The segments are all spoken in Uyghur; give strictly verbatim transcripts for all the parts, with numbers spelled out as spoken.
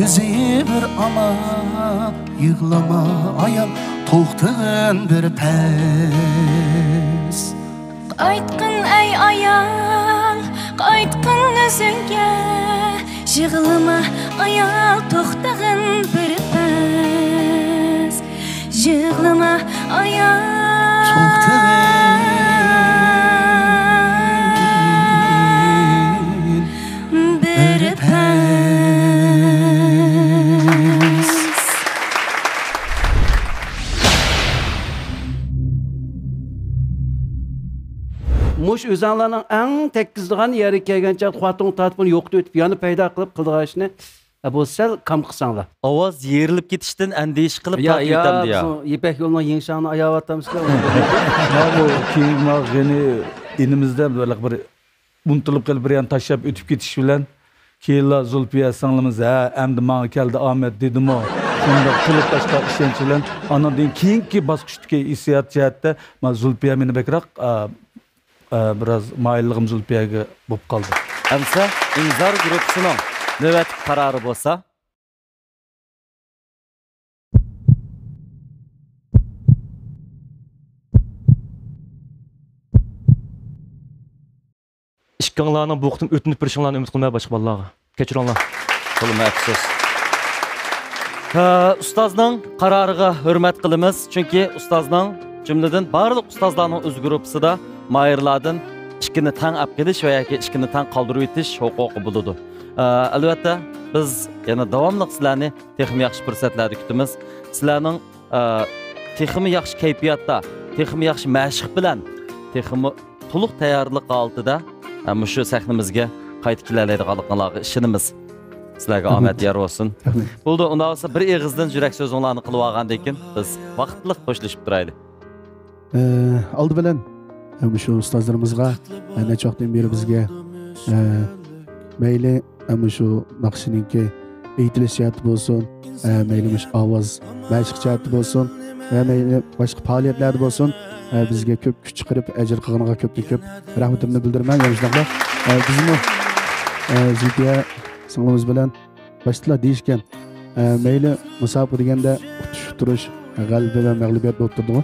ئۆزى بىر ئامان، يىغلىما ئايال، توختىغىن بىر پەس. قايتقىن ئەي ئايال، قايتقىن ئۆزۈڭگە. يىغلىما ئايال، توختىغىن بىر پەس. يىغلىما ئايال، توختىغىن بىر پەس. مۇشۇ ئۆزەڭلارنىڭ ئەڭ تەگكۈزىدىغان يەرگە كەلگەن چاغدا خوتۇنغا تارتىپ ئۇنى يوقىتىپ ئۆتۈپ، يەنە پەيدا قىلىپ قىلىدىغان ئىشنى، ئە، بۇ سەل كام قىلساڭلار. ئاۋاز يېرىلىپ كېتىشتىن ئەندىشە قىلىپ يا، تارتىۋېتەمدۇ يا؟ بىزنىڭ يىپەك يولىنىڭ يېڭى شاڭىنى ئاياۋاتامسىلەر؟ مانا بۇ كېيىنكى مانا غېنى ئىنىمىزدە بىر، بىر ئۇنتۇلۇپ قېلىپ، بىر يەرنى تاشلاپ ئۆتۈپ كېتىشى بىلەن، كېيىنلا زۇلپىيە سىڭلىمىز، ھە، ئەمدى ماڭا كەلدى ئامەت دېدىمۇ، شۇنداق تولۇپ تاشقان ئىشەنچ بىلەن، ئانىڭدىن كېيىنكى باسقۇچتىكى ھېسسىيات جەھەتتە، مانا زۇلپىيە مېنى بەكرەك، ئە، ئە، بىراز مايىللىقىم زۇلپىيەگە بولۇپ قالدى. ئەمسە ئىنزار گۇرۇپپىسىنىڭ نۆۋەتتىكى قارارى بولسا، ئىككىڭلارنىڭ بۇ قېتىم ئۆتۈنۈپ بېرىشىڭلارنى ئۈمىد قىلىمەن باشقا بالىلارغا. كەچۈرۈڭلار. تولىمۇ ئەپسۇس. ھە، ئۇستازنىڭ قارارىغا ھۆرمەت قىلىمىز، چۈنكى ئۇستازنىڭ، جۈملىدىن بارلىق ئۇستازلارنىڭ ئۆز گۇرۇپپىسىدا ماھىرلاردىن ئىككىنى تەڭ ئەپ قېلىش ۋە ياكى ئىككىنى تەڭ قالدۇرۇۋېتىش ھوقۇقى بولىدۇ. ئە، ئەلۋەتتە، بىز يەنە داۋاملىق سىلەرنى تېخىمۇ ياخشى پۇرسەتلەردە كۈتىمىز. سىلەرنىڭ، ئە، تېخىمۇ ياخشى كەيپىياتتا، تېخىمۇ ياخشى مەشىق بىلەن، تېخىمۇ تولۇق تەييارلىق ھالىتىدە، ئە، مۇشۇ سەھنىمىزگە قايتا كېلەلەيدىغانلىقىڭلارغا ئىشىنىمىز. سىلەرگە ئامەت يار بولسۇن. رەھمەت. بولدى، ئۇنداق بولسا بىر ئېغىزدىن يۈرەك سۆزۈڭلارنى قىلىۋالغاندىن كېيىن بىز ۋاقىتلىق خوشلىشىپ تۇرايلى. ئە، ئالدى بىلەن، ئە، مۇشۇ ئۇستازلىرىمىزغا، ئە، نەچچە ۋاقىتتىن بېرى بىزگە، ئە، مەيلى، ئە، مۇشۇ ناخشىنىڭكى ئېيتىلىش جەھەتتە بولسۇن، ئە، مەيلى مۇشۇ ئاۋاز، مەشىق جەھەتتە بولسۇن، ۋە مەيلى باشقا پائالىيەتلەردە بولسۇن، ئە، بىزگە كۆپ كۈچ چىقىرىپ، ئەجىر قىلغىنىغا كۆپتىن كۆپ رەھمىتىمنى بىلدۈرىمەن. يەنە شۇنداقلا، ئە، بىزمۇ، ئە، زۇلپىيە سىڭلىمىز بىلەن باشتىلا دېيىشكەن، ئە، مەيلى مۇسابىقە دېگەندە ئۇتۇش، ئۇتتۇرۇش، غەلىبە ۋە مەغلۇبىيەت بولۇپ تۇرىدىغۇ.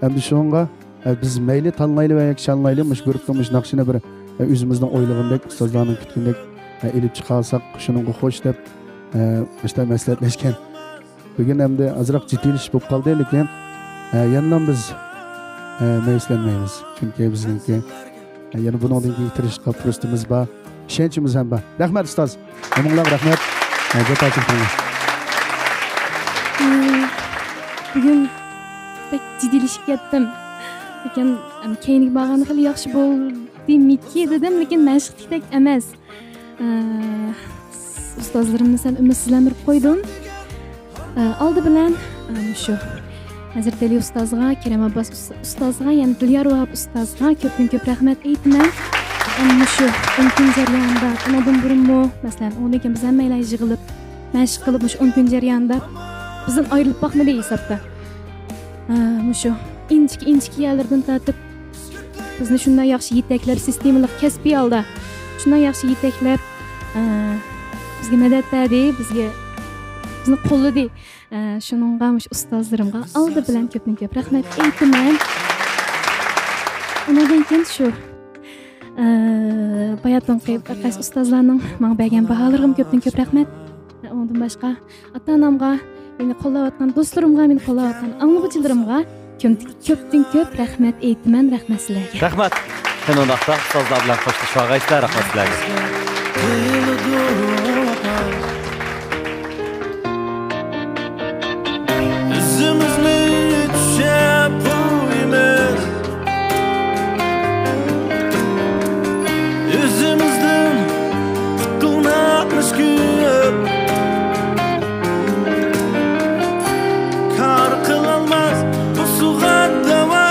ئەمدى شۇنىڭغا، ئە، بىز مەيلى تاللايلى ۋە ياكى چاللايلى، مۇشۇ گۇرۇپپىدا مۇشۇ ناخشىنى بىر، ئە، ئۆزىمىزنىڭ ئويلىغىنىدەك، ئۇستازلارنىڭ كۈتكىنىدەك، ئە، ئېلىپ چىقالىساق شۇنىڭغا خوش دەپ، ئە، مۇشۇنداق مەسلىھەتلەشكەن. بۈگۈن ئەمدى ئازراق جىددىيلىشىش بولۇپ قالدى، لېكىن، ئە، يەنىلا بىز، ئە، مەيۈسلەنمەيمىز. چۈنكى بىزنىڭكى، ئە، يەنە بۇنىڭدىن كېيىن تىرىشقا پۇرسىتىمىز بار، ئىشەنچىمىز ھەم بار. رەھمەت، ئۇستاز. ھەممىڭلارغا رەھمەت. ئە، جاپا چەكتىڭلار. بۈگۈن بەك جىددىيلىشىپ كەتتىم. لېكىن، ئەم، كەينىگە بارغاندا خېلى ياخشى بولدىمىكى دېدىم، لېكىن مەشىقتىكىدەك ئەمەس. ئە، ئۇستازلىرىمنى سەل ئۈمىدسىزلەندۈرۈپ قويدۇم. ئە، ئالدى بىلەن، ئە، مۇشۇ ھەزرىتى ئەلى ئۇستازغا، كېرەم ئابباس ئۇس-، ئۇستازغا، يەنە دىليار ۋاھاپ ئۇستازغا كۆپتىن كۆپ رەھمەت ئېيتىمەن. ئەمما مۇشۇ ئون كۈن جەريانىدا، ئۇنىڭدىن بۇرۇنمۇ، مەسىلەن، ئۇنىڭدىن كېيىن بىز ھەممەيلەن يىغىلىپ، مەشىق قىلىپ، مۇشۇ ئون كۈن جەريانىدا بىزدىن ئايرىلىپ باقمىدى ھېسابتا. ئە، مۇشۇ ئىنچىكە، ئىنچىكە يەرلىرىدىن تارتىپ، بىزنى شۇنداق ياخشى يېتەكلەپ، سىستېمىلىق، كەسپىي ھالدا شۇنداق ياخشى يېتەكلەپ، ئە، بىزگە مەدەت بەردى، بىزگە، بىزنى قوللىدى. ئە، شۇنىڭغا مۇشۇ ئۇستازلىرىمغا ئالدى بىلەن كۆپتىن كۆپ رەھمەت ئېيتىمەن. ئۇنىڭدىن كېيىن شۇ، ئە، باياتىنقى بىر قانچە ئۇستازلارنىڭ ماڭا بەرگەن باھالىرىغىمۇ كۆپتىن كۆپ رەھمەت. ئۇنىڭدىن باشقا، ئاتا-ئانامغا، مېنى قوللاۋاتقان دوستلىرىمغا، مېنى قوللاۋاتقان ئاڭلىغۇچىلىرىمغا كۆم-، كۆپتىن كۆپ رەھمەت ئېيتىمەن، رەھمەت سىلەرگە. رەھمەت. قېنى ئۇنداقتا ئۇستازلار بىلەن خوشلىشىۋالغايسىلەر، رەھمەت سىلەرگە. ئۆزىمىزنى چۈشەپ قويىمىز. ئۆزىمىزدىن قۇتۇلماق مۈشكۈل. كار قىلالماس بۇ سۇغا داۋا.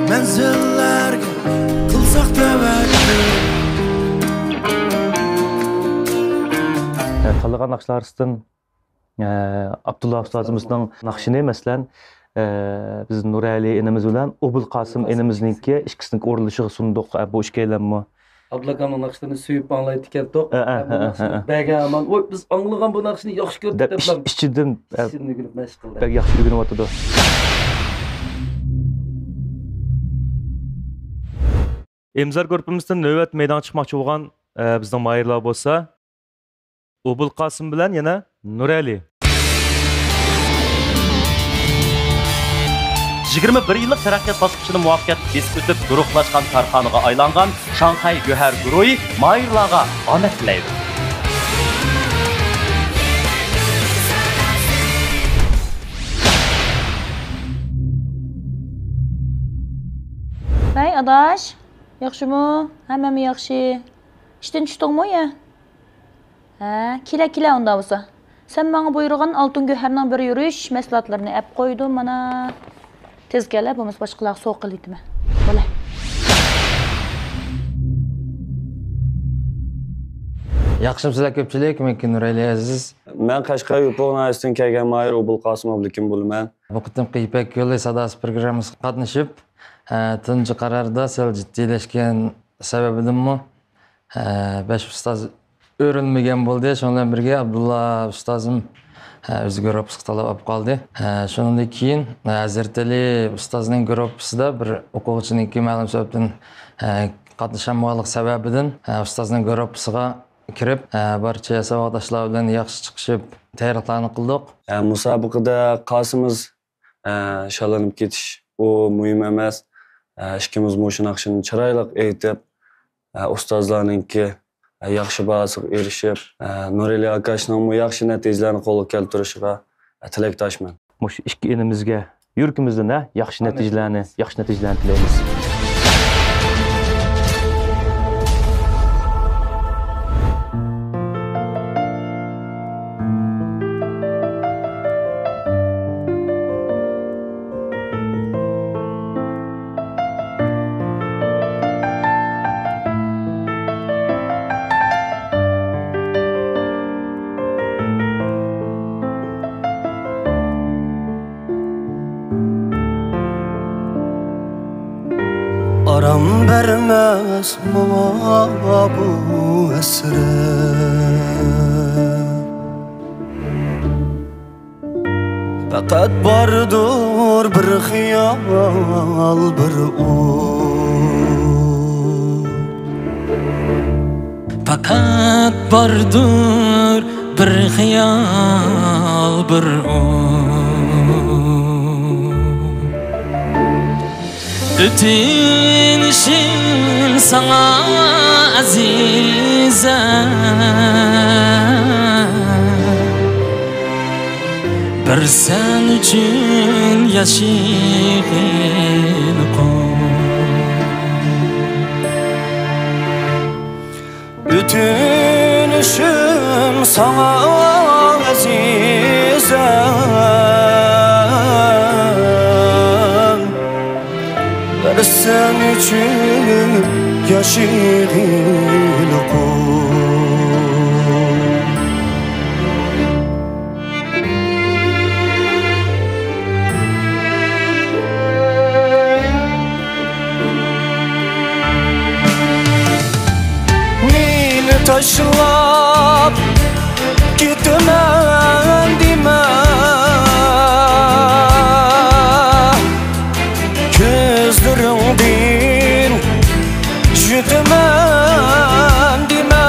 مەنزىللەرگە قىلساق تەۋەككۈل. تاللىغان ناخشىلار ئارىسىدىن ئە، ئابدۇللا ئۇستازىمىزنىڭ ناخشىنى، مەسىلەن، ئە، بىز نۇرئەلى ئىنىمىز بىلەن ئوبۇلقاسىم ئىنىمىزنىڭكى ئىككىسىنىڭ ئورۇنلىشىغا سۇندۇق، ئە، بۇ ئىككىيلەنمۇ. ئابدۇللا ئاكامنىڭ ناخشىلىرىنى سۆيۈپ ئاڭلايدىكەنتۇق. ھە، ھە، ھە، ھە، ھە. بەرگەن ئامان، ۋوي، بىز ئاڭلىغان بۇ ناخشىنى ياخشى كۆردۇق دەپ ئىچ-، ئىچىدىن، ھە، ئىچىدىن ئۆگىنىپ مەشىق قىلدى. بەك ياخشى ئۆگىنىۋاتىدۇ. ئىمزار گۇرۇپپىمىزدىن نۆۋەت مەيدانغا چىقماقچى بولغان، ئە، بىزنىڭ ماھىرلار بولسا، ئوبۇلقاسىم بىلەن يەنە نۇرئەلى. يىگىرمە بىر يىللىق تەرەققىيات باسقۇچىنى مۇۋەپپەقىيەتلىك بېسىپ ئۆتۈپ، گۇرۇھلاشقان كارخانىغا ئايلانغان شاڭخەي گۆھەر گۇرۇھى ماھىرلارغا ئامەت تىلەيدۇ. ۋەي ئاداش، ياخشىمۇ؟ ھەممەمۇ ياخشى. ئىشتىن چۈشتۈڭمۇ يا؟ ھە، كېلە، كېلە ئۇنداق بولسا. سەن ماڭا بۇيرۇغان ئالتۇن گۆھەرنىڭ بىر يۈرۈش مەھسۇلاتلىرىنى ئەپ قويدۇم مانا. تېز كەلە، بولمىسا باشقىلارغا سوۋغا قىلىۋېتىمەن. بولە. ياخشىمۇسىلەر كۆپچىلىك، مەن نۇرئەلى ئەزىز. مەن قەشقەر يوپۇرغا ناھىيەسىدىن كەلگەن ماھىر ئوبۇلقاسىم ئابلىكىم بولىمەن. بۇ قېتىمقى يىپەك يولى ساداسى پروگراممىسىغا قاتنىشىپ، ئە، تۇنجى قاراردا سەل جىددىيلەشكەن سەۋەبىدىنمۇ، ئە، بەش ئۇستاز ئۆرۈلمىگەن بولدى. شۇنىڭ بىلەن بىرگە ئابدۇللا ئۇستازىم، ئە، ئۆز گۇرۇپپىسىغا تاللاپ ئاپ قالدى. ئە، شۇنىڭدىن كېيىن، ئە، ھەزرىتەلى ئۇستازنىڭ گۇرۇپپىسىدا بىر ئوقۇغۇچىنىڭكى مەلۇم سەۋەبتىن، ئە، قاتنىشالمىغانلىق سەۋەبىدىن، ئە، ئۇستازنىڭ گۇرۇپپىسىغا كىرىپ، ئە، بارچە ساۋاقداشلار بىلەن ياخشى چىقىشىپ، تەييارلىقلارنى قىلدۇق. ئە، مۇسابىقىدە قاسىمىز ئە، شاللىنىپ كېتىش، ئۇ مۇھىم ئەمەس. ئە، ئىككىمىز مۇشۇ ناخشىنى چىرايلىق ئېيتىپ، ئە، ئۇستازلارنىڭكى، ئە، ياخشى باھاسىغا ئېرىشىپ، ئە، نۇرئەلى ئاكاشنىڭمۇ ياخشى نەتىجىلەرنى قولغا كەلتۈرۈشىگە، ئە، تىلەكداشمەن. مۇشۇ ئىككى ئىنىمىزگە يۈرىكىمىزدىن، ھە، ياخشى نەتىجىلەرنى، ياخشى نەتىجىلەرنى تىلەيمىز. ئارام بەرمەس ماڭا بۇ ھەسرەت. پەقەت باردۇر بىر خىيال، بىر ئوت. پەقەت باردۇر بىر خىيال، بىر ئوت. ئۆتۈنۈشۈم ساڭا ئەزىزەم، بىر سەن ئۈچۈن ياشىغىلى قول. ئۆتۈنۈشۈم ساڭا ئەزىزەم، بىر سەن ئۈچۈن ياشىغىلى قول. مېنى تاشلاپ كېتىمەن دېمە، كۆزلىرىڭدىن يۈتىمەن دېمە.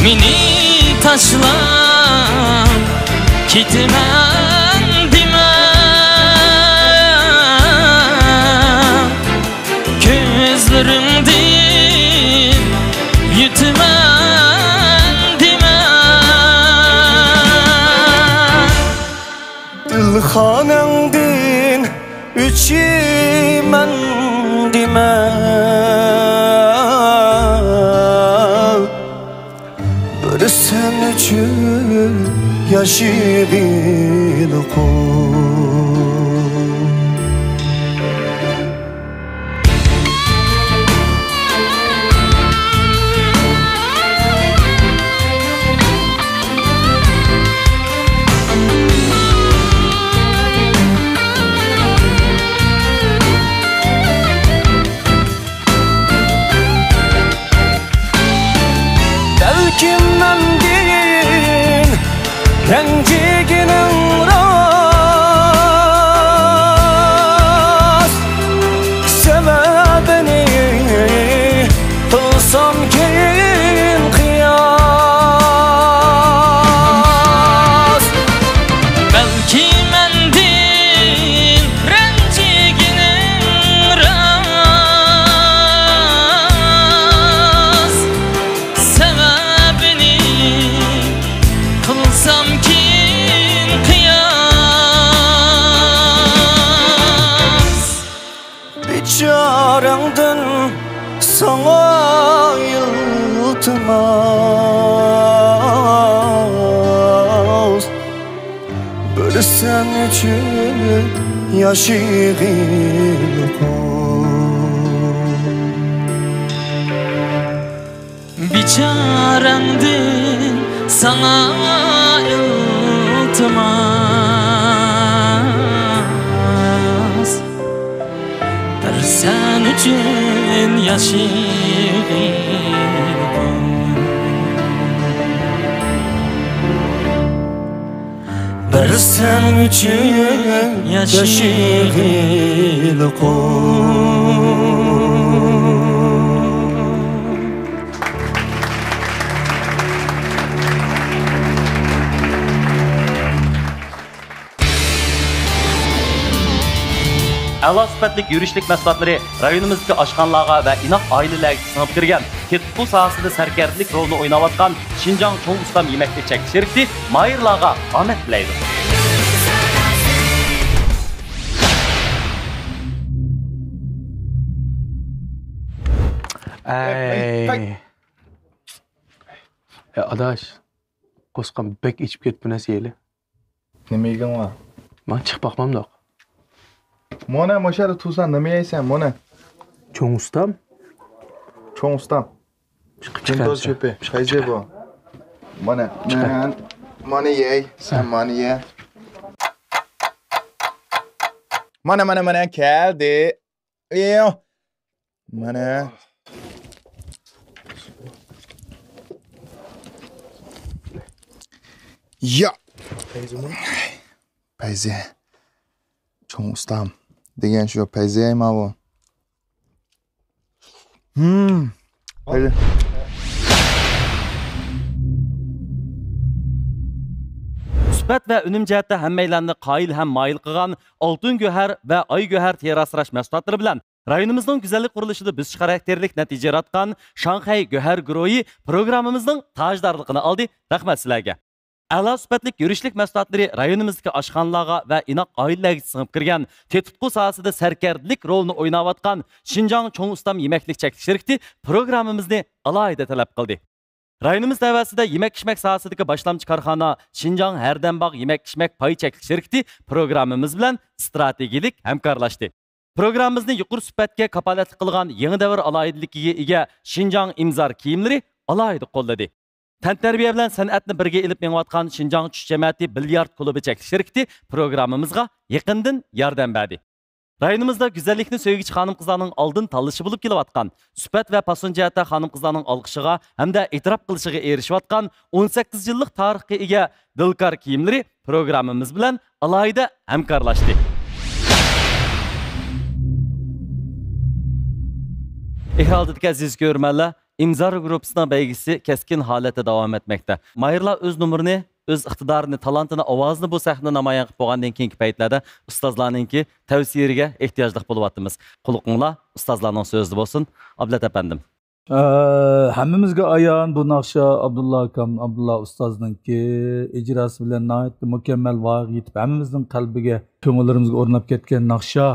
مېنى تاشلاپ كېتىمەن دېمە، كۆزلىرىڭدىن يۈتىمەن دېمە. دىلخاناڭدىن ئۆچىمەن دېمە، بىر سەن ئۈچۈن ياشىغىلى قول. گېپىڭ راست، سەۋەبىنى قىلسام كېيىن قىياس. بەلكى مەندىن رەنجىگىنىڭ راست، سەۋەبىنى قىلسام كېيىن قىياس. بىچارەڭدىن ساڭا ئىلتىماس، بىر سەن ئۈچۈن ياش يىغىلغۇ. بىچارەڭدىن ساڭا ئىلتىماس، بىر سەن ئۈچۈن ياش يىغىلغۇ. بىر سەن ئۈچۈن ياش يىغىلغۇ. ئەلا سۈپەتلىك يۈرۈشلۈك مەھسۇلاتلىرى رايونىمىزدىكى ئاشخانىلارغا ۋە ئىناق ئائىلىلەرگە سىڭىپ كىرگەن، تېتىتقۇ ساھەسىدە سەركەردىلىك رولىنى ئويناۋاتقان شىنجاڭ چوڭ ئۇستام يېمەكلىك چەكلىك شىركىتى ماھىرلارغا ئامەت تىلەيدۇ. ئەي. ئەي، ئاداش، قوسقام بەك ئېچىپ كەتتى بۇ نەرسە يەيلى. نېمە يېگىڭ بار؟ مانا چىقىپ باقمامدۇق. مانا مۇشۇ يەردە تۇرساڭ نېمە يەيسەن، مانا؟ چوڭ ئۇستام. چوڭ ئۇستام. چىقىپ پىنتوز چىقارسا. چۆپى. چىقىپ قايسى چىقار. بۇ؟ مانا، چىقار. مەن مانا يەي، سەن ھە. مانا يە. مانا، مانا، مانا، كەلدى. ئىيو. مانا. يا. پەيزى. چوڭ ئۇستام. دېگەن شۇ پەيزى ماۋۇ. ھىم. پەيزى. سۈپەت ۋە ئۈنۈم جەھەتتە ھەممەيلەننى قايىل ھەم مايىل قىلغان ئالتۇن گۆھەر ۋە ئاي گۆھەر تېرە ئاسراش مەھسۇلاتلىرى بىلەن رايونىمىزنىڭ گۈزەللىك قۇرۇلۇشىدا بۆسۈش خاراكتېرلىك نەتىجە ياراتقان شاڭخەي گۆھەر گۇرۇھى پروگراممىمىزنىڭ تاجدارلىقىنى ئالدى. رەھمەت سىلەرگە! ئەلا سۈپەتلىك يۈرۈشلۈك مەھسۇلاتلىرى رايونىمىزدىكى ئاشخانىلارغا ۋە ئىناق ئائىلىلەرگە سىڭىپ كىرگەن، تېتىتقۇ ساھەسىدە سەركەردىلىك رولىنى ئويناۋاتقان شىنجاڭ چوڭ ئۇستام يېمەكلىك چەكلىك شىركىتى پروگراممىمىزنى ئالاھىدە تەلەپ قىلدى. رايونىمىز تەۋەسىدە يېمەك-ئىچمەك ساھەسىدىكى باشلامچى كارخانا شىنجاڭ ھەردەمباغ يېمەك-ئىچمەك پاي چەكلىك شىركىتى پروگراممىمىز بىلەن ئىستراتېگىيەلىك ھەمكارلاشتى. پروگراممىمىزنى يۇقىرى سۈپەتكە كاپالەتلىك قىلغان يېڭى دەۋر ئالاھىدىلىكىگە ئىگە شىنجاڭ ئىمزار كىيىملىرى ئالاھىدە قوللىدى. تەنتەربىيە بىلەن سەنئەتنى بىرگە ئېلىپ مېڭىۋاتقان شىنجاڭ چۈش جەمەتى بىليارد كۇلۇبى چەكلىك شىركىتى پروگراممىمىزغا يېقىندىن ياردەم بەردى. رايونىمىزدا گۈزەللىكنى سۆيگۈچى خانىم-قىزلارنىڭ ئالدىن تاللىشى بولۇپ كېلىۋاتقان، سۈپەت ۋە پاسون جەھەتتە خانىم-قىزلارنىڭ ئالقىشىغا ھەمدە ئېتىراپ قىلىشىغا ئېرىشىۋاتقان ئون سەككىز يىللىق تارىخقا ئىگە دىلكار كىيىملىرى پروگراممىمىز بىلەن ئالاھىدە ھەمكارلاشتى. ئېكران ئالدىدىكى ئەزىز كۆرۈرمەنلەر، ئىمزار گۇرۇپپىسىنىڭ بەيگىسى كەسكىن ھالەتتە داۋام ئەتمەكتە. ماھىرلار ئۆز نومۇرىنى، ئۆز ئىقتىدارىنى، تالانتىنى، ئاۋازىنى بۇ سەھنىدە نامايان قىلىپ بولغاندىن كېيىنكى پەيتلەردە ئۇستازلارنىڭكى تەۋسىيىگە ئېھتىياجلىق بولۇۋاتىمىز. قۇلىقىڭلار ئۇستازلارنىڭ سۆزىدە بولسۇن. ئابلەت ئەپەندىم. ئە، ھەممىمىزگە ئايان، بۇ ناخشا ئابدۇللا ئاكام، ئابدۇللا ئۇستازنىڭكى ئىجراسى بىلەن ناھايىتى مۇكەممەل ۋايىغا يېتىپ، ھەممىمىزنىڭ قەلبىگە، كۆڭۈللىرىمىزگە ئورناپ كەتكەن ناخشا.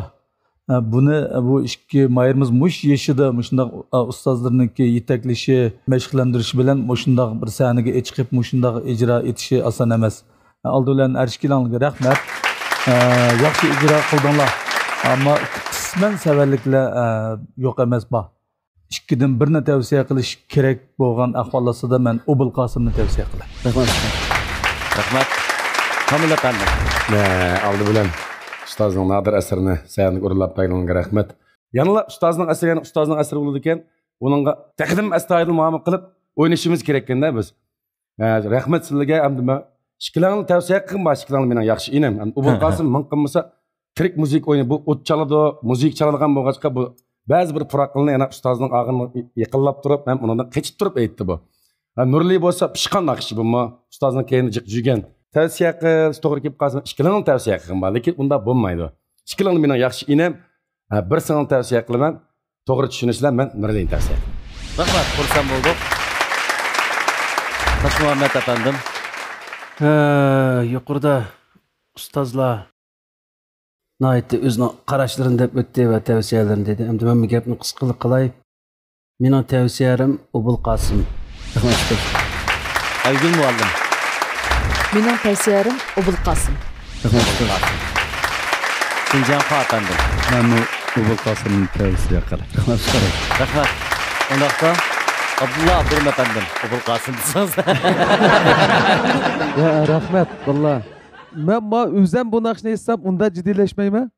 ئە، بۇنى، ئە، بۇ ئىككى ماھىرىمىز مۇشۇ يېشىدا مۇشۇنداق، ئە، ئۇستازلىرىنىڭكى يېتەكلىشى، مەشىقلەندۈرۈشى بىلەن مۇشۇنداق بىر سەھنىگە چىقىپ، مۇشۇنداق ئىجرا ئېتىشى ئاسان ئەمەس. ئە، ئالدى بىلەن ئەرشكېلىڭلارغا رەھمەت. ئە، ياخشى ئىجرا قىلدىڭلار. ئەمما قىسمەن سەۋەنلىكلەر، ئە، يوق ئەمەس، بار. ئىككىدىن بىرنى تەۋسىيە قىلىش كېرەك بولغان ئەھۋال ئاستىدا مەن ئوبۇلقاسىمنى تەۋسىيە قىلىمەن. رەھمەت. رەھمەت. كامىل ئەپەندى. مە، ئالدى بىلەن ئۇستازنىڭ نادىر ئەسىرىنى سەھنىگە ئورۇنلاپ بەرگىنىڭىزگە رەھمەت. يەنىلا ئۇستازنىڭ ئەسىرى، يەنە ئۇستازنىڭ ئەسىرى بولىدىكەن، ئۇنىڭغا تېخىدىن ئەستايىدىل مۇئامىلە قىلىپ ئوينىشىمىز كېرەككەندە بىز. ھە، رەھمەت سىلىگە، ئەمدى مەن ئىككىلەڭنى تەۋسىيە قىلغىن، بار ئىككىلەڭنى مېنىڭ ياخشى ئىنىم. ئوبۇلقاسىم مىڭ قىلمىسا، تىرىك مۇزىكا ئويناي، بۇ ئوت چالىدۇ، مۇزىكا چالىدىغان بولغاچقا، بۇ بەزى بىر پۇراقلىرىنى يەنە ئۇستازنىڭ ئاغزىنى يېقىنلاپ تۇرۇپ، ھەم ئۇنىڭدىن قېچىپ تۇرۇپ ئېيتتى بۇ. ھە، نۇرلى بولسا پىشقان ناخشىچى بۇمۇ. ئۇستازنىڭ كەينىدە جىق يۈرگەن. تەۋسىيە قىلسا توغرا كېلىپ قالسا، ئىككىلىڭنى تەۋسىيە قىلغىن بار، لېكىن ئۇنداق بولمايدۇ. ئىككىلىڭنى مېنىڭ ياخشى ئىنىم، ھە، بىرسىڭنى تەۋسىيە قىلىمەن. توغرا چۈشىنىسىلەر، مەن نۇرئەلىنى تەۋسىيە قىلىمەن. رەھمەت، خۇرسەن بولدۇق. تاشمۇھەممەت ئەپەندىم. ھە، يۇقىرىدا ئۇستازلار ناھايىتى ئۆزىنىڭ قاراشلىرىنى دەپ ئۆتتى ۋە تەۋسىيەلىرىنى دېدى. ئەمدى مەن بۇ گەپنى قىسقىلا قىلاي. مېنىڭ تەۋسىيەلىرىم ئوبۇلقاسىم. رەھمەت، ئۇستاز. ئايگۈل مۇئەللىم. مېنىڭ تەۋسىيەلىرىم ئوبۇلقاسىم. رەھمەت، ئۇستاز. شىنجاڭ خان ئەپەندىم. مەنمۇ ئوبۇلقاسىمنى تەۋسىيە قىلاي. رەھمەت، ئۇستاز. رەھمەت. ئۇنداقتا ئابدۇللا ئابدۇرېھىم ئەپەندىم، ئوبۇلقاسىم دېسىڭىز. يا، رەھمەت، باللا. مەن ما ئۆزەم بۇ ناخشىنى ئېيتسام ئۇنداق جىددىيلەشمەيمەن.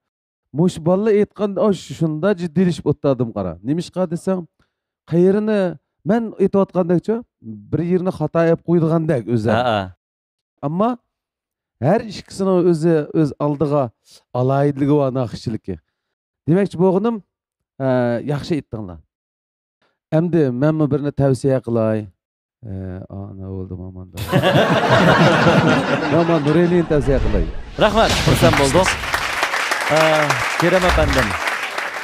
مۇشۇ بالىلار ئېيتقاندا، ئاي، شۇنداق جىددىيلىشىپ ئولتۇردۇم، قارا. نېمىشقا دېسەڭ، قېيىرىنى مەن ئېيتىۋاتقاندەكچۇ، بىر يېرىنى خاتا ئېلىپ قويىدىغاندەك ئۆزى. ھەئە. ئەمما ھەر ئىككىسىنىڭ ئۆزى، ئۆز ئالدىغا ئالاھىدىلىكى بار ناخشىچىلىكى. دېمەكچى بولغىنىم، ئە، ياخشى ئېيتتىڭلار. ئەمدى مەنمۇ بىرنى تەۋسىيە قىلاي. ئە، ئانا بولدۇم ئاماندا. مەن مانا نۇرئەلىنى تەۋسىيە قىلاي. رەھمەت، خۇرسەن بولدۇق. ئە، كېرەم ئەپەندىم،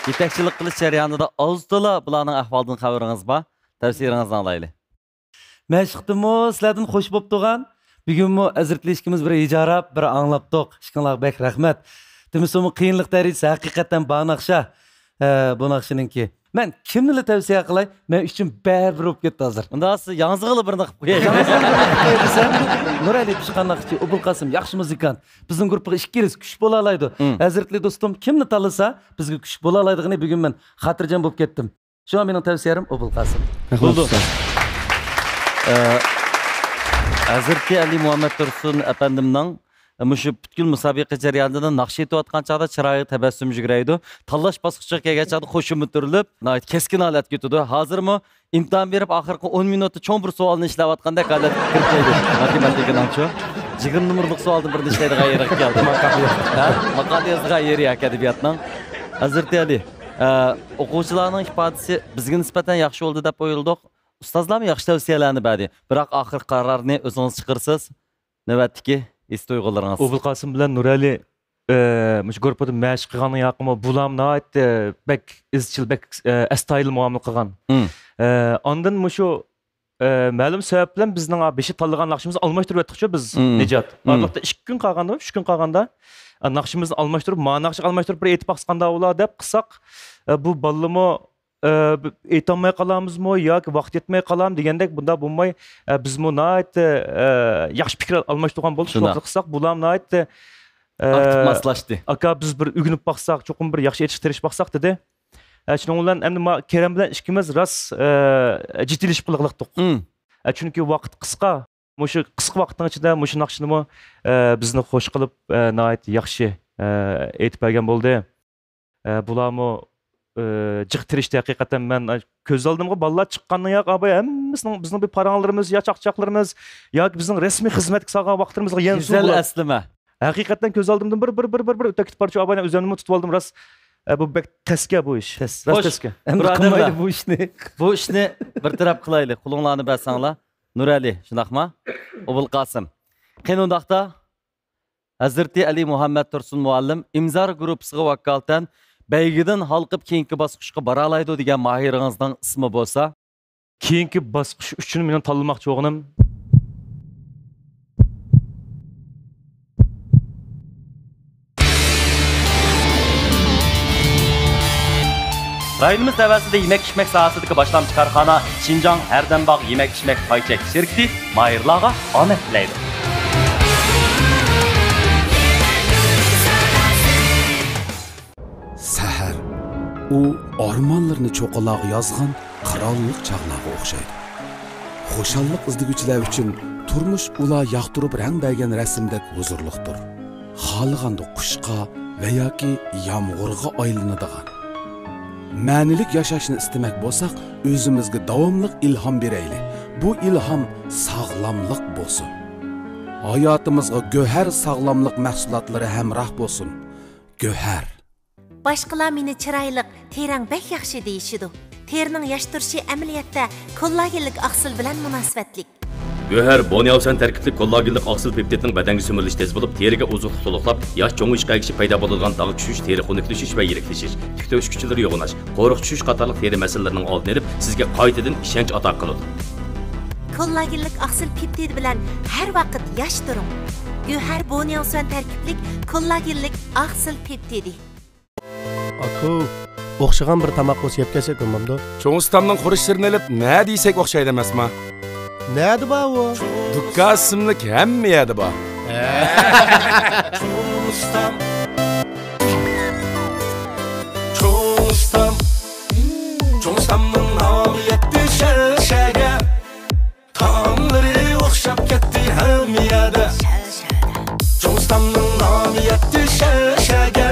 يېتەكچىلىك قىلىش جەريانىدا ئاز تولا بۇلارنىڭ ئەھۋالىدىن خەۋىرىڭىز بار. تەپسىلىيىڭىزنى ئالايلى. مەشىقتىمۇ سىلەردىن خوش بوپتۇغان. بۈگۈنمۇ ھەزرىتى ئىككىمىز بىر ھىجاراپ، بىر ئاڭلاپتۇق. ئىككىڭلارغا بەك رەھمەت. دېمىسىمۇ قىيىنلىق دەرىجىسى ھەقىقەتەن بار ناخشا. ھە، بۇ ناخشىنىڭكى. مەن كىمنىلا تەۋسىيە قىلاي، مەن ئۈچۈن بەرىبىر بولۇپ كەتتى ھازىر. ئۇنداق سىز ياڭزىغىلا بىرنى قىلىپ قوياي. ياڭزىغىلا بىرنى قىلىپ قوياي دېسەم، نۇرئەلى پىشقان ناخشىچى، ئوبۇلقاسىم ياخشى مۇزىكانت. بىزنىڭ گۇرۇپپىغا ئىككىلىسى كۈچ بولالايدۇ. مم. ھەزرىتى دوستۇم كىمنى تاللىسا، بىزگە كۈچ بولالايدىغىنى بۈگۈن مەن خاتىرجەم بولۇپ كەتتىم. شۇڭا مېنىڭ تەۋسىيەلىرىم ئوبۇلقاسىم. رەھمەت، بولدى. ئۇستاز. ئە، ھەزرىتى ئەلى مۇھەممەد تۇرسۇن ئەپەندىمنىڭ مۇشۇ پۈتكۈل مۇسابىقە جەريانىدا ناخشا ئېيتىۋاتقان چاغدا چىرايىغا تەبەسسۇم يۈگۈرەيدۇ. تاللاش باسقۇچىغا كەلگەن چاغدا خۇشۇمى تۈرۈلۈپ، ناھايىتى كەسكىن ھالەتكە كېتىدۇ. ھازىرمۇ ئىمتىھان بېرىپ، ئاخىرقى ئون مىنۇتتا چوڭ بىر سوئالنى ئىشلەۋاتقاندەك ھالەتكە كىرىپ قالدى. ماتېماتىكىنىڭچۇ؟ يىگىرمە نومۇرلۇق سوئالدىن بىرنى ئىشلەيدىغان يېرىگە كەلدى. ھە؟ ماقالە يازىدىغان يېرى ياكى ئەدەبىياتنىڭ. ھەزرىتى ئەلى، ئە، ئوقۇغۇچىلارنىڭ ئىپادىسى بىزگە نىسبەتەن ياخشى بولدى دەپ ئويلىدۇق. ئۇستازلارمۇ ياخشى تەۋسىيەلەرنى بەردى. بىراق ئاخىرقى قارارنى ئۆزىڭىز چىقىرىسىز. نۆۋەتتىكى ھېس تۇيغۇلىرىڭىز. ئوبۇلقاسىم بىلەن نۇرئەلى، ئە، مۇشۇ گۇرۇپپىدا مەشىق قىلغاننىڭ ياقىمۇ، بۇلارمۇ ناھايىتى بەك ئىزچىل، بەك، ئە، ئەستايىدىل مۇئامىلە قىلغان. مم. ئە، ئاندىن مۇشۇ ئە، مەلۇم سەۋەب بىلەن بىزنىڭ، ئا، بېشى تاللىغان ناخشىمىزنى ئالماشتۇرۇۋەتتۇقچۇ بىز، مم. نىجات. مم. ئارىلىقتا ئىككى كۈن قالغاندىمۇ، ئۈچ كۈن قالغاندا، ئا، ناخشىمىزنى ئالماشتۇرۇپ، ما ناخشىغا ئالماشتۇرۇپ بىر ئېيتىپ باقسا قانداق بولا دەپ قىلساق، ئە، بۇ بالىلىمۇ، ئە، بىر ئېيتالماي قالامىزمۇ ياكى ۋاقىت يەتمەي قالامۇ دېگەندەك بۇنداق بولماي، ئە، بىزمۇ ناھايىتى، ئە، ياخشى پىكىر ئالماشتۇرغان بولدۇق. شۇنداق. شۇ ۋاقىتتا قىلساق، بۇلار ناھايىتى، ئە، ئاكتىپ ماسلاشتى. ئاكا، بىز بىر ئۆگىنىپ باقساق، چوقۇم بىر ياخشى ئېيتىشقا تىرىشىپ باقساق دېدى. ئە، شۇنىڭ بىلەن ئەمدى ما-، كېرەم بىلەن ئىككىمىز راست، ئە، جىددىيلىشىپ قىلغلىقتۇق. مم. ئە، چۈنكى ۋاقىت قىسقا. مۇشۇ قىسقا ۋاقىتنىڭ ئىچىدە مۇشۇ ناخشىنىمۇ، ئە، بىزنى خوش قىلىپ، ئە، ناھايىتى ياخشى، ئە، ئېيتىپ بەرگەن بولدى. ئە، بۇلارمۇ، ئە، جىق تىرىشتى ھەقىقەتەن. مەن، ئە، كۆز ئالدىمغا بالىلار چىققاندىن ياق، ئاباي، ھەممىسىنىڭ بىزنىڭ بىر پاراڭلىرىمىز يا چاقچاقلىرىمىز ياكى بىزنىڭ رەسمىي خىزمەتكە سالغان ۋاقىتلىرىمىزغا يەنە سۇ گۈزەل بولار. ئەسلىمە. ھەقىقەتەن كۆز ئالدىمدىن بىر، بىر، بىر، بىر، بىر ئۆتۈپ كېتىپ بارچۇ، ئاباينى ئۆزۈمنىمۇ تۇتۇۋالدىم، راست. ئە، بۇ بەك تەسكە بۇ ئىش. تەس. راست خوش، تەسكە. ئەمدى بۇرادەرلەر، قىلمايدۇ بۇ ئىشنى. بۇ ئىشنى بىر تەرەپ قىلايلى. قولۇڭلارنى بەرسەڭلار. نۇرئەلى، شۇنداقما؟ ئوبۇلقاسىم. قېنى ئۇنداقتا، ھەزرىتى ئەلى مۇھەممەد تۇرسۇن مۇئەللىم ئىمزار گۇرۇپپىسىغا ۋاكالىتەن بەيگىدىن ھالقىپ كېيىنكى باسقۇچقا بارالايدۇ دېگەن ماھىرىڭىزنىڭ ئىسمى بولسا؟ كېيىنكى باسقۇچ ئۈچۈن مېنىڭ تاللىماقچى بولغىنىم. رايونىمىز تەۋەسىدە يېمەك-ئىچمەك ساھەسىدىكى باشلامچى كارخانا شىنجاڭ ھەردەمباغ يېمەك-ئىچمەك پاي چەكلىك شىركىتى ماھىرلارغا ئامەت تىلەيدۇ. سەھەر، ئۇ ئارمانلىرىنى چوققىلارغا يازغان قىرانلىق چاغلارغا ئوخشايدۇ. خۇشاللىق ئىزدىگۈچىلەر ئۈچۈن تۇرمۇش ئۇلار ياقتۇرۇپ رەڭ بەرگەن رەسىمدەك ھۇزۇرلۇقتۇر. خالىغاندا قۇشقا ۋە ياكى يامغۇرغا ئايلىنىدىغان. مەنىلىك ياشاشنى ئىستىمەك بولساق، ئۆزىمىزگە داۋاملىق ئىلھام بېرەيلى. بۇ ئىلھام ساغلاملىق بولسۇن. ھاياتىمىزغا گۆھەر ساغلاملىق مەھسۇلاتلىرى ھەمراھ بولسۇن. گۆھەر. باشقىلار مېنى چىرايلىق، تېرەڭ بەك ياخشى دېيىشىدۇ. تېرىنىڭ ياش تۇرۇشى ئەمەلىيەتتە كوللاگېنلىك ئاقسىل بىلەن مۇناسىۋەتلىك. گۆھەر بونياۋسەن تەركىبلىك كوللاگېنلىق ئاقسىل پېپتىدنىڭ بەدەنگە سۈمۈرۈلۈشى تېز بولۇپ، تېرىگە ئوزۇقلۇق تولۇقلاپ، ياش چوڭىيىشقا ئەگىشىپ پەيدا بولىدىغان داغ چۈشۈش، تېرە خۇنۈكلىشىش ۋە يىرىكلىشىش، تىك تۆشۈكچىلىرى يوغىناش، قورۇق چۈشۈش قاتارلىق تېرە مەسىلىلىرىنىڭ ئالدىنى ئېلىپ، سىزگە قايتىدىن ئىشەنچ ئاتا قىلىدۇ. كوللاگېنلىك ئاقسىل پېپتىدى بىلەن ھەر ۋاقىت ياش تۇرۇڭ. گۆھەر بونياۋسۈەن تەركىبلىك كوللاگېنلىك ئاقسىل پېپتىدى. ئاكا، ئوخشىغان بىر تاماق بولسا يەپ كەلسەك بولمامدۇ؟ چوڭ ئۇستامنىڭ خۇرۇچلىرىنى ئېلىپ، نە دېسەك ئوخشايدۇ ئەمەسما؟ نەدە بار ئۇ؟ دۇكا ئىسىملىك ھەممە يەردە بار. چوڭ ئۇستام. چوڭ ئۇستام. چوڭ ئۇستامنىڭ نامى يەتتى شەرشەگە. تائاملىرى ئوخشاپ كەتتى ھەممە يەردە. چوڭ ئۇستامنىڭ نامى يەتتى شەرشەگە.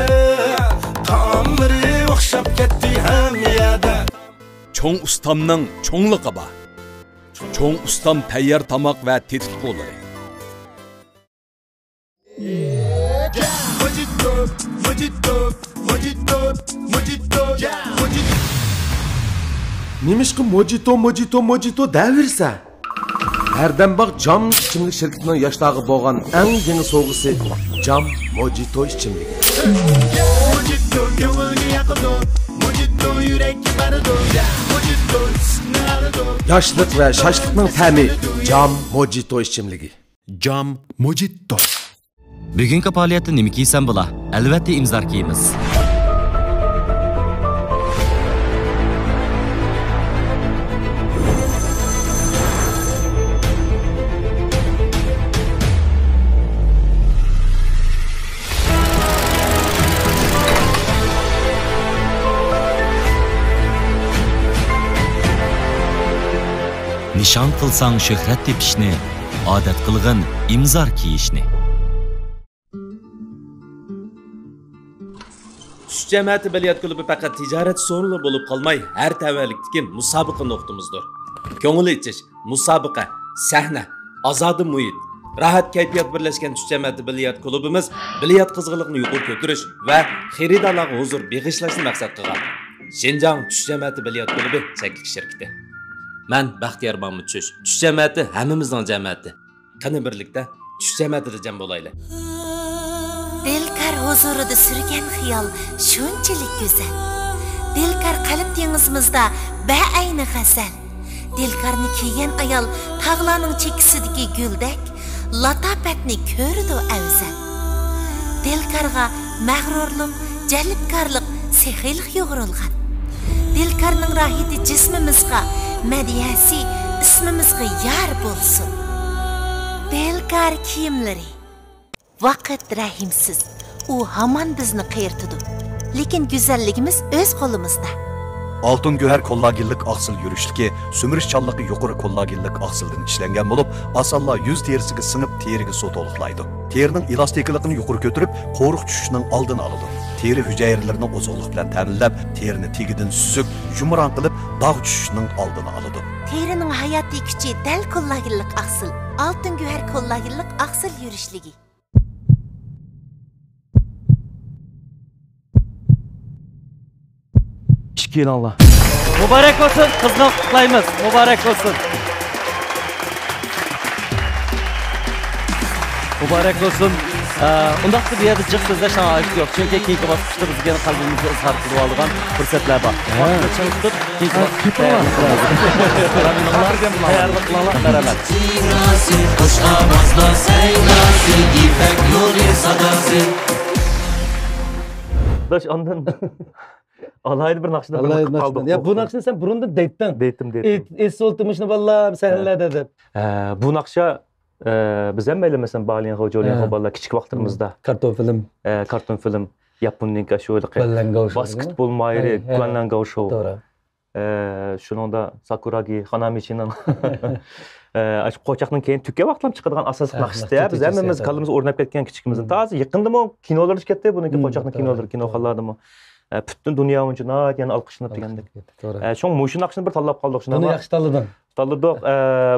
تائاملىرى ئوخشاپ كەتتى ھەممە يەردە. چوڭ ئۇستامنىڭ چوڭلۇقى بار. چوڭ ئۇستام تەييار تاماق ۋە تېتىتقۇلىرى. موجىتو، موجىتو، موجىتو، موجىتو، موجىتو. نېمىشقا موجىتو، موجىتو، موجىتو دەۋېرىسەن؟ ھەردەم باق جام ئىچىملىك شىركىتىنىڭ ياشلارغا بولغان ئەڭ يېڭى سوۋغىسى، جام موجىتو ئىچىملىكى. موجىتو كۆڭۈلگە ياقىدۇ، موجىتو يۈرەككە بارىدۇ، موجىتو ئىسسىقنى ئالىدۇ. ياشلىق ۋە شاشلىقنىڭ تەمى، جام موجىتو ئىچىملىكى. جام موجىتو. بۈگۈنكى پائالىيەتتە نېمە كىيسەم بولا؟ ئەلۋەتتە ئىمزار كىيىمىز. نىشان قىلساڭ شۆھرەت تېپىشنى، ئادەت قىلغىن ئىمزار كىيىشنى. چۈش جەمەتى بىليارت كۇلۇبى پەقەت تىجارەت سورۇنلىرى بولۇپ قالماي، ھەر تەۋەلىكتىكى مۇسابىقە نۇقتىمىزدۇر. كۆڭۈل ئېچىش، مۇسابىقە، سەھنە، ئازادە مۇھىت، راھەت كەيپىيات بىرلەشكەن چۈش جەمەتى بىليارت كۇلۇبىمىز بىليارت قىزغىنلىقىنى يۇقىرى كۆتۈرۈش ۋە خېرىدارلارغا ھۇزۇر بېغىشلاشنى مەقسەت قىلغان شىنجاڭ چۈش جەمەتى بىليارت كۇلۇبى چەكلىك شىركىتى. مەن بەختىيار مامۇت چۈش. چۈش جەمەتى ھەممىمىزنىڭ جەمەتى. قېنى بىرلىكتە چۈش جەمەتىدە جەم بولايلى. دىلكار ھۇزۇرىدا سۈرگەن خىيال شۇنچىلىك گۈزەل. دىلكار قەلب دېڭىزىمىزدا بەئەينى غەزەل. دىلكارنى كىيگەن ئايال تاغلارنىڭ چېكىسىدىكى گۈلدەك، لاتاپەتنى كۆرىدۇ ئەۋزەل. دىلكارغا مەغرۇرلۇق، جەلپكارلىق، سېخىيلىق يۇغۇرۇلغان. دىلكارنىڭ راھىتى جىسمىمىزغا، مەدھىيەسى ئىسمىمىزغا يار بولسۇن. دىلكار كىيىملىرى. ۋاقىت رەھىمسىز، ئۇ ھامان بىزنى قېرىتىدۇ. لېكىن گۈزەللىكىمىز ئۆز قولىمىزدا. ئالتۇن گۆھەر كوللاگېنلىق ئاقسىل يۈرۈشلۈكى سۈمۈرۈشچانلىقى يۇقىرى كوللاگېنلىق ئاقسىلدىن ئىشلەنگەن بولۇپ، ئاسانلا يۈز تېرىسىگە سىڭىپ، تېرىگە سۇ تولۇقلايدۇ. تېرىنىڭ ئېلاستىكىلىقىنى يۇقىرى كۆتۈرۈپ، قورۇق چۈشۈشنىڭ ئالدىنى ئالىدۇ. تېرە ھۈجەيرىلىرىنى ئوزۇقلۇق بىلەن تەمىنلەپ، تېرىنى تېگىدىن سۈزۈك، يۇمران قىلىپ، داغ چۈشۈشنىڭ ئالدىنى ئالىدۇ. تېرىنىڭ ھاياتىي كۈچى دەل كوللاگېنلىق ئاقسىل، ئالتۇن گۆھەر كوللاگېنلىق ئاقسىل يۈرۈشلۈكى. ئىككىلەڭلار. مۇبارەك بولسۇن، قىزغىن قۇتلۇقلايمىز. مۇبارەك بولسۇن. مۇبارەك بولسۇن. ئە، ئۇنداقتا بۇ يەردە جىق سۆزلەشنىڭ ھاجىتى يوق. چۈنكى كېيىنكى باسقۇچتا بىزگە قەلبىمىزنى ئىزھار قىلىۋالىدىغان پۇرسەتلەر بار. ھە. ۋاقىتنى چىڭ تۇتۇپ، كېيىنكى ھە، باسقۇچتا كېتىۋالىڭ. تەييارلىق قىلىڭلار. مەرھەمەت. سەيناسى، خۇش ئاۋازلار سەيناسى، يىپەك يولى ساداسى. داش، ئاندىن ئالاھىدە بىر ناخشىنى بىر ئالاھىدە قىلىپ ناخشىنى. قالدۇق. يا، بۇ ناخشىنى سەن بۇرۇندىن دەيتتىڭ. دەيتتىم، دەيتتىم. ئېس-، ئېسىل تۇرمۇشنى بالىلار سەھنىلەردە دەپ. ھە، بۇ ناخشا، ئە، بىز ھەممەيلەن، مەسىلەن، بالىيىنغو، جولىيىنغو ھە. بالىلار كىچىك ۋاقىتلىرىمىزدا. كارتون فىلىم. ئە، كارتون فىلىم. ياپوننىڭكى شۇ ھېلىقى ۋەنلەنگاۋ شو. باسكېتبول ماھىرى، ھەي، ھەي. گۇەنلەنگاۋ شو. توغرا. ئە، شۇنىڭدا ساكۇراگى، خانامىچىنىڭ، ئە، ئاشۇ قوچاقنىڭ كەينى تۈگىگەن ۋاقىتلام چىقىدىغان ئاساسلىق ھە، ناخشىسى. بىز ھەممىمىز كاللىمىزغا ئورناپ كەتكەن كىچىكىمىزدىن. مم. تازا يېقىندىمۇ كىنولاردا چىقاتتى، بۇنىڭكى مم، قوچاقنىڭ توغرا. كىنولىرى، كىنوخانىلاردىمۇ. ئە، پۈتۈن دۇنيا بويىچە ناھايىتى يەنە ئالقىشلىنىپ دېگەندەك. توغرا. ئە، شۇڭا مۇشۇ ناخشىنى بىر تاللاپ قالدۇق، بۇنى شۇنداقمۇ؟ ياخشى تاللىدىڭ. تاللىدۇق. ئە،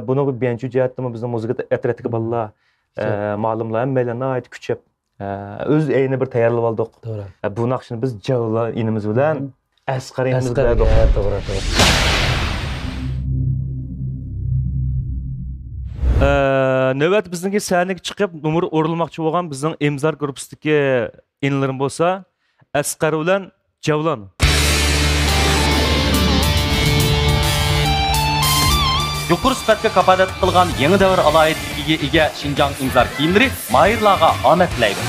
بۇنىڭغا بيەنچۈ جەھەتتىمۇ بىزنىڭ مۇزىكا ئەترىتىدىكى بالىلار، ئە، مۇئەللىملار ھەممەيلەن ناھايىتى كۈچەپ، ئە، ئۆز ئەينى بىر تەييارلىۋالدۇق. توغرا. ئە، بۇ ناخشىنى بىز جەۋلان ئىنىمىز بىلەن ئەسقەر ئىنىمىز ئەسقەر، بىلەن ئوقۇدۇق. ھە، توغرا، توغرا. ئە، نۆۋەتتە بىزنىڭكى سەھنىگە چىقىپ، نومۇر ئورۇنلىماقچى بولغان بىزنىڭ ئىمزار گۇرۇپپىسىدىكى ئىنىلىرىم بولسا، ئەسقەر بىلەن جەۋلان. يۇقىرى سۈپەتكە كاپالەتلىك قىلغان يېڭى دەۋر ئالاھىدىلىكىگە ئىگە شىنجاڭ ئىمزار كىيىملىرى ماھىرلارغا ئامەت تىلەيدۇ.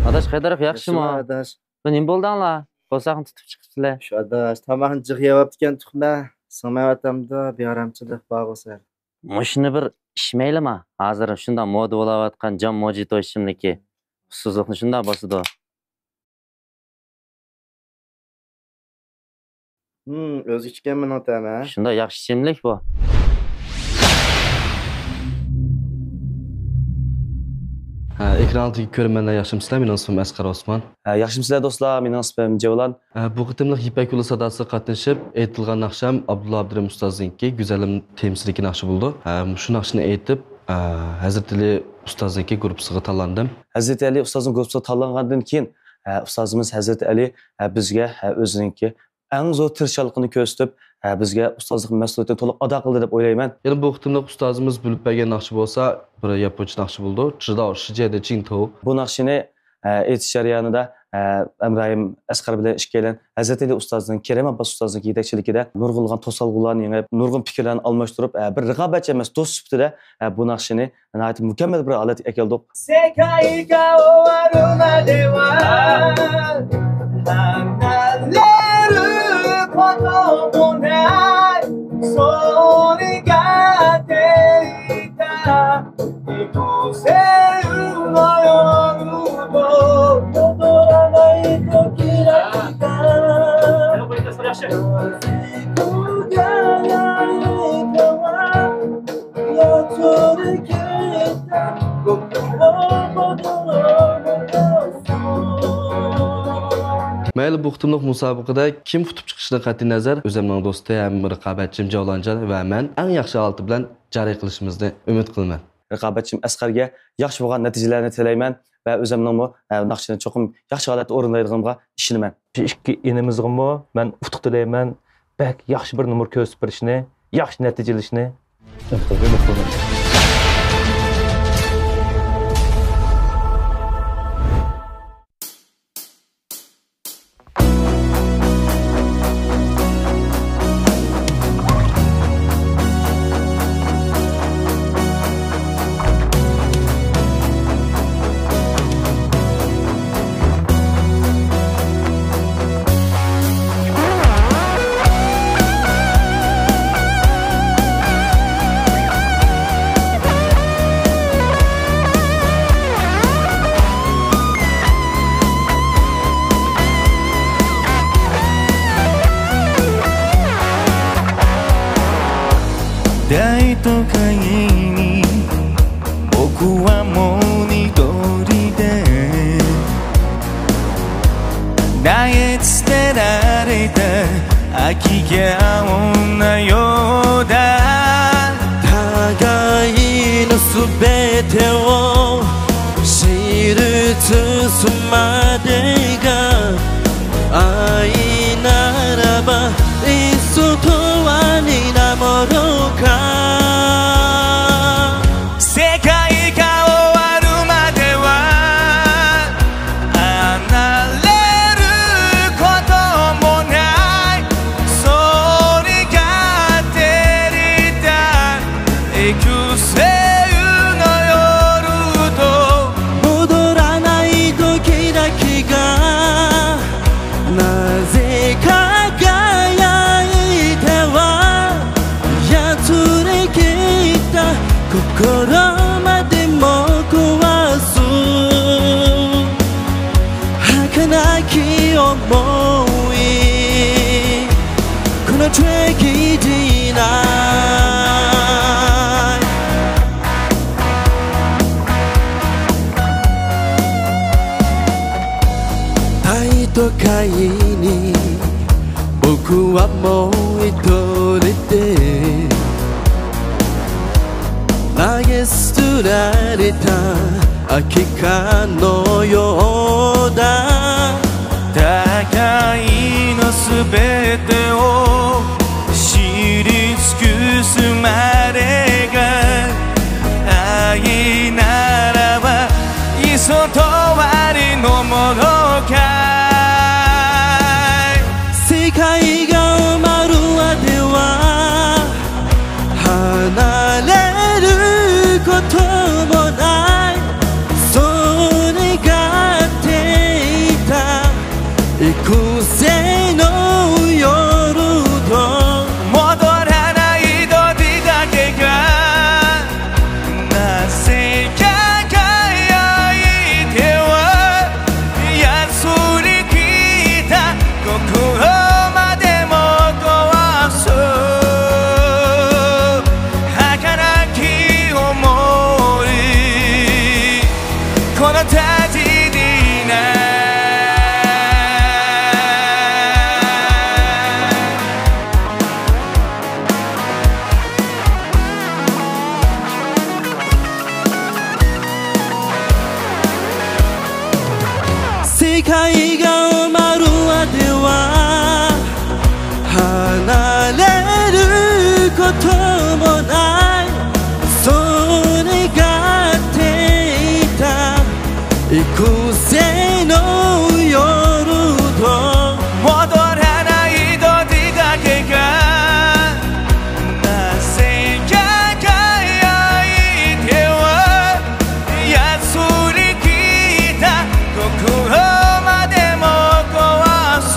ئاداش قەيدەرخ، ياخشىمۇ؟ ياخشىمۇ ئاداش؟ بۇ نېمە بولدۇڭلار؟ قورساقنى تۇتۇپ چىقىپسىلەر. شۇ ئاداش، تاماقنى جىق يەۋاپتىكەن تۇخمە، سىڭمەيۋاتامدۇ، بىئارامچىلىق بارغۇ سەل. مۇشۇنى بىر ئىچمەيلىما؟ ھازىر شۇنداق مودا بولاۋاتقان جام موجىتو ئىچىملىكى ئۇسسۇزلۇقنى شۇنداق باسىدۇ. ھىم، ئۆزگىچىكەن بۇنىڭ تەمى، ھە؟ شۇنداق ياخشى ئىچىملىك بۇ. ھە، ئېكران ئالدىدىكى كۆرۈرمەنلەر ياخشىمۇسىلەر؟ مېنىڭ ئىسمىم ئەسقەر ئوسمان. ھە، ياخشىمۇسىلەر دوستلار؟ مېنىڭ ئىسمىم جەۋلان. ھە، بۇ قېتىملىق يىپەك يولى ساداسىغا قاتنىشىپ ئېيتىلغان ناخشام ئابدۇللا ئابدۇرېھىم ئۇستازنىڭكى گۈزەلىم تېمىسىدىكى ناخشا بولىدۇ. ھە، مۇشۇ ناخشىنى ئېيتىپ، ھە، ھەزرىتى ئەلى ئۇستازنىڭكى گۇرۇپپىسىغا تاللاندىم. ھەزرىتى ئەلى ئۇستازنىڭ گۇرۇپپىسىغا تاللانغاندىن كېيىن، ھە، ئۇستازىمىز ھەزرىتى ئەلى، ھە، بىزگە، ھە، ئۆزىنىڭكى ئەڭ زور تىرىشچانلىقىنى كۆرسىتىپ، ھە، بىزگە ئۇستازلىق مەسئۇلىيىتىنى تولۇق ئادا قىلدى دەپ ئويلايمەن. يەنە بۇ قېتىملىق ئۇستازىمىز بۆلۈپ بەرگەن ناخشا بولسا بىر ياپونچە ناخشا بولىدۇ. 直到世界的尽头. بۇ ناخشىنى، ھە، ئېيتىش جەريانىدا، ھە، ھەمراھىم ئەسقەر بىلەن ئىككىيلەن ھەزرىتى ئەلى ئۇستازنىڭ، كېرەم ئابباس ئۇستازنىڭ يېتەكچىلىكىدە نۇرغۇنلىغان توسالغۇلارنى يېڭىپ، نۇرغۇن پىكىرلەرنى ئالماشتۇرۇپ، ھە، بىر رىقابەتچى ئەمەس، دوست سۈپىتىدە، ھە، بۇ ناخشىنى ناھايىتى مۇكەممەل بىر ھالەتكە ئەكەلدۇق. 世界が終わるまでは離れることもない。それが出た幾千の夜も مەيلى، بۇ قېتىملىق مۇسابىقىدە كىم ئۇتۇپ چىقىشىدىن قەتئىينەزەر، ئۆزۈمنىڭ دوستى ھەم رىقابەتچىم جەۋلانجان ۋە مەن ئەڭ ياخشى ھالىتى بىلەن جارى قىلىشىمىزنى ئۈمىد قىلىمەن. رىقابەتچىم ئەسقەرگە ياخشى بولغان نەتىجىلەرنى تىلەيمەن ۋە ئۆزۈمنىڭمۇ، ئە، ناخشىنى چوقۇم ياخشى ھالەتتە ئورۇنلايدىغىنىمغا ئىشىنىمەن. شۇ ئىككى ئىنىمىزغىمۇ مەن ئۇتۇق تىلەيمەن. بەك ياخشى بىر نومۇر كۆرسىتىپ بېرىشىنى، ياخشى نەتىجە ئېلىشىنى ئۈمىد قىلىمەن. 僕はもう一人で投げ捨てられた空き缶のようだ。互いのすべてを知り尽くすまでが愛ならば、いそとわりのものかい。世界が終わるまでは離れることもない。そう願っていた幾千の夜と、戻らない時だけがなぜ輝いては、安りきった心までも壊す儚き想い、この手でいない。世界が終わるまでは離れることもない。そう願っていた幾千の夜と、戻らない時だけがなぜ輝いては、安りきった心までも壊す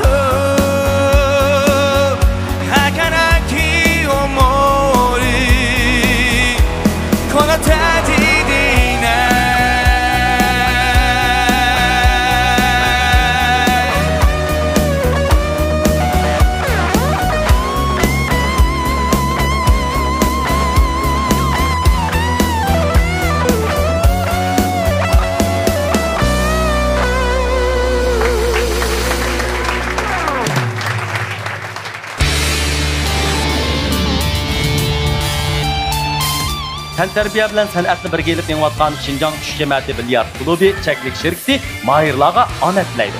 儚き想い、この手でいない。تەنتەربىيە بىلەن سەنئەتنى بىرگە ئېلىپ مېڭىۋاتقان شىنجاڭ چۈش جەمەتى بىليارد كۇلۇبى چەكلىك شىركىتى ماھىرلارغا ئامەت تىلەيدۇ.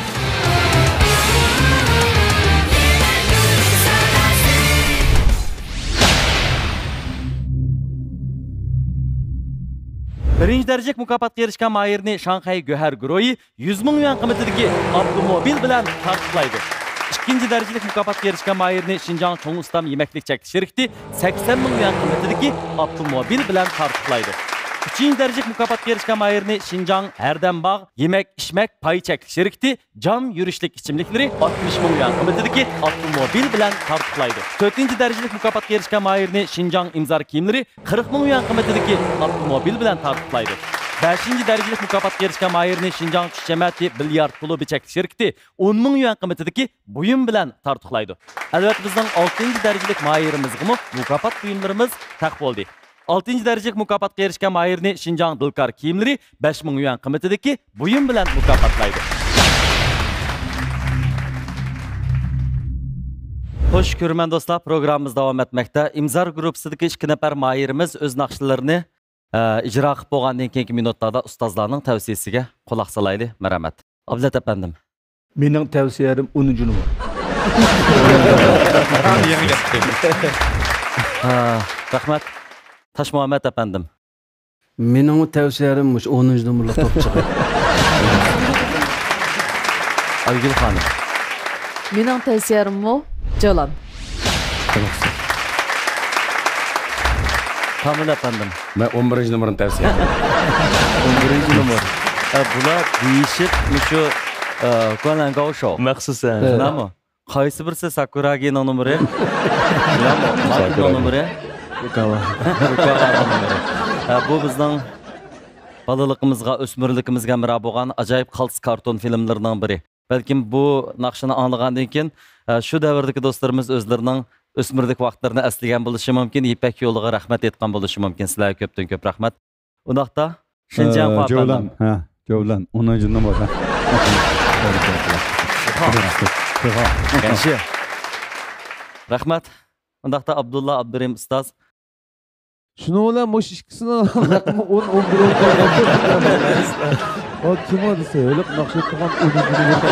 بىرىنچى دەرىجىلىك مۇكاپاتقا ئېرىشكەن ماھىرنى شاڭخەي گۆھەر گۇرۇھى يۈز مىڭ يۈەن قىممىتىدىكى ئاپتوموبىل بىلەن تارتۇقلايدۇ. ئىككىنچى دەرىجىلىك مۇكاپاتقا ئېرىشكەن ماھىرنى شىنجاڭ چوڭ ئۇستام يېمەكلىك چەكلىك شىركىتى سەكسەن مىڭ يۈەن قىممىتىدىكى ئاپتوموبىل بىلەن تارتۇقلايدۇ. ئۈچىنچى دەرىجىلىك مۇكاپاتقا ئېرىشكەن ماھىرنى شىنجاڭ ھەردەم باغ يېمەك ئىچمەك پاي چەكلىك شىركىتى جام يۈرۈشلۈك ئىچىملىكلىرى ئاتمىش مىڭ يۈەن قىممىتىدىكى ئاپتوموبىل بىلەن تارتۇقلايدۇ. تۆتىنچى دەرىجىلىك مۇكاپاتقا ئېرىشكەن ماھىرنى شىنجاڭ ئىمزار كىيىملىرى قىرىق مىڭ يۈەن قىممىتىدىكى ئاپتوموبىل بىلەن تارتۇقلايدۇ. بەشىنچى دەرىجىلىك مۇكاپاتقا ئېرىشكەن ماھىرنى شىنجاڭ چۈش جەمەتى بىليارد كۇلۇبى چەكلىك شىركىتى ئون مىڭ يۈەن قىممىتىدىكى بۇيۇم بىلەن تارتۇقلايدۇ. ئەلۋەتتە، بىزنىڭ ئالتىنچى دەرىجىلىك ماھىرىمىزغىمۇ مۇكاپات بۇيۇملىرىمىز تەق بولدى. ئالتىنچى دەرىجىلىك مۇكاپاتقا ئېرىشكەن ماھىرنى شىنجاڭ دىلكار كىيىملىرى بەش مىڭ يۈەن قىممىتىدىكى بۇيۇم بىلەن مۇكاپاتلايدۇ. خوش كۆرىمەن دوستلار، پروگراممىمىز داۋام ئەتمەكتە. ئىمزار گۇرۇپپىسىدىكى ئىككى نەپەر ماھىرىمىز ئۆز ناخشىلىرىنى، ئە، ئىجرا قىلىپ بولغاندىن كېيىنكى مىنۇتلاردا ئۇستازلارنىڭ تەۋسىيىسىگە قۇلاق سالايلى. مەرھەمەت. ئابلەت ئەپەندىم. مېنىڭ تەۋسىيەم ئونىنچى نومۇر. يېڭى گەپ. ھە، رەھمەت. تاشمۇھەممەت ئەپەندىم. مېنىڭمۇ تەۋسىيەم مۇشۇ ئونىنچى نومۇرلۇق توپچىغا. ئايگۈل خانىم. مېنىڭ تەۋسىيەممۇ جولان. كامىل ئەپەندىم. مەن ئون بىرىنچى نومۇرنى تەۋسىيە قىلىمەن. ئون بىرىنچى نومۇر. ئە، بۇلار دېيىشىپ مۇشۇ، ئە، گۇەنلەن گاۋ شوۋ. مەخسۇس، ھە. شۇنداقمۇ؟ قايسى بىرسى ساكۇراگىنىڭ نومۇرى؟ شۇنداقمۇ؟ ماكىنىڭ نومۇرى؟ رۇكاۋا. رۇكاۋانىڭ نومۇرى. ئە، بۇ بىزنىڭ بالىلىقىمىزغا، ئۆسمۈرلۈكىمىزگە ھەمراھ بولغان ئاجايىپ قالتىس كارتون فىلىملىرىنىڭ بىرى. بەلكىم بۇ ناخشىنى ئاڭلىغاندىن كېيىن، ئە، شۇ دەۋردىكى دوستلىرىمىز ئۆزلىرىنىڭ ئۆسمۈرلۈك ۋاقىتلىرىنى ئەسلىگەن بولۇشى مۇمكىن، يىپەك يولىغا رەھمەت ئېيتقان بولۇشى مۇمكىن. سىلەرگە كۆپتىن كۆپ رەھمەت. ئۇنداقتا، شىنجياڭ ئە، خۇا جوۋلان، پەندىم. ھە، جوۋلان، ئونىنچى نومۇر، ھە. ھە. ياخشى. رەھمەت. ئۇنداقتا ئابدۇللا ئابدۇرېھىم ئۇستاز. شۇنىڭ بىلەن مۇشۇ ئىككىسىنىڭ رەقىمى ئون، ئون بىر، ئون ئۇ كىم ئۇ دېسە، ھېلىقى ناخشا ئېيتىدىغان ئونىنچى نومۇر.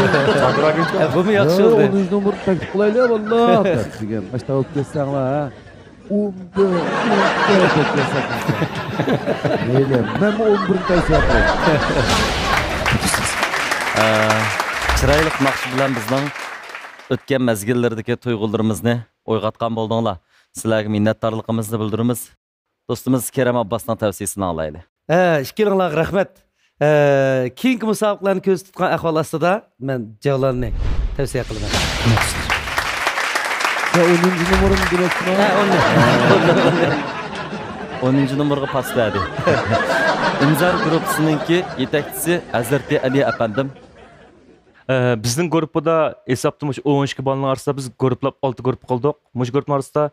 ئە، بۇمۇ ياخشى بولدى. ئونىنچى نومۇرنى تەكلىپ قىلايلى، ۋاللا. دېگەن، ماشتا بولۇپ كەتسەڭلار، ھە. ئون بىر، ئون بىر دەپ ياساپ. مەيلى، مەنمۇ ئون بىرنى تەۋسىيە قىلاي. ئە، چىرايلىق ناخشا بىلەن بىزنىڭ ئۆتكەن مەزگىللەردىكى تۇيغۇلىرىمىزنى ئويغاتقان بولدۇڭلار. سىلەرگە مىننەتدارلىقىمىزنى بىلدۈرىمىز. دوستىمىز كېرەم ئابباسنىڭ تەۋسىيىسىنى ئاڭلايلى. ھە، ئىككىلىڭلارغا رەھمەت. ھە، كېيىنكى مۇسابىقىلەرنى كۆزدە تۇتقان ئەھۋال ئاستىدا مەن جەۋلاننى تەۋسىيە قىلىمەن. يا، ئونىنچى نومۇرنى دېمەكچىمەن. ھە، ئونىنچى. ئونىنچى نومۇرغا پاس بەردى. ئىنزار گۇرۇپپىسىنىڭكى يېتەكچىسى ھەزرىتى ئەلى ئەپەندىم. ئە، بىزنىڭ گۇرۇپپىدا ھېسابتا مۇشۇ ئون ئىككى بالىنىڭ ئارىسىدا بىز گۇرۇپپىلاپ ئالتە گۇرۇپپا قىلدۇق. مۇشۇ گۇرۇپپىنىڭ ئارىسىدا،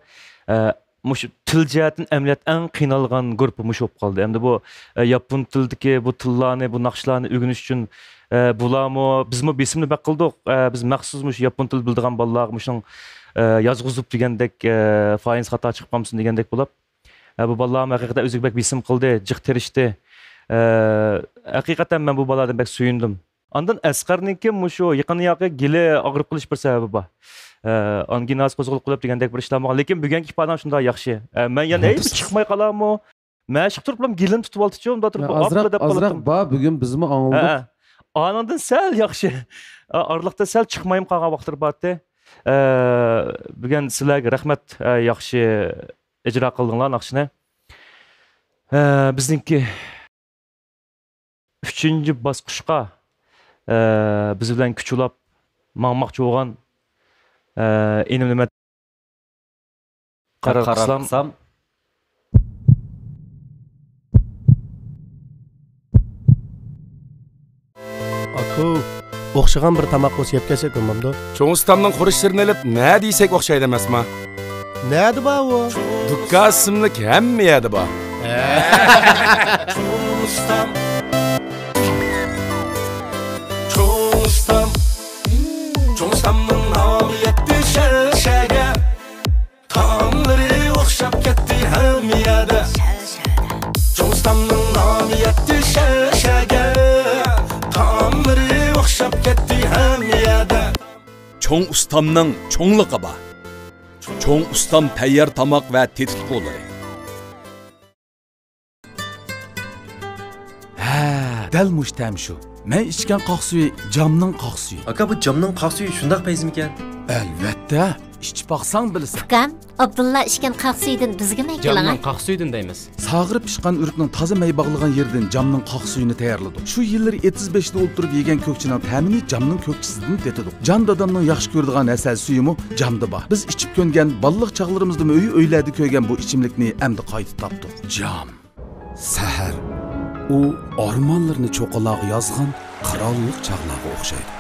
ئە، مۇشۇ تىل جەھەتتىن ئەمەلىيەتتە ئەڭ قىينالغان گۇرۇپپا مۇشۇ بولۇپ قالدى. ئەمدى بۇ، ئە، ياپون تىلىدىكى بۇ تىللارنى، بۇ ناخشىلارنى ئۆگىنىش ئۈچۈن، ئە، بۇلارمۇ، بىزمۇ بېسىمنى بەك قىلدۇق. ئە، بىز مەخسۇس مۇشۇ ياپون تىلى بىلىدىغان بالىلارغا مۇشۇنىڭ، ئە، يازغۇزۇپ دېگەندەك، ئە، فايىنس خاتا چىقىپ قالمىسۇن دېگەندەك بولۇپ. ئە، بۇ بالىلارمۇ ھەقىقەتەن ئۆزىگە بەك بېسىم قىلدى، جىق تىرىشتى. ئە، ھەقىقەتەن مەن بۇ بالىلاردىن بەك سۆيۈندۈم. ئاندىن ئەسقەرنىڭكى مۇشۇ يېقىن ياقى گېلى ئاغرىپ قېلىش بىر سەۋەبى بار. ئە، ئانگىناسى قوزغىلىپ قېلىپ دېگەندەك بىر ئىشلار بولغان. لېكىن بۈگۈنكى ئىپادەڭ شۇنداق ياخشى. ئە، مەن يەنە، ئەي، بىز چىقماي قالارمۇ؟ مەشىق تۇرۇپلا گېلىنى تۇتۇۋالدىچۇ، مۇنداق تۇرۇپ، يا، ئازراق، ئاپلا دەپ ئازراق قالاتتىم. بار، بۈگۈن بىزمۇ ئاڭلىدۇق. ھە، ھە. ئانىڭدىن سەل ياخشى. ئا، ئارىلىقتا سەل چىقمايمۇ قالغان ۋاقىتلىرى بارتى. ئە، بۈگۈن سىلەرگە رەھمەت، ئە، ياخشى ئىجرا قىلدىڭلار ناخشىنى. ئە، بىزنىڭكى ئۈچىنچى باسقۇچقا، ئە، بىز بىلەن كۈچ ئۇلاپ ماڭماقچى بولغان، ئە، ئىنىم نېمە قارار قىلسام. ئاكا، ئوخشىغان بىر تاماق بولسا يەپ كەلسەك بولمامدۇ؟ چوڭ ئۇستامنىڭ خۇرۇچلىرىنى ئېلىپ، نە دېسەك ئوخشايدۇ ئەمەسما؟ نەدە بار ئۇ؟ دۇكان ئىسىملىك ھەممە يەردە بار. چوڭ ئۇستام. چوڭ ئۇستام. چوڭ ئۇستامنىڭ نامى يەتتى شەھەر شەھەرگە. تائاملىرى ئوخشاپ كەتتى ھەممە يەردە. چوڭ ئۇستامنىڭ نامى يەتتى شەھەر شەھەرگە. تائاملىرى ئوخشاپ كەتتى ھەممە يەردە. چوڭ ئۇستامنىڭ چوڭلۇقى بار. چوڭ ئۇستام تەييار تاماق ۋە تېتىتقۇلىرى. ھە، دەل مۇشۇ تەم شۇ. مەن ئىچكەن قاق سۈيى جامنىڭ قاق سۈيى. ئاكا، بۇ جامنىڭ قاق سۈيى شۇنداق پەيزىمىكەن؟ ئەلۋەتتە، ئىچىپ باقساڭ بىلىسەن. ئۇكام، ئابدۇللا ئىچكەن قاق سۈيىدىن بىزگىمۇ ئەكىلىڭە. جامنىڭ قاق سۈيىدىن دەيمىز. ساغىرىپ پىشقان ئۆرۈكنىڭ تازا مەي باغلىغان يېرىدىن جامنىڭ قاق سۈيىنى تەييارلىدۇق. شۇ يىللىرى ئېتىز بېشىدا ئولتۇرۇپ يېگەن كۆكچىنىڭ تەمىنى جامنىڭ كۆكچىسىدىن تېتىدۇق. جان دادامنىڭ ياخشى كۆرىدىغان ھەسەل سۈيىمۇ جامدا بار. بىز ئىچىپ كۆنگەن، بالىلىق چاغلىرىمىزدىمۇ ئۆي-ئۆيلەردە كۆرگەن بۇ ئىچىملىكنى ئەمدى قايتا تاپتۇق. جام. سەھەر. ئۇ ئارمانلىرىنى چوققىلارغا يازغان قىرانلىق چاغلارغا ئوخشايدۇ.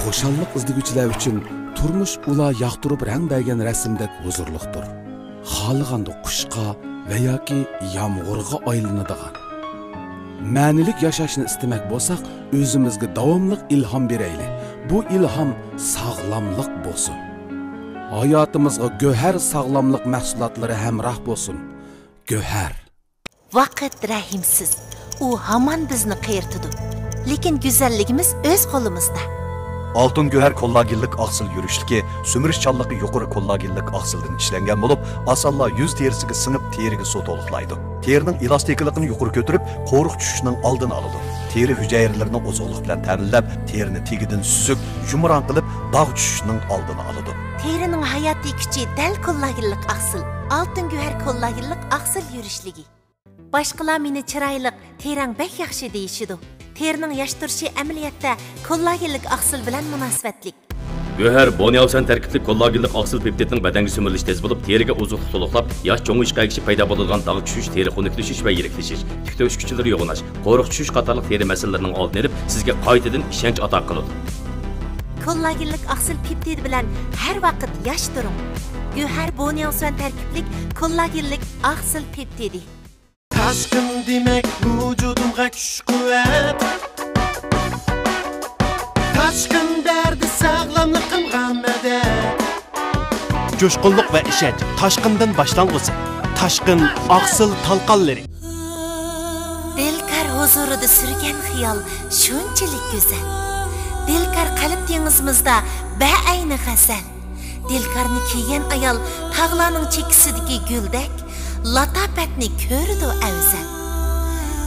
خۇشاللىق ئىزدىگۈچىلەر ئۈچۈن تۇرمۇش ئۇلار ياقتۇرۇپ رەڭ بەرگەن رەسىمدەك ھۇزۇرلۇقتۇر. خالىغاندا قۇشقا ۋە ياكى يامغۇرغا ئايلىنىدىغان. مەنىلىك ياشاشنى ئىستىمەك بولساق، ئۆزىمىزگە داۋاملىق ئىلھام بېرەيلى. بۇ ئىلھام ساغلاملىق بولسۇن. ھاياتىمىزغا گۆھەر ساغلاملىق مەھسۇلاتلىرى ھەمراھ بولسۇن. گۆھەر. ۋاقىت رەھىمسىز. ئۇ ھامان بىزنى قېرىتىدۇ. لېكىن گۈزەللىكىمىز ئۆز قولىمىزدا. ئالتۇن گۆھەر كوللاگېنلىق ئاقسىل يۈرۈشلۈكى سۈمۈرۈشچانلىقى يۇقىرى كوللاگېنلىق ئاقسىلدىن ئىشلەنگەن بولۇپ، ئاسانلا يۈز تېرىسىگە سىڭىپ، تېرىگە سۇ تولۇقلايدۇ. تېرىنىڭ ئېلاستىكىلىقىنى يۇقىرى كۆتۈرۈپ، قورۇق چۈشۈشنىڭ ئالدىنى ئالىدۇ. تېرە ھۈجەيرىلىرىنى ئوزۇقلۇق بىلەن تەمىنلەپ، تېرىنى تېگىدىن سۈزۈك، يۇمران قىلىپ، داغ چۈشۈشنىڭ ئالدىنى ئالىدۇ. تېرىنىڭ ھاياتىي كۈچى دەل كوللاگېنلىق ئاقسىل. ئالتۇن گۆھەر كوللاگېنلىق ئاقسىل يۈرۈشلۈكى. باشقىلار مېنى چىرايلىق، تېرەڭ بەك ياخشى دېيىشىدۇ. تېرىنىڭ ياش تۇرۇشى ئەمەلىيەتتە كوللاگېنلىك ئاقسىل بىلەن مۇناسىۋەتلىك. گۆھەر بونياۋسەن تەركىبلىك كوللاگېنلىق ئاقسىل پېپتىدنىڭ بەدەنگە سۈمۈرۈلۈشى تېز بولۇپ، تېرىگە ئوزۇقلۇق تولۇقلاپ، ياش چوڭىيىشقا ئەگىشىپ پەيدا بولىدىغان داغ چۈشۈش، تېرە خۇنۈكلىشىش ۋە يىرىكلىشىش، تىك تۆشۈك ئۇچىلىرى يوغىناش، قورۇق چۈشۈش قاتارلىق تېرە مەسىلىلىرىنىڭ ئالدىنى ئېلىپ، سىزگە قايتىدىن ئىشەنچ ئاتا قىلىدۇ. كوللاگېنلىك ئاقسىل پېپتىدى بىلەن ھەر ۋاقىت ياش تۇرۇڭ. گۆھەر بونياۋسۈەن تەركىبلىك كوللاگېنلىك ئاقسىل پېپتىدى. تاشقىن دېمەك ۋۇجۇدۇمغا كۈچ-قۇۋۋەت. ئاشقىن بەردى ساغلاملىقىمغا مەدەت. جۇشقۇنلۇق ۋە ئىشەنچ تاشقىندىن باشلانغۇسى. تاشقىن ئاقسىل تالقانلىرى. دىلكار ھۇزۇرىدا سۈرگەن خىيال شۇنچىلىك گۈزەل. دىلكار قەلب دېڭىزىمىزدا بەئەينى غەزەل. دىلكارنى كىيگەن ئايال تاغلارنىڭ چېكىسىدىكى گۈلدەك، لاتاپەتنى كۆرىدۇ ئەۋزەل.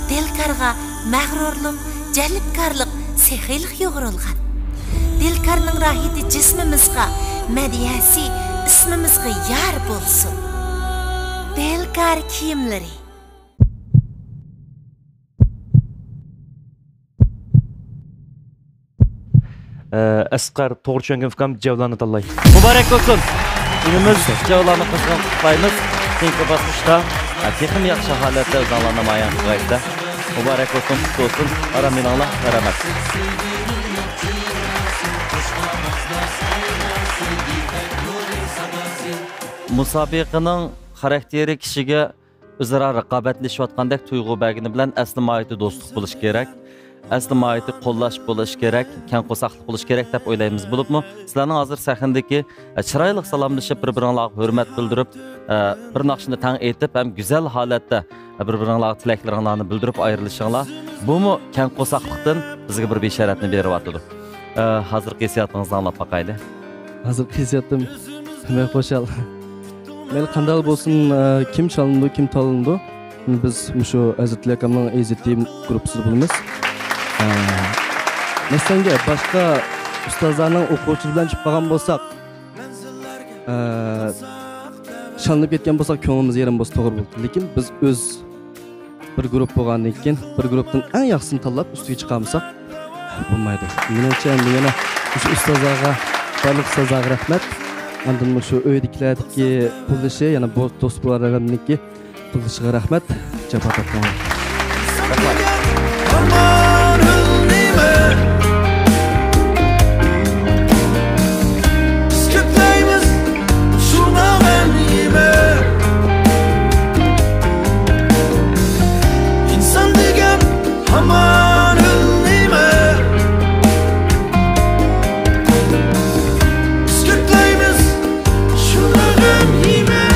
دىلكارغا مەغرۇرلۇق، جەلپكارلىق، سېخىيلىق يۇغۇرۇلغان. دىلكارنىڭ راھىتى جىسمىمىزغا، مەدھىيەسى ئىسمىمىزغا يار بولسۇن. دىلكار كىيىملىرى. ئەسقەر، توغرا چۈشەنگەن ئۇكام جەۋلاننى تاللاي. مۇبارەك بولسۇن. ئىنىمىز جەۋلاننى قىزغىن قۇتلۇقلايمىز. كېيىنكى باسقۇچتا، ھە، تېخىمۇ ياخشى ھالەتتە ئۆزۈڭلار نامايان قىلغايسىلەر. مۇبارەك بولسۇن، قۇتلۇق بولسۇن. ئارام ئېلىڭلار، سالامەت. مۇسابىقىنىڭ خاراكتېرى كىشىگە ئۆزئارا رىقابەتلىشىۋاتقاندەك تۇيغۇ بەرگىنى بىلەن ئەسلى ماھىيىتى دوستلۇق بولۇشى كېرەك، ئەسلى ماھىيىتى قوللاش بولۇشى كېرەك، كەڭ قورساقلىق بولۇشى كېرەك دەپ ئويلايمىز. بولۇپمۇ سىلەرنىڭ ھازىر سەھنىدىكى، ئە، چىرايلىق سالاملىشىپ، بىر-بىرىڭلارغا ھۆرمەت بىلدۈرۈپ، ئە، بىر ناخشىنى تەڭ ئېيتىپ ھەم گۈزەل ھالەتتە، ئە، بىر-بىرىڭلارغا تىلەكلىرىڭلارنى بىلدۈرۈپ ئايرىلىشىڭلار، بۇمۇ كەڭ قورساقلىقتىن بىزگە بىر بېشارەتنى بېرىۋاتىدۇ. ئە، ھازىرقى ھېسسىياتىڭىزنى ئاڭلاپ باقايلى. ھازىرقى ھېسسىياتىم بەك خۇشال. مەيلى قانداق بولسۇن، ئە، كىم چالىنىدۇ، كىم تاللىنىدۇ، بىز مۇشۇ ھەزرىتى ئاكامنىڭ ئېزىتى گۇرۇپپىسىدا بولىمىز. ئە، مەسىلەنگە، باشقا ئۇستازلارنىڭ ئوقۇغۇچىلىرى بىلەن چىقىپ قالغان بولساق، ئە، چالىنىپ كەتكەن بولساق، كۆڭلىمىز يېرىم بولسا توغرا بولىدۇ. لېكىن بىز ئۆز بىر گۇرۇپپا بولغاندىن كېيىن، بىر گۇرۇپپىدىن ئەڭ ياخشىسىنى تاللاپ ئۈستىگە چىقارمىساق بولمايدۇ. مېنىڭچە، ئەمدى يەنە مۇشۇ ئۇستازلارغا، بارلىق ئۇستازلارغا رەھمەت. ئاندىن مۇشۇ ئۆيدىكىلەردىكى قوللىشى، يەنە بۇ دوست بۇرادەرلەرنىڭكى قوللىشىغا رەھمەت. جاپا تارتىڭلار. رەھمەت. ئىنسان دېگەن ھامان ئۆلمەيمەن. بىز كۆكلەيمىز شۇنداق غەم يېمەن.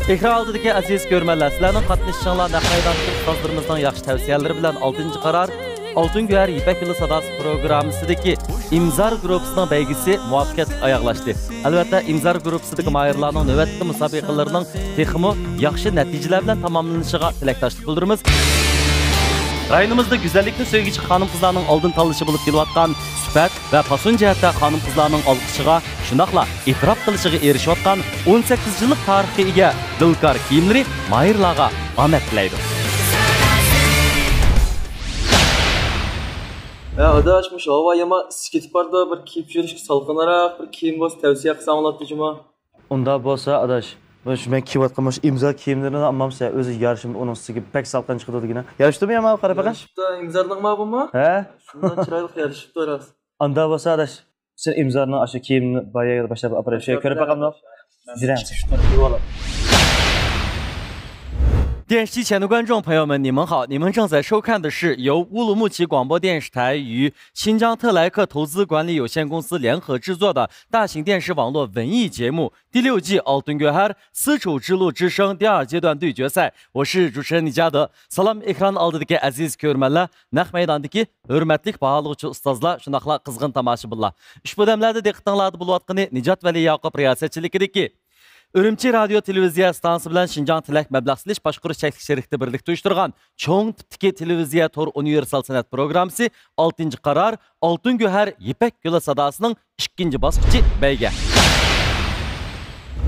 ئېكران ئالدىدىكى ئەزىز كۆرۈرمەنلەر، سىلەرنىڭ قاتنىشىشىڭلار، نەق مەيداندىكى ئۇستازلىرىمىزنىڭ ياخشى تەۋسىيەلىرى بىلەن ئالتىنچى قارار، ئالتۇن گۆھەر يىپەك يولى ساداسى پروگراممىسىدىكى ئىمزار گۇرۇپپىسىنىڭ بەيگىسى مۇۋەپپەقىيەتلىك ئاياغلاشتى. ئەلۋەتتە، ئىمزار گۇرۇپپىسىدىكى ماھىرلارنىڭ نۆۋەتتىكى مۇسابىقىلىرىنىڭ تېخىمۇ ياخشى نەتىجىلەر بىلەن تاماملىنىشىغا تىلەكداشلىق بىلدۈرىمىز. رايونىمىزدا گۈزەللىكنى سۆيگۈچى خانىم-قىزلارنىڭ ئالدىن تاللىشى بولۇپ كېلىۋاتقان سۈپەت ۋە پاسون جەھەتتە خانىم-قىزلارنىڭ ئالقىشىغا، شۇنداقلا ئېتىراپ قىلىشىغا ئېرىشىۋاتقان ئون سەككىز يىللىق تارىخقا ئىگە دىلكار كىيىملىرى ماھىرلارغا ئامەت تىلەيدۇ. ھە، ئاداش، مۇشۇ ھاۋا يامان ئىسسىپ كېتىپ بارىدۇ، بىر كىيىپ يۈرۈشكە سالقىنراق بىر كىيىم بولسا تەۋسىيە قىلساڭ بولاتتى جۇمۇ. ئۇنداق بولسا، ئاداش، مانا شۇ مەن كىيىۋاتقان مۇشۇ ئىمزا كىيىملىرىنى ئالمامسەن؟ ئۆزى يارىشىم، ئۇنىڭ ئۈستىگە بەك سالقىن چىقىدۇ دېگىنە. يارىشتىمۇ يا ماڭا قارا پەقەت؟ يارىشىپتۇ، ئىمزارنىڭ ما بۇمۇ؟ ھە؟ شۇنداق چىرايلىق يارىشىپتۇ راست. ئانداق بولسا، ئاداش، سەن ئىمزارنىڭ ئاشۇ كىيىمىنى بار يەرگە باشلاپ ئاپىرىپ، شۇ كۆرۈپ باقامدۇ؟ 电视机前的观众朋友们，你们好，你们正在收看的是由乌鲁木齐广播电视台与新疆特莱克投资管理有限公司联合制作的大型电视网络文艺节目第六季《Altın Göher: 丝绸之路之声》第二阶段对决赛。我是主持人李嘉德。سالام ئېكران ئالدىدىكى ئەزىز كۆرۈرمەنلەر، نەق مەيداندىكى ھۆرمەتلىك باھالىغۇچى ئۇستازلار، شۇنداقلا قىزغىن تاماشىبىنلار. ئۇشبۇ دەملەردە دىققىتىڭلاردا بولۇۋاتقىنى نىجات ۋەلى ياقۇپ رىياسەتچىلىكىدىكى ئۈرۈمچى رادىيو تېلېۋىزىيە ئىستانسىسى بىلەن شىنجاڭ تىلەك مەبلەغ سېلىش باشقۇرۇش چەكلىك شىركىتى بىرلىكتە ئۇيۇشتۇرغان چوڭ تىپتىكى تېلېۋىزىيە تور ئۇنىۋېرسال سەنئەت پروگراممىسى ئالتىنچى قارار، ئالتۇن گۆھەر يىپەك يولى ساداسىنىڭ ئىككىنچى باسقۇچى بەيگە.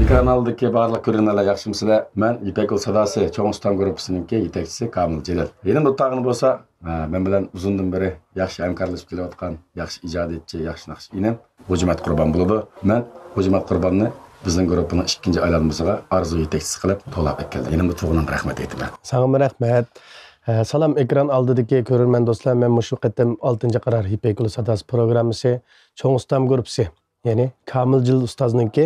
ئېكران ئالدىدىكى بارلىق كۆرۈرمەنلەر ياخشىمۇسىلەر؟ مەن يىپەك يولى ساداسى چوڭ ئۇستام گۇرۇپپىسىنىڭكى يېتەكچىسى كامىل جېلىل. يېنىمدا ئولتۇرغىنى بولسا، ھە، مەن بىلەن ئۇزۇندىن بېرى ياخشى ھەمكارلىشىپ كېلىۋاتقان ياخشى ئىجادىيەتچى، ياخشى ناخشىچى ئىنىم غوجىمەت قۇربان بولىدۇ. مەن غوجىمەت قۇرباننى بىزنىڭ گۇرۇپپىنىڭ ئىككىنچى ئايلانمىسىغا ئارزۇ يېتەكچىسى قىلىپ توۋلاپ ئەكەلدىم. يېنىمدا تۇرغىنىڭغا رەھمەت ئېيتىمەن. ساڭىمۇ رەھمەت. ھە، سالام ئېكران ئالدىدىكى كۆرۈرمەن دوستلار، مەن مۇشۇ قېتىم ئالتىنچى قارار يىپەك يولى ساداسى پروگراممىسى چوڭ ئۇستام گۇرۇپپىسى، يەنى كامىل جېلىل ئۇستازنىڭكى،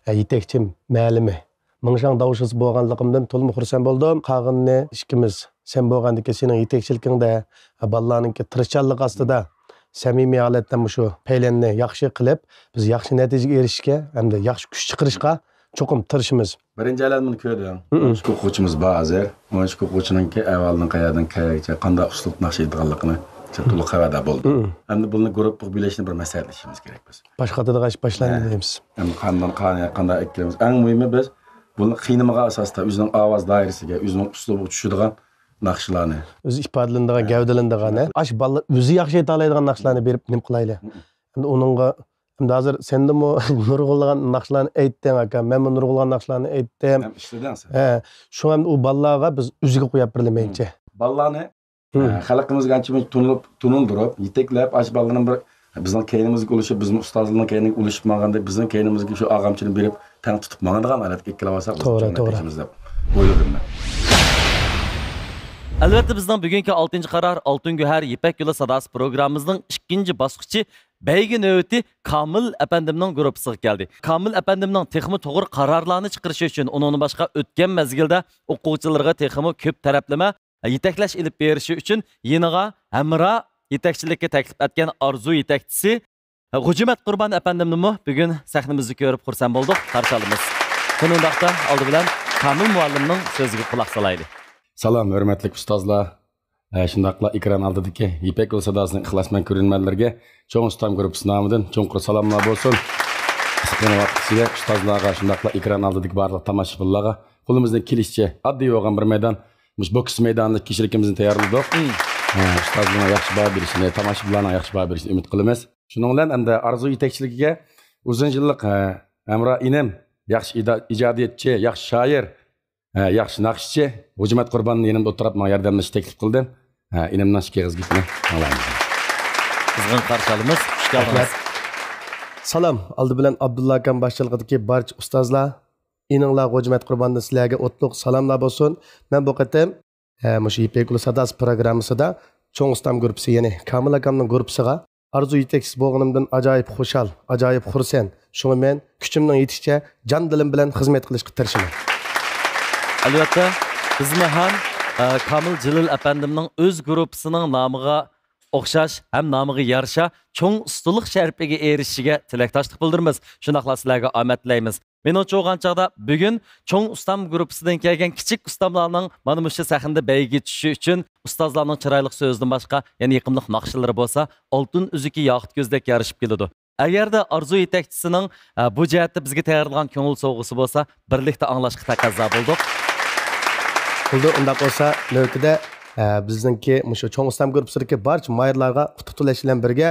ھە، يېتەكچى مەلىمى مىڭشاڭ داۋشىسى بولغانلىقىمدىن تولىمۇ خۇرسەن بولدۇم. قالغىنىنى ئىككىمىز، سەن بولغاندىكىن سېنىڭ يېتەكچىلىكىڭدە، بالىلارنىڭكى تىرىشچانلىقى ئاستىدا سەمىمىي ھالەتتە مۇشۇ پەيلەننى ياخشى قىلىپ، بىز ياخشى نەتىجىگە ئېرىشىشكە ھەمدە ياخشى كۈچ چىقىرىشقا چوقۇم تىرىشىمىز. بىرىنچى ئالەمنى كۆردۈڭ. مم. ئون ئىككى ئوقۇغۇچىمىز بار ھازىر. ئون ئىككى ئوقۇغۇچىنىڭكى ئەھۋالىنىڭ قەيەردىن قەيەرگىچە قانداق ئۇسلۇب ناخشا ئېيتىدىغانلىقىنى تولۇق خەۋەردار بولدۇق. مم. ئەمدى بۇنى گۇرۇپپىغا بۆلۈشنى بىر مەسلىھەتلىشىمىز كېرەك بىز. باش قاتىدىغان ئىش باشلاندى ھە. دەيمىز. ئەمدى قانداق، قانداق، قانداق ئېلىپ كېلىمىز؟ ئەڭ مۇھىمى بىز بۇنى قىينىمىغان ئاساستا ئۆزىنىڭ ئاۋاز دائىرىسىگە، ئۆزىنىڭ ئۇسلۇبىغا چۈشىدىغان ناخشىلارنى. ئۆزى ئىپادىلىنىدىغان، ھە. گەۋدىلىنىدىغان، ھە. ئاشۇ بالىلار ئۆزى ياخشى ئېيتالايدىغان ناخشىلارنى بېرىپ نېمە قىلايلى؟ مم. ئەمدى ئۇنىڭغا، ئەمدى ھازىر سەندىمۇ نۇرغۇنلىغان ناخشىلارنى ئېيتتىڭ، ئاكا. مەنمۇ نۇرغۇنلىغان ناخشىلارنى ئېيتتىم. ھەم ئىشلىدىڭ سەن. ھە. شۇڭا ئەمدى ئۇ بالىلارغا بىز ئۆزىگە قويۇپ بېرىلى مېنىڭچە. بالىلارنى، مم. ئە، خەلقىمىزگە ئانچە مۇنچە تونۇلۇپ، تونۇلدۇرۇپ، يېتەكلەپ، ئاشۇ بالىلارنى بىر بىزنىڭ كەينىمىزگە ئۇلىشىپ، بىزمۇ ئۇستازلارنىڭ كەينىگە ئۇلىشىپ ماڭغاندەك، بىزنىڭ كەينىمىزگە شۇ ئاغامچىنى بېرىپ تەڭ تۇتۇپ ماڭىدىغان ھالەتكە ئېلىپ كېلىۋالساق، بىز توغرا، چوڭ توغرا. نەتىجىمىز دەپ ئويلىدىم مەن. ئەلۋەتتە، بىزنىڭ بۈگۈنكى ئالتىنچى قارار، ئالتۇن گۆھەر، يىپەك يولى ساداسى پروگراممىمىزنىڭ ئىككىنچى باسقۇچى، بەيگە نۆۋىتى كامىل ئەپەندىمنىڭ گۇرۇپپىسىغا كەلدى. كامىل ئەپەندىمنىڭ تېخىمۇ توغرا قارارلارنى چىقىرىشى ئۈچۈن، ئۇنىڭدىن باشقا ئۆتكەن مەزگىلدە ئوقۇغۇچىلىرىغا تېخىمۇ كۆپ تەرەپلىمە يېتەكلەش ئېلىپ بېرىشى ئۈچۈن يېنىغا ھەمراھ يېتەكچىلىككە تەكلىپ ئەتكەن ئارزۇ يېتەكچىسى غوجىمەت قۇربان ئەپەندىمنىمۇ بۈگۈن سەھنىمىزدە كۆرۈپ خۇرسەن بولدۇق، قارشى ئالىمىز. قېنى ئۇنداقتا ئالدى بىلەن كامىل مۇئەللىمنىڭ سۆزىگە قۇلاق سالايلى. سالام، ھۆرمەتلىك ئۇستازلار، ھە، شۇنداقلا ئېكران ئالدىدىكى يىپەك يولى ساداسىنىڭ ئىخلاسمەن كۆرۈرمەنلىرىگە چوڭ ئۇستام گۇرۇپپىسى نامىدىن چوڭقۇر سالاملار بولسۇن. قىسقىغىنە ۋاقىت ئىچىدە ئۇستازلارغا، شۇنداقلا ئېكران ئالدىدىكى بارلىق تاماشىبىنلارغا قولىمىزدىن كېلىشىچە ئاددىي بولغان بىر مەيدان، مۇشۇ بوكس مەيدانىدا كېچىلىكىمىزنى تەييارلىدۇق. مم. ھە، ئۇستازلارنىڭ ياخشى باھا بېرىشىنى، تاماشىبىنلارنىڭ ياخشى باھا بېرىشىنى ئۈمىد قىلىمىز. شۇنىڭ بىلەن ئەمدى ئارزۇ يېتەكچىلىكىگە ئۇزۇن يىللىق، ھە، ھەمراھ ئىنىم، ياخشى ئىدا-، ئىجادىيەتچى، ياخشى شائىر، ھە، ياخشى ناخشىچى غوجىمەت قۇرباننى يېنىمدا ئولتۇرۇپ ماڭا ياردەملىشىشنى تەكلىپ قىلدىم. ھە، ئىنىمنىڭ ئىككى ئېغىز گېپىنى ئاڭلايمىز. قىزغىن قارشى ئالىمىز. خۇش كەلدىڭىز. رەھمەت. سالام. ئالدى بىلەن ئابدۇللا ئاكام باشچىلىقىدىكى بارچە ئۇستازلار، ئىنىڭلار غوجىمەت قۇرباندىن سىلەرگە ئوتلۇق سالاملار بولسۇن. مەن بۇ قېتىم، ھە، مۇشۇ يىپەك يولى ساداسى پروگراممىسىدا چوڭ ئۇستام گۇرۇپپىسى، يەنى كامىل ئاكامنىڭ گۇرۇپپىسىغا ئارزۇ يېتەكچىسى بولغىنىمدىن ئاجايىپ خۇشال، ئاجايىپ خۇرسەن. شۇڭا مەن كۈچۈمنىڭ يېتىشىچە جان دىلىم بىلەن خىزمەت قىلىشقا تىرىشىمەن. ئەلۋەتتە، بىزمۇ ھەم، ئە، كامىل جېلىل ئەپەندىمنىڭ ئۆز گۇرۇپپىسىنىڭ نامىغا ئوخشاش ھەم نامىغا يارىشا چوڭ ئۇستىلىق شەرىپىگە ئېرىشىشىگە تىلەكداشلىق بىلدۈرىمىز. شۇنداقلا سىلەرگە ئامەت تىلەيمىز. مېنىڭچە بولغان چاغدا بۈگۈن چوڭ ئۇستام گۇرۇپپىسىدىن كەلگەن كىچىك ئۇستاملارنىڭ مانا مۇشۇ سەھنىدە بەيگىگە چۈشۈشى ئۈچۈن ئۇستازلارنىڭ چىرايلىق سۆزىدىن باشقا يەنە يېقىملىق ناخشىلىرى بولسا ئالتۇن ئۈزۈكى ياقۇت كۆزدەك يارىشىپ كېلىدۇ. ئەگەردە ئارزۇ يېتەكچىسىنىڭ، ئە، بۇ جەھەتتە بىزگە تەييارلىغان كۆڭۈل سوۋغىسى بولسا بىرلىكتە ئاڭلاشقا تەقەززا بولدۇق. بولدى، ئۇنداق بولسا نۆۋىتىدە، ئە، بىزنىڭكى مۇشۇ چوڭ ئۇستام گۇرۇپپىسىدىكى بارچە ماھىرلارغا ئۇتۇق تىلەش بىلەن بىرگە،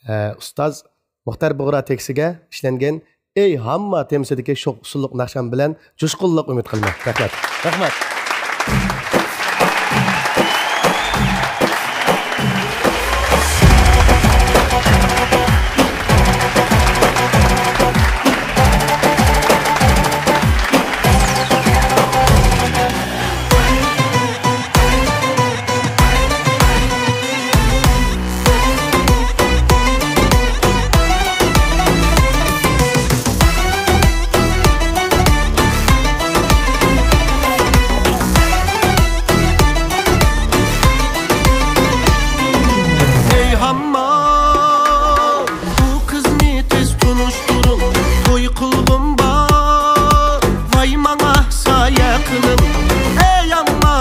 ئە، ئۇستاز مۇختار بۇغرا تېكىستىگە ئىشلەنگەن ئەي ھامما تېمىسىدىكى شوخ ئۇسسۇللۇق ناخشام بىلەن جۇشقۇنلۇق ئۈمىد قىلىمەن. رەھمەت. رەھمەت. ئەي ھامما، بۇ قىزنى تېز تونۇشتۇرۇڭ، توي قىلغۇم بار، ۋاي ماڭا سايە قىلىڭ. ئەي ئامما،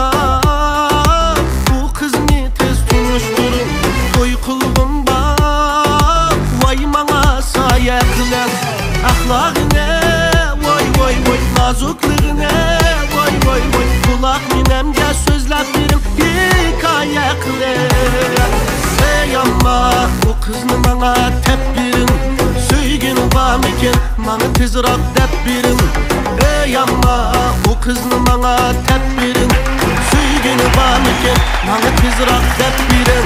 بۇ قىزنى تېز تونۇشتۇرۇڭ، توي قىلغۇم بار، ۋاي ماڭا سايە قىلىڭ. ئەخلاقىنى، ۋاي، ۋاي، ۋاي، نازۇكلۇقىنى، ۋاي، ۋاي، ۋاي، قۇلاق مېنەمگە سۆزلەپ بېرىڭ، ھېكايە قىلىڭ. ئەي ئامما، بۇ قىزنى ماڭا تەپ بېرىڭ، سۆيگىنى بارمىكىن؟ ماڭا تېزراق دەپ بېرىڭ، ئەي ئامما، ئۇ قىزنى ماڭا تەپ بېرىڭ. سۆيگىنى بارمىكىن، ماڭا تېزراق دەپ بېرىڭ.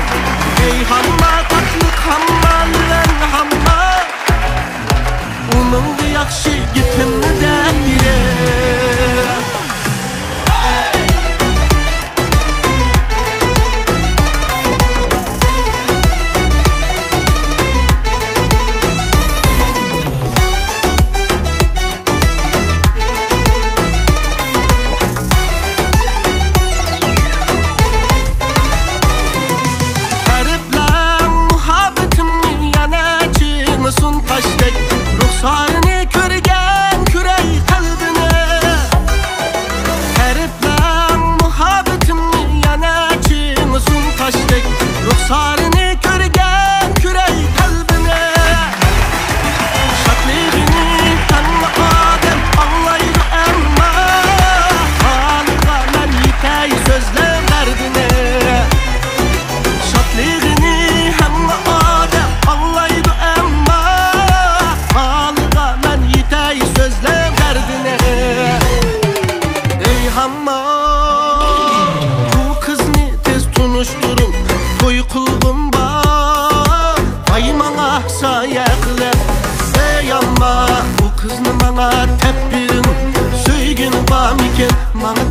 ئەي ھامما، تاتلىق ھامما، لىۋەن ھامما، ئۇنىڭغا ياخشى گېپىمنى دەپ بېرىڭ.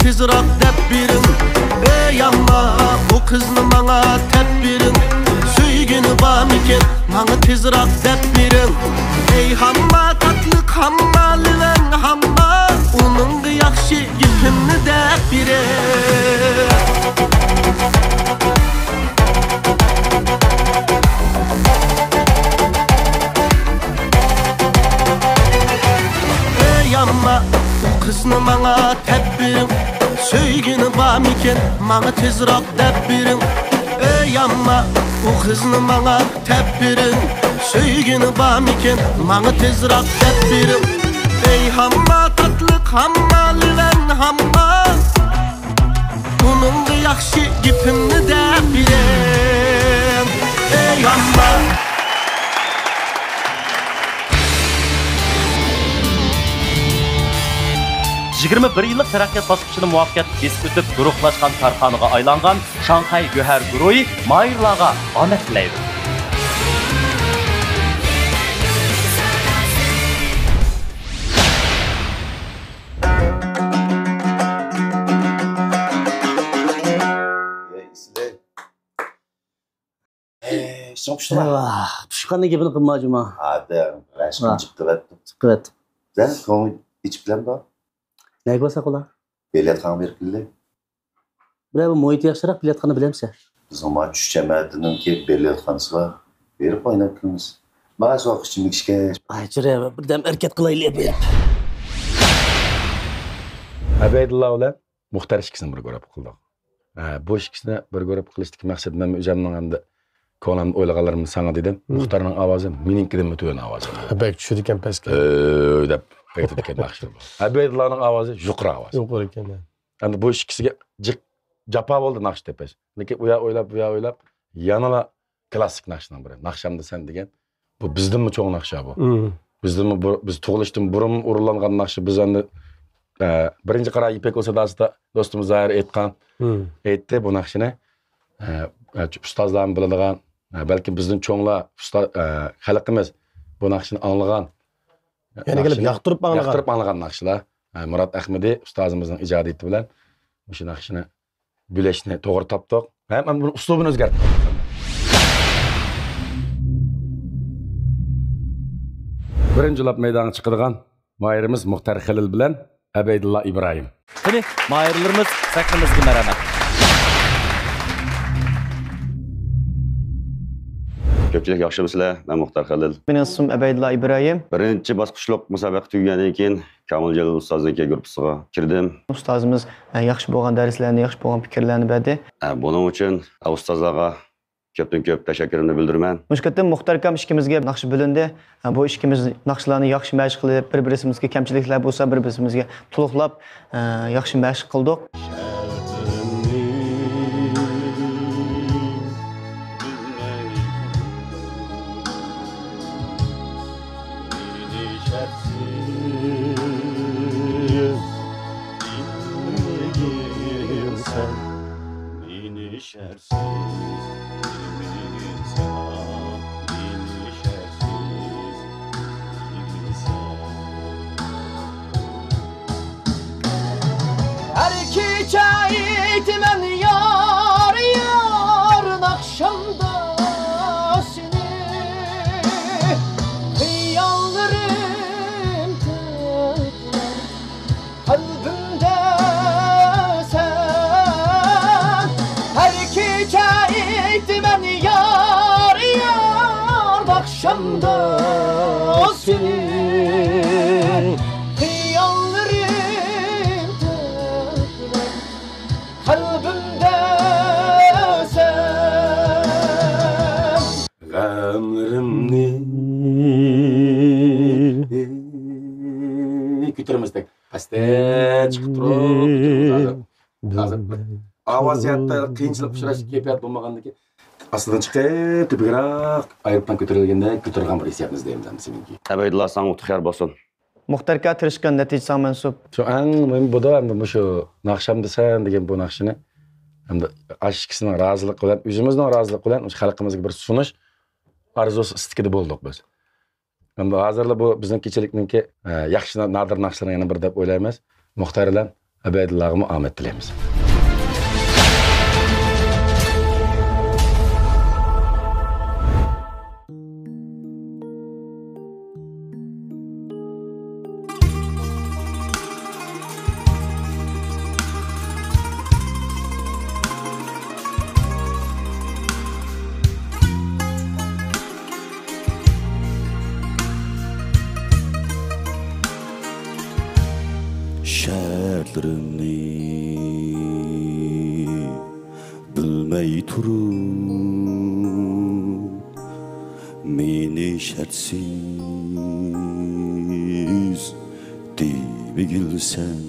تېزراق دەپ بېرىڭ، ئەي ھامما، ئۇ قىزنى ماڭا تەپ بېرىڭ. سۆيگىنى بارمىكىن، ماڭا تېزراق دەپ بېرىڭ. ئەي ھامما، تاتلىق ھامما، لىۋەن ھامما، ئۇنىڭغا ياخشى گېپىمنى دەپ بېرىڭ. ئەي ئامما، ئۇ قىزنى ماڭا تەپ بېرىڭ. سۆيگىنى بارمىكىن، ماڭا تېزراق دەپ بېرىڭ. ئەي ئامما، ئۇ قىزنى ماڭا تەپ بېرىڭ. سۆيگىنى بارمىكىن، ماڭا تېزراق دەپ بېرىڭ. ئەي ھامما، تاتلىق ھامما، لىۋەن ھامما، ئۇنىڭغا ياخشى گېپىمنى دەپ بېرىڭ. ئەي ھامما. يىگىرمە بىر يىللىق تەرەققىيات باسقۇچىنى مۇۋەپپەقىيەتلىك بېسىپ ئۆتۈپ، گۇرۇھلاشقان كارخانىغا ئايلانغان شاڭخەي گۆھەر گۇرۇھى ماھىرلارغا ئامەت تىلەيدۇ. ئەي، ئىچىڭ پۇشتىما؟ ئەۋا، پۇشقاننىڭ گېپىنى قىلما، جۇما. ھادە، رەشقىم ۋاھ. جىق قىلىۋەتتىم. جىق قىلىۋەتتىم. سەن كۆڭۈل ئېچىپ بىلەن بار. نەگە بارساق بولا؟ بېلەتخانىغا بېرىپ كېلەيلى. بىرەر بىر مۇھىتى ياخشىراق بېلەتخانا بىلەمسەن؟ بىزنىڭ ما چۈش جەمەتىنىڭكى بېلەتخانىسى بار. بېرىپ ئويناپ كېلىمىز. ما سوغۇق ئىچىملىك ئىچكەچ. ئاي، جۈرە، بىردەم ھەرىكەت قىلايلى بېرىپ. ئەبەيدۇللا بىلەن مۇختەر ئىككىسىنى بىر گۇرۇپپا قىلدۇق. ھە، بۇ ئىككىسىنى بىر گۇرۇپپا قىلىشتىكى مەقسەت مەن ئۆزۈمنىڭ ئەمدى كۆڭلۈمدە ئويلىغانلىرىمنى ساڭا دېدىم. مم. مۇختەرنىڭ ئاۋازى مېنىڭكىدىنمۇ تۆۋەن ئاۋاز. بەك چۈشىدىكەن پەسكە. ئۆي دەپ ئېيتىدىكەن ناخشا بۇ. ئەبەيدۇللانىڭ ئاۋازى يۇقىرى ئاۋاز. يۇقىرى ئىكەن. ئەمدى بۇ ئىككىسىگە جىق جاپا بولدى ناخشا تېپىش. لېكىن ئۇ يا ئويلاپ، بۇ يا ئويلاپ، يەنىلا كلاسسىك ناخشىنىڭ بىرى. ناخشامدا سەن دېگەن. بۇ بىزدىنمۇ چوڭ ناخشا بۇ. مم. بىزدىنمۇ بۇ، بىز تۇغۇلۇشتىن بۇرۇن ئورۇنلانغان ناخشا. بىز ئەمدى، ئە، بىرىنچى قارا يىپەك ئۇ ساداسىدا دوستىمىز زاھىر ئېيتقان، مم. ئېيتتى بۇ ناخشىنى. ئە، ئە، ئۇستازلارمۇ بىلىدىغان، ئە، بەلكىم بىزدىن چوڭلار، ئۇستا-، ئە، خەلقىمىز بۇ ناخشىنى ئاڭلىغان. يەنە كېلىپ ناخشىنى ياقتۇرۇپ ئاڭلىغان. ياقتۇرۇپ ئاڭلىغان ناخشىلار. ئە، مۇرات ئەخمىدى ئۇستازىمىزنىڭ ئىجادىيىتى بىلەن مۇشۇ ناخشىنى بۆلۈشنى توغرا تاپتۇق. ھەم، ھەم بۇنىڭ ئۇسلۇبىنى ئۆزگەرتتۇق. بىرىنچىلاپ مەيدانغا چىقىدىغان ماھىرىمىز مۇختەر خېلىل بىلەن ئەبەيدۇللا ئىبراھىم. قېنى، ماھىرلىرىمىز سەھنىمىزگە مەرھەمەت. كۆپچىلىك ياخشىمۇسىلەر؟ مەن مۇختەر خېلىل. مېنىڭ ئىسمىم ئەبەيدۇللا ئىبراھىم. بىرىنچى باسقۇچلۇق مۇسابىقە تۈگىگەندىن كېيىن كامىل جېلىل ئۇستازنىڭكى گۇرۇپپىسىغا كىردىم. ئۇستازىمىز، ئە، ياخشى بولغان دەرسلەرنى، ياخشى بولغان پىكىرلەرنى بەردى. ئە، بۇنىڭ ئۈچۈن، ئە، ئۇستازلارغا كۆپتىن كۆپ تەشەككۈرۈمنى بىلدۈرىمەن. مۇشۇ قېتىم مۇختەر ئاكام ئىككىمىزگە ناخشا بۆلۈندى. ئە، بۇ ئىككىمىز ناخشىلارنى ياخشى مەشىق قىلىپ، بىر-بىرىمىزگە كەمچىلىكلەر بولسا، بىر-بىرىمىزگە تولۇقلاپ، ئە، ياخشى مەشىق قىلدۇق. ھەر كېچە ئېيتىمەن يار، يار ناخشامدا سېنى. خىياللىرىم تۆكۈلەر قەلبىمدە سەن. ھەر كېچە ئېيتىمەن يار، يار ناخشامدا سېنى. خىياللىرىم تۆكۈلەر قەلبىمدە سەن. غەملىرىمنى كۆتۈرمەستەك، پەستە چىقىپ تۇرۇپ، كۆتۈرمەس ھازىر. ھازىر بىر ئاۋاز جەھەتتە قىيىنچىلىق ئۇچراش كەيپىيات بولمىغاندىكىن، ئاستىدىن چىقىپ، تۆپىگىراق ئايروپىلان كۆتۈرۈلگەندەك كۆتۈرىدىغان بىر ھېسسىياتنى ئىزدەيمىز ئەمدى سېنىڭكى. ئەبەيدۇللا، ساڭا ئۇتۇق يار بولسۇن. مۇختەر ئاكا تىرىشقان، نەتىجە ساڭا مەنسۇپ. شۇ ئەڭ مۇھىم بۇدا، ئەمدى مۇشۇ ناخشامدا سەن دېگەن بۇ ناخشىنى ئەمدى ئاشۇ ئىككىسىنىڭ رازىلىقى بىلەن، ئۆزىمىزنىڭ رازىلىقى بىلەن، مۇشۇ خەلقىمىزگە بىر سۇنۇش ئارزۇسى، ئىستىكىدە بولدۇق بىز. ئەمدى ھازىرلا بۇ بىزنىڭ كېچىلىكنىڭكى، ئە، ياخشى نادىر ناخشىلىرىنىڭ يەنە بىرى دەپ ئويلايمىز. مۇختەر بىلەن ئەبەيدۇللاغىمۇ ئامەت تىلەيمىز. شەرتلىرىمنى بىلمەي تۇرۇپ، مېنى شەرتسىز دېمىگىلسەن.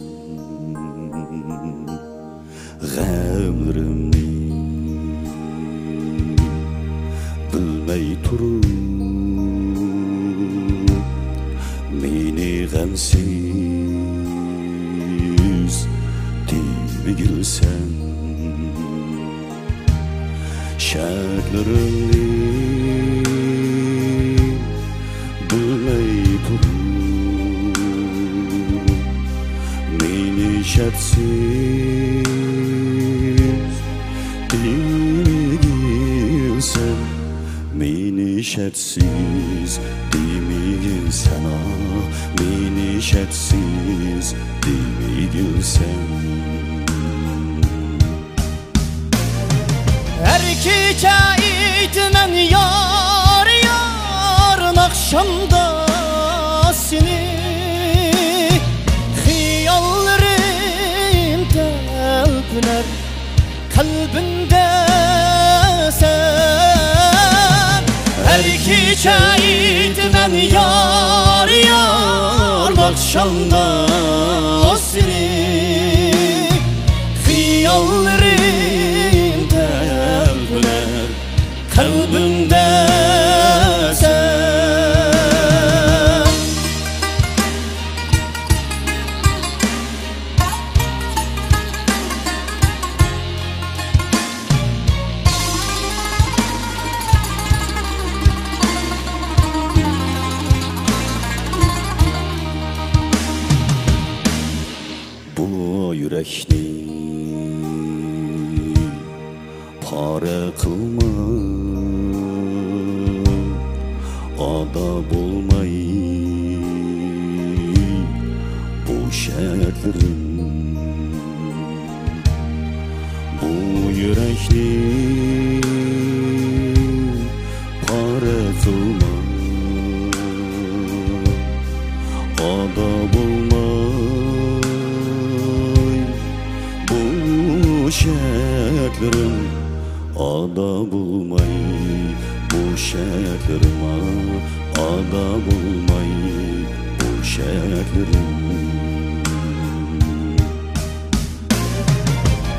غەملىرىمنى بىلمەي تۇرۇپ، مېنى غەمسىز دېمىگىلسەن. شەرتلىرىمنى بىلمەي تۇرۇپ، مېنى شەرتسىز دېمىگىلسەن. مېنى شەرتسىز دېمىگىلسەن، ئا، مېنى شەرتسىز دېمىگىلسەن. ھەر كېچە ئېيتىمەن يار، يار، ناخشامدا سېنى. خىياللىرىم تەلپۈنەر قەلبىمدە سەن. ھەر كېچە ئېيتىمەن يار، يار، ناخشامدا سېنى. خىياللىرىم تەلپۈنەر قەلبىمدە سەن. بۇ يۈرەكنى پارە قىلما، ئادا بولماي بۇ شەرتلىرىم. بۇ يۈرەكنى پارە قىلما، ئادا بولماي بۇ شەرتلىرىم، ئادا بولماي بۇ شەرتلىرىم، ئادا بولماي بۇ شەرتلىرىم.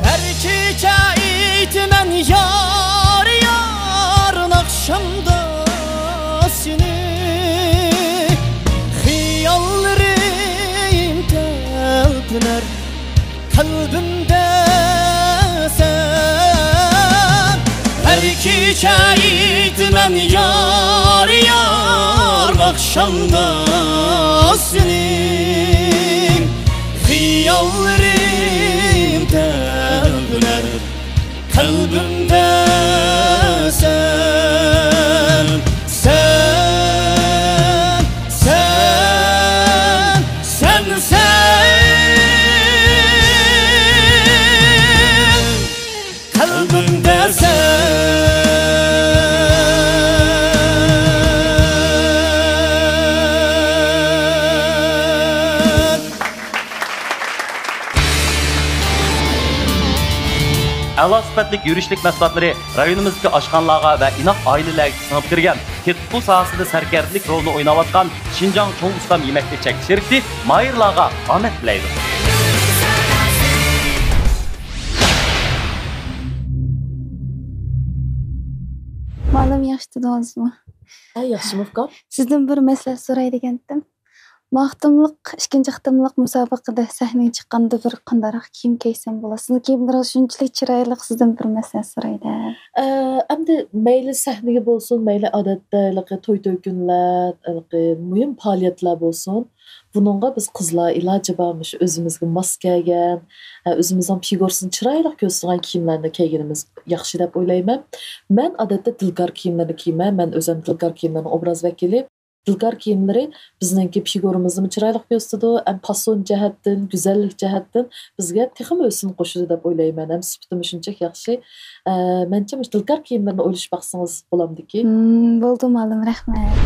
ھەر كېچە ئېيتىمەن يار، يار، ناخشامدا سېنى. خىياللىرىم تەلپۈنەر قەلبىمدە سەن. ھەر كېچە ئېيتىمەن يار، يار، ناخشامدا سېنى. خىياللىرىم تەلپۈنەر قەلبىمدە سەن، سەن، سەن، سەن، سەن. قەلبىمدە سەن. ئەلا سۈپەتلىك يۈرۈشلۈك مەھسۇلاتلىرى رايونىمىزدىكى ئاشخانىلارغا ۋە ئىناق ئائىلىلەرگە سىڭىپ كىرگەن، تېتىتقۇ ساھەسىدە سەركەردىلىك رولىنى ئويناۋاتقان شىنجاڭ چوڭ ئۇستام يېمەكلىك چەكلىك شىركىتى ماھىرلارغا ئامەت تىلەيدۇ. مۇئەللىم، ياخشى تۇردىڭىزمۇ؟ ھە، ياخشىمۇ ئۇكام. سىزدىن بىر مەسلىھەت سوراي دېگەنتىم. ما قېتىملىق، ئىككىنچى قېتىملىق مۇسابىقىدە سەھنىگە چىققاندا بىر قانداقراق كىيىم كىيسەم بولا؟ سىزنىڭ كىيىملىرىڭىز شۇنچىلىك چىرايلىق، سىزدىن بىر مەسلىھەت سورايدۇ. ئە، ئەمدى مەيلى سەھنىگە بولسۇن، مەيلى ئادەتتە ھېلىقى توي-تۆكۈنلەر، ھېلىقى مۇھىم پائالىيەتلەر بولسۇن، بۇنىڭغا بىز قىزلار ئىلاجى بار مۇشۇ ئۆزىمىزگە ماس كەلگەن، ئە، ئۆزىمىزنىڭ پىگۇرىسىنى چىرايلىق كۆرسىتىدىغان كىيىملەرنى كىيگىنىمىز ياخشى دەپ ئويلايمەن. مەن ئادەتتە دىلكار كىيىملىرىنى كىيىمەن، مەن ئۆزۈم دىلكار كىيىملىرىنىڭ ئوبراز ۋەكىلى. دىلكار كىيىملىرى بىزنىڭكى پىگۇرىمىزنىمۇ چىرايلىق كۆرسىتىدۇ، ھەم پاسون جەھەتتىن، گۈزەللىك جەھەتتىن بىزگە تېخىمۇ ھۆسن قوشىدۇ دەپ ئويلايمەن، ھەم سۈپىتىمۇ شۇنچىلىك ياخشى. ئە، مەنچە مۇشۇ دىلكار كىيىملىرىنى ئويلىشىپ باقسىڭىز بولامدىكى؟ مم، بولدى مۇئەللىم، رەھمەت.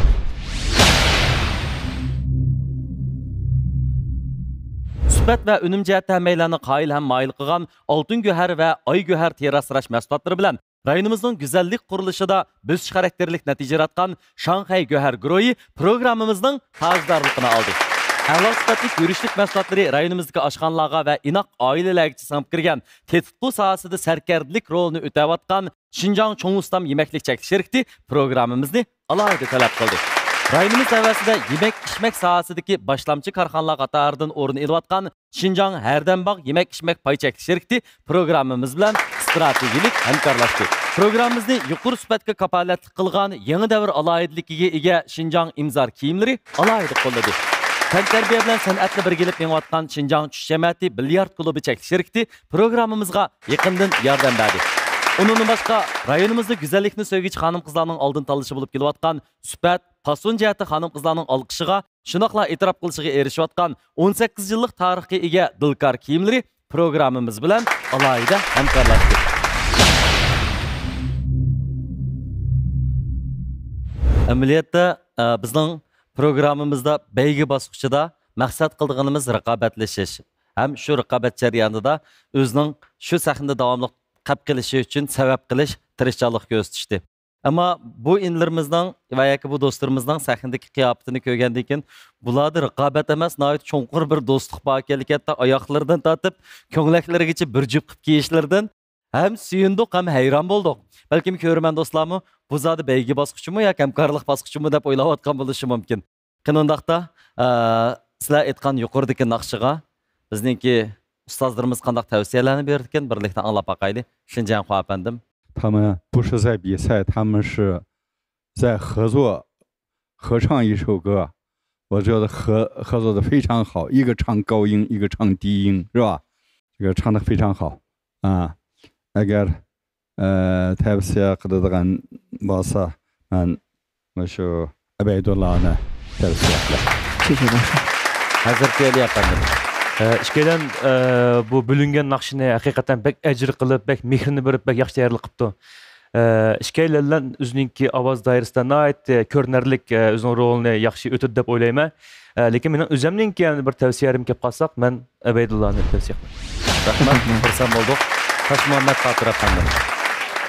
سۈپەت ۋە ئۈنۈم جەھەتتە ھەممەيلەننى قايىل ھەم مايىل قىلغان ئالتۇن گۆھەر ۋە ئاي گۆھەر تېرە ئاسراش مەھسۇلاتلىرى بىلەن رايونىمىزنىڭ گۈزەللىك قۇرۇلۇشىدا بۆسۈش خاراكتېرلىك نەتىجە ياراتقان شاڭخەي گۆھەر گۇرۇھى پروگراممىمىزنىڭ تاجدارلىقىنى ئالدى. ئەلا سۈپەتلىك گۈرۈچلۈك مەھسۇلاتلىرى رايونىمىزدىكى ئاشخانىلارغا ۋە ئىناق ئائىلىلەرگىچە سىڭىپ كىرگەن تېتىتقۇ ساھەسىدە سەركەردىلىك رولىنى ئۆتەۋاتقان شىنجاڭ چوڭ ئۇستام يېمەكلىك چەكلىك شىركىتى پروگراممىمىزنى ئالاھىدە تەلەپ قىلدى. رايونىمىز تەۋەسىدە يېمەك-ئىچمەك ساھەسىدىكى باشلامچى كارخانىلار قاتارىدىن ئورۇن ئېلىۋاتقان شىنجاڭ ھەردەمباغ يېمەك-ئىچمەك پاي چەكلىك شىركىتى پروگراممىمىز بىلەن ئىستراتېگىيەلىك ھەمكارلاشتى. پروگراممىمىزنى يۇقىرى سۈپەتكە كاپالەتلىك قىلغان يېڭى دەۋر ئالاھىدىلىكىگە ئىگە شىنجاڭ ئىمزار كىيىملىرى ئالاھىدە قوللىدى. تەنتەربىيە بىلەن سەنئەتنى بىرگە ئېلىپ مېڭىۋاتقان شىنجاڭ چۈش جەمەتى بىليارد كۇلۇبى چەكلىك شىركىتى پروگراممىمىزغا يېقىندىن ياردەم بەردى. ئۇنىڭدىن باشقا، رايونىمىزدا گۈزەللىكنى سۆيگۈچى خانىم-قىزلارنىڭ ئالدىن تاللىشى بولۇپ كېلىۋاتقان سۈپەت، پاسون جەھەتتە خانىم-قىزلارنىڭ ئالقىشىغا، شۇنداقلا ئېتىراپ قىلىشىغا ئېرىشىۋاتقان ئون سەككىز يىللىق تارىخقا ئىگە دىلكار كىيىملىرى پروگراممىمىز بىلەن ئالاھىدە ھەمكارلاشتى. ئەمەلىيەتتە، ئە، بىزنىڭ پروگراممىمىزدا بەيگە باسقۇچىدا مەقسەت قىلىدىغىنىمىز رىقابەتلىشىش ھەم شۇ رىقابەت جەريانىدا ئۆزىنىڭ شۇ سەھنىدە داۋاملىق قەپ قېلىشى ئۈچۈن سەۋەب قىلىش، تىرىشچانلىق كۆرسىتىشتى. ئەمما بۇ ئىنىلىرىمىزنىڭ ۋە ياكى بۇ دوستلىرىمىزنىڭ سەھنىدىكى قىياپىتىنى كۆرگەندىن كېيىن، بۇلاردا رىقابەت ئەمەس، ناھايىتى چوڭقۇر بىر دوستلۇق بار ئىكەنلىكى، ھەتتا ئاياغلىرىدىن تارتىپ كۆڭلەكلىرىگىچە بىر جۈپ قىلىپ كىيىشلىرىدىن ھەم سۆيۈندۇق، ھەم ھەيران بولدۇق. بەلكىم كۆرۈرمەن دوستلارمۇ بۇ زادى بەيگە باسقۇچىمۇ ياكى ھەمكارلىق باسقۇچىمۇ دەپ ئويلاۋاتقان بولۇشى مۇمكىن. قېنى ئۇنداقتا، ئە، سىلەر ئېيتقان يۇقىرىدىكى ناخشىغا بىزنىڭكى ئۇستازلىرىمىز قانداق تەۋسىيەلەرنى بېرىدىكەن، بىرلىكتە ئاڭلاپ باقايلى. شېنجيەنخۇا ئەپەندىم. 他们不是在比赛，他们是在合作，合唱一首歌。我觉得合合作的非常好，一个唱高音，一个唱低音，是吧？这个唱的非常好啊。ئەگەر ئە، تەۋسىيە قىلىدىغان بولسا، مەن مۇشۇ ئەبەيدۇللانى تەۋسىيە قىلىمەن. ھەزرىتى ئەلى ئەپەندىم. ئە، ئىككىيلەن، ئە، بۇ بۆلۈنگەن ناخشىنى ھەقىقەتەن بەك ئەجىر قىلىپ، بەك مېھرىنى بېرىپ، بەك ياخشى تەييارلىق قىپتۇ. ئە، ئىككىيلەن ئۆزىنىڭكى ئاۋاز دائىرىسىدە ناھايىتى كۆرۈنەرلىك، ئە، ئۆزىنىڭ رولىنى ياخشى ئۆتىدى دەپ ئويلايمەن. ئە، لېكىن مېنىڭ ئۆزۈمنىڭكى يەنە بىر تەۋسىيەلىرىمگە كەپ قالساق، مەن ئەبەيدۇللانى تەۋسىيە قىلىمەن. رەھمەت، خۇرسەن بولدۇق. تاشمۇھەممەت باتۇر ئەپەندىم.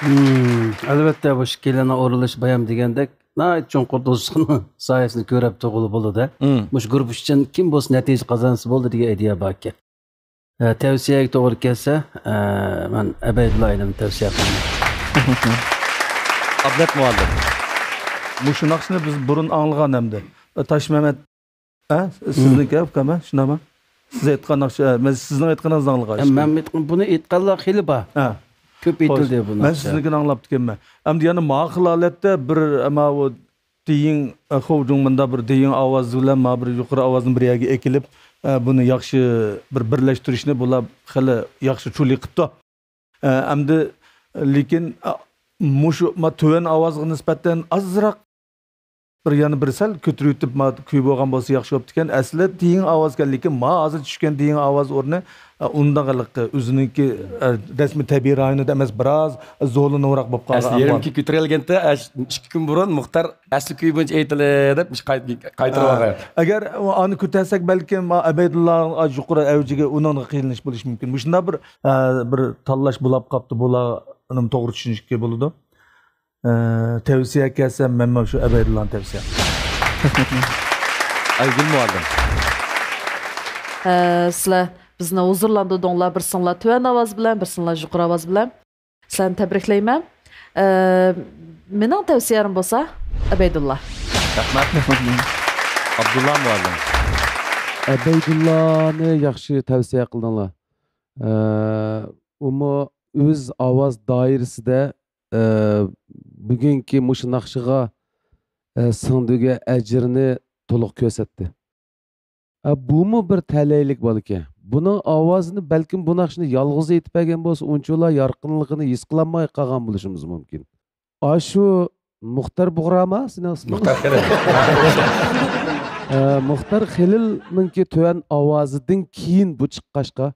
مم، ئەلۋەتتە، بۇ ئىككىيلەننىڭ ئورۇنلىشىش بايام دېگەندەك، ناھايىتى چوڭقۇر دوستلۇقنىڭ سايىسىنى كۆرۈپ تۇرغىلى بولىدۇ. مم. مۇشۇ گۇرۇپپا ئۈچۈن كىم بولسا نەتىجە قازانسا بولدى دېگەن ئىدىيە بار ئىكەن. ئە، تەۋسىيەگە توغرا كەلسە، ئە، مەن ئەبەيدۇللا ئىنىمنى تەۋسىيە قىلىمەن. ئابلەت مۇئەللىم. مۇشۇ ناخشىنى بىز بۇرۇن ئاڭلىغان ئەمدى. تاشمەمەت، ئە، سىزنىڭكى، ئۇكام، ھە؟ شۇنداقمۇ؟ سىز ئېيتقان ناخشا، ئە، مەن سىزنىڭ ئېيتقىنىڭىزنى ئاڭلىغان. ئە، مەن ئېيتقان، بۇنى ئېيتقانلار خېلى بار. ھە. كۆپ ئېيتىلدى بۇ ناخشا. مەن سىزنىڭكىنى ئاڭلاپتىكەنمەن. ئەمدى يەنە ما خىل ھالەتتە بىر، ئە، ماۋۇ دېيىڭ، ئە، خوجۇڭ مۇندا بىر دېيىڭ ئاۋازى بىلەن ما بىر يۇقىرى ئاۋازنى بىر يەرگە ئېكىلىپ، ئە، بۇنى ياخشى بىر بىرلەشتۈرۈشنى بۇلار خېلى ياخشى چۇلى قىپتۇ. ئە، ئەمدى، لېكىن، ئە، مۇشۇ ما تۆۋەن ئاۋازغا نىسبەتەن ئازراق بىر يەنە بىر سەل كۆتۈرۈۋېتىپ ما كۈي بولغان بولسا ياخشى بوپتىكەن. ئەسلى دېيىڭ ئاۋازكەن، لېكىن ما ھازىر چۈشكەن دېيىڭ ئاۋاز ئورنى، ئە، ئۇنداق ھېلىقى ئۆزىنىڭكى، ئە، رەسمىي تەبىئىي رايونىدا ئەمەس، بىراز زورلىنىۋراق بولۇپ قالغان ئەسلى ئەھۋال. يېرىمكى كۆتۈرۈلگەنتى، ئە، ئىككى كۈن بۇرۇن مۇختار ئەسلى كۈيى بويىچە ئېيتىلى دەپ قايت-، قايتۇرۇۋالغان. ئەگەر ئۇ ئانى كۆتەرسەك، بەلكىم ئەبەيدۇللا يۇقىرى ئەۋجىگە ئۇنىڭغا قىيىنلىشىش بولۇشى مۇمكىن. مۇشۇنداق بىر، ئە، بىر تاللاش بولاپ قاپتۇ. بۇلارنى توغرا چۈشىنىشكە بولىدۇ. ئە، تەۋسىيە كەلسە، مەنمۇ شۇ ئەبەيدۇللانى تەۋسىيە قىلىمەن. ئايگۈل مۇئەللىم. ئە، سىلەر بىزنى ھۇزۇرلاندۇردۇڭلار، بىرسىڭلار تۆۋەن ئاۋاز بىلەن، بىرسىڭلار يۇقىرى ئاۋاز بىلەن. سىلەرنى تەبرىكلەيمەن. ئە، مېنىڭ تەۋسىيەم بولسا ئەبەيدۇللا. رەھمەت. ئابدۇللا مۇئەللىم. ئەبەيدۇللانى ياخشى تەۋسىيە قىلدىڭلار. ئە، ئۇمۇ ئۆز ئاۋاز دائىرىسىدە، ئە، بۈگۈنكى مۇشۇ ناخشىغا، ئە، سىڭدۈرگەن ئەجرىنى تولۇق كۆرسەتتى. ئە، بۇمۇ بىر تەلەيلىك بالىكەن. بۇنىڭ ئاۋازىنى بەلكىم بۇ ناخشىنى يالغۇزى ئېيتىپ بەرگەن بولسا، ئۇنچىۋالا يارقىنلىقىنى ھېس قىلالماي قالغان بولۇشىمىز مۇمكىن. ئاشۇ مۇختەر بۇغرامۇ سېنىڭ ئىسمىڭ؟ مۇختەر خېلىل. ئە، مۇختەر خېلىلنىڭكى تۆۋەن ئاۋازىدىن كېيىن بۇ چىققاچقا،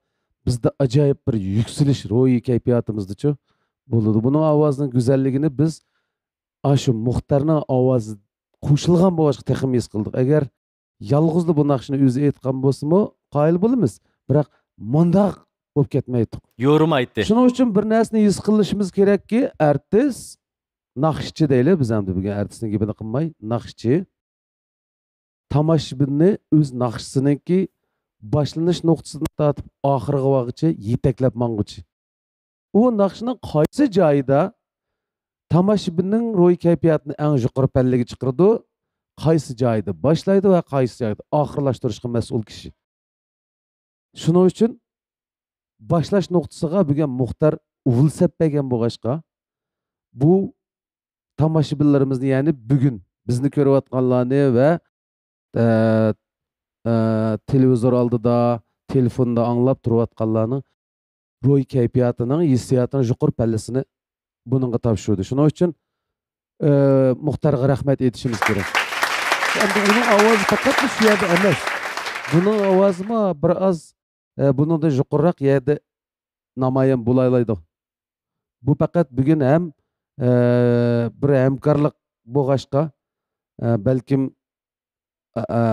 بىزدە ئاجايىپ بىر يۈكسىلىش روھىي كەيپىياتىمىزدىچۇ بولىدۇ. بۇنىڭ ئاۋازىنىڭ گۈزەللىكىنى بىز ئاشۇ مۇختەرنىڭ ئاۋازى قوشۇلغان بولغاچقا تېخىمۇ ھېس قىلدۇق. ئەگەر يالغۇزلا بۇ ناخشىنى ئۆزى ئېيتقان بولسىمۇ، قايىل بولىمىز. بىراق مۇنداق بولۇپ كەتمەيتتۇق. يورۇمايتتى. شۇنىڭ ئۈچۈن بىر نەرسىنى ھېس قىلىشىمىز كېرەككى، ئارتىس، ناخشىچى دەيلى، بىز ئەمدى بۈگۈن ئارتىسنىڭ گېپىنى قىلماي، ناخشىچى تاماشىبىننى ئۆز ناخشىسىنىڭكى باشلىنىش نۇقتىسىدىن تارتىپ ئاخىرىغا بارغۇچە يېتەكلەپ ماڭغۇچى. ئۇ ناخشىنىڭ قايسى جايىدا تاماشىبىننىڭ روھىي كەيپىياتىنى ئەڭ يۇقىرى پەللىگە چىقىرىدۇ، قايسى جايىدا باشلايدۇ ۋە قايسى جايدا ئاخىرلاشتۇرۇشقا مەسئۇل كىشى. شۇنىڭ ئۈچۈن باشلاش نۇقتىسىغا بۈگۈن مۇختەر ئۇۋۇل سەپ بەرگەن بولغاچقا، بۇ تاماشىبىنلىرىمىزنى، يەنى بۈگۈن بىزنى كۆرۈۋاتقانلارنى ۋە، ئە، ئە، تېلېۋىزور ئالدىدا، تېلېفوندا ئاڭلاپ تۇرۇۋاتقانلارنىڭ روھىي كەيپىياتىنىڭ، ھېسسىياتىنىڭ يۇقىرى پەللىسىنى بۇنىڭغا تاپشۇردى. شۇنىڭ ئۈچۈن، ئە، مۇختەرغا رەھمەت ئېيتىشىمىز كېرەك. ئەمدى ئۇنىڭ ئاۋازى پەقەتلا شۇ يەردە ئەمەس. بۇنىڭ ئاۋازىمۇ بىر ئاز، ئە، بۇنىڭدىن يۇقىرىراق يەردە نامايان بولالايدۇ. بۇ پەقەت بۈگۈن ھەم، ئە، بىر ھەمكارلىق بولغاچقا، ئە، بەلكىم، ئە، ئە،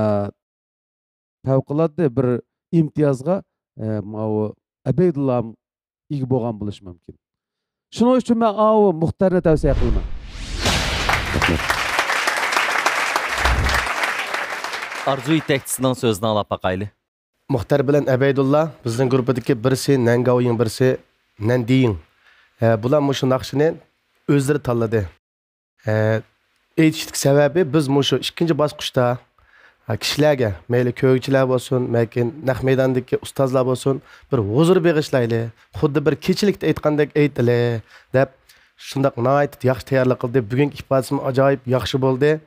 پەۋقۇلئاددە بىر ئىمتىيازغا، ئە، ماۋۇ ئەبەيدۇللا ئىگە بولغان بولۇشى مۇمكىن. شۇنىڭ ئۈچۈن مەن ئاۋۇ مۇختەرنى تەۋسىيە قىلىمەن. ئارزۇ يېتەكچىسىنىڭ سۆزىنى ئاڭلاپ باقايلى. مۇختەر بىلەن ئەبەيدۇللا بىزنىڭ گۇرۇپپىدىكى بىرسى نەنگاۋيىڭ، بىرسى نەندىيىڭ. ئە، بۇلار مۇشۇ ناخشىنى ئۆزلىرى تاللىدى. ئە، ئېيتىشتىكى سەۋەبى، بىز مۇشۇ ئىككىنچى باسقۇچتا، ئە، كىشىلەرگە، مەيلى كۆرگۈچىلەر بولسۇن، ياكى نەق مەيداندىكى ئۇستازلار بولسۇن، بىر ھۇزۇر بېغىشلايلى، خۇددى بىر كېچىلىكتە ئېيتقاندەك ئېيتىلى، دەپ، شۇنداق ناھايىتى ياخشى تەييارلىق قىلدى. بۈگۈنكى ئىپادىسىمۇ ئاجايىپ ياخشى بولدى.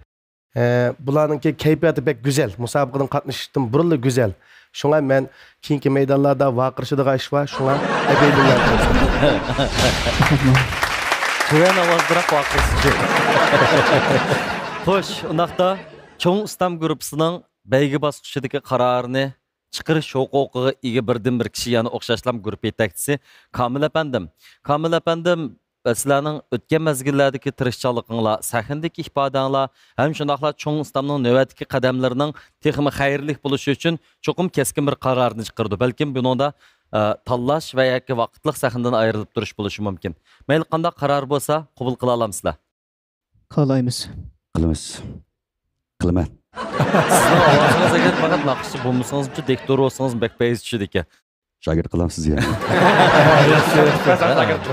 ئە، بۇلارنىڭكى كەيپىياتى بەك گۈزەل، مۇسابىقىدىن قاتنىشىشتىن بۇرۇنلا گۈزەل. شۇڭا مەن كېيىنكى مەيدانلاردا ۋارقىرىشىدىغان ئىش بار، شۇڭا ئەبەيدۇللا. تۆۋەن ئاۋازدىراق ۋارقىرىسىچۇ. خوش، ئۇنداقتا چوڭ ئۇستام گۇرۇپپىسىنىڭ بەيگە باسقۇچىدىكى قارارىنى چىقىرىش ھوقۇقىغا ئىگە بىردىنبىر كىشى يەنە ئوخشاشلا گۇرۇپپا يېتەكچىسى كامىل ئەپەندىم. كامىل ئەپەندىم، سىلەرنىڭ ئۆتكەن مەزگىللەردىكى تىرىشچانلىقىڭلار، سەھنىدىكى ئىپادەڭلار ھەم شۇنداقلا چوڭ ئۇستامنىڭ نۆۋەتتىكى قەدەملىرىنىڭ تېخىمۇ خەيرلىك بولۇشى ئۈچۈن چوقۇم كەسكىن بىر قارارنى چىقىرىدۇ. بەلكىم بۇنىڭدا، ئە، تاللاش ۋە ياكى ۋاقىتلىق سەھنىدىن ئايرىلىپ تۇرۇش بولۇشى مۇمكىن. مەيلى قانداق قارار بولسا قوبۇل قىلالامسىلەر؟ قىلالايمىز. قىلىمىز. قىلىمەن. سىزنىڭ ئاۋازىڭىز ئەگەر پەقەت ناخشىچى بولمىسىڭىزچۇ، دىكتور بولسىڭىز بەك پەيز چۈشىدىكەن. شاگىرت قىلامسىز يەنە.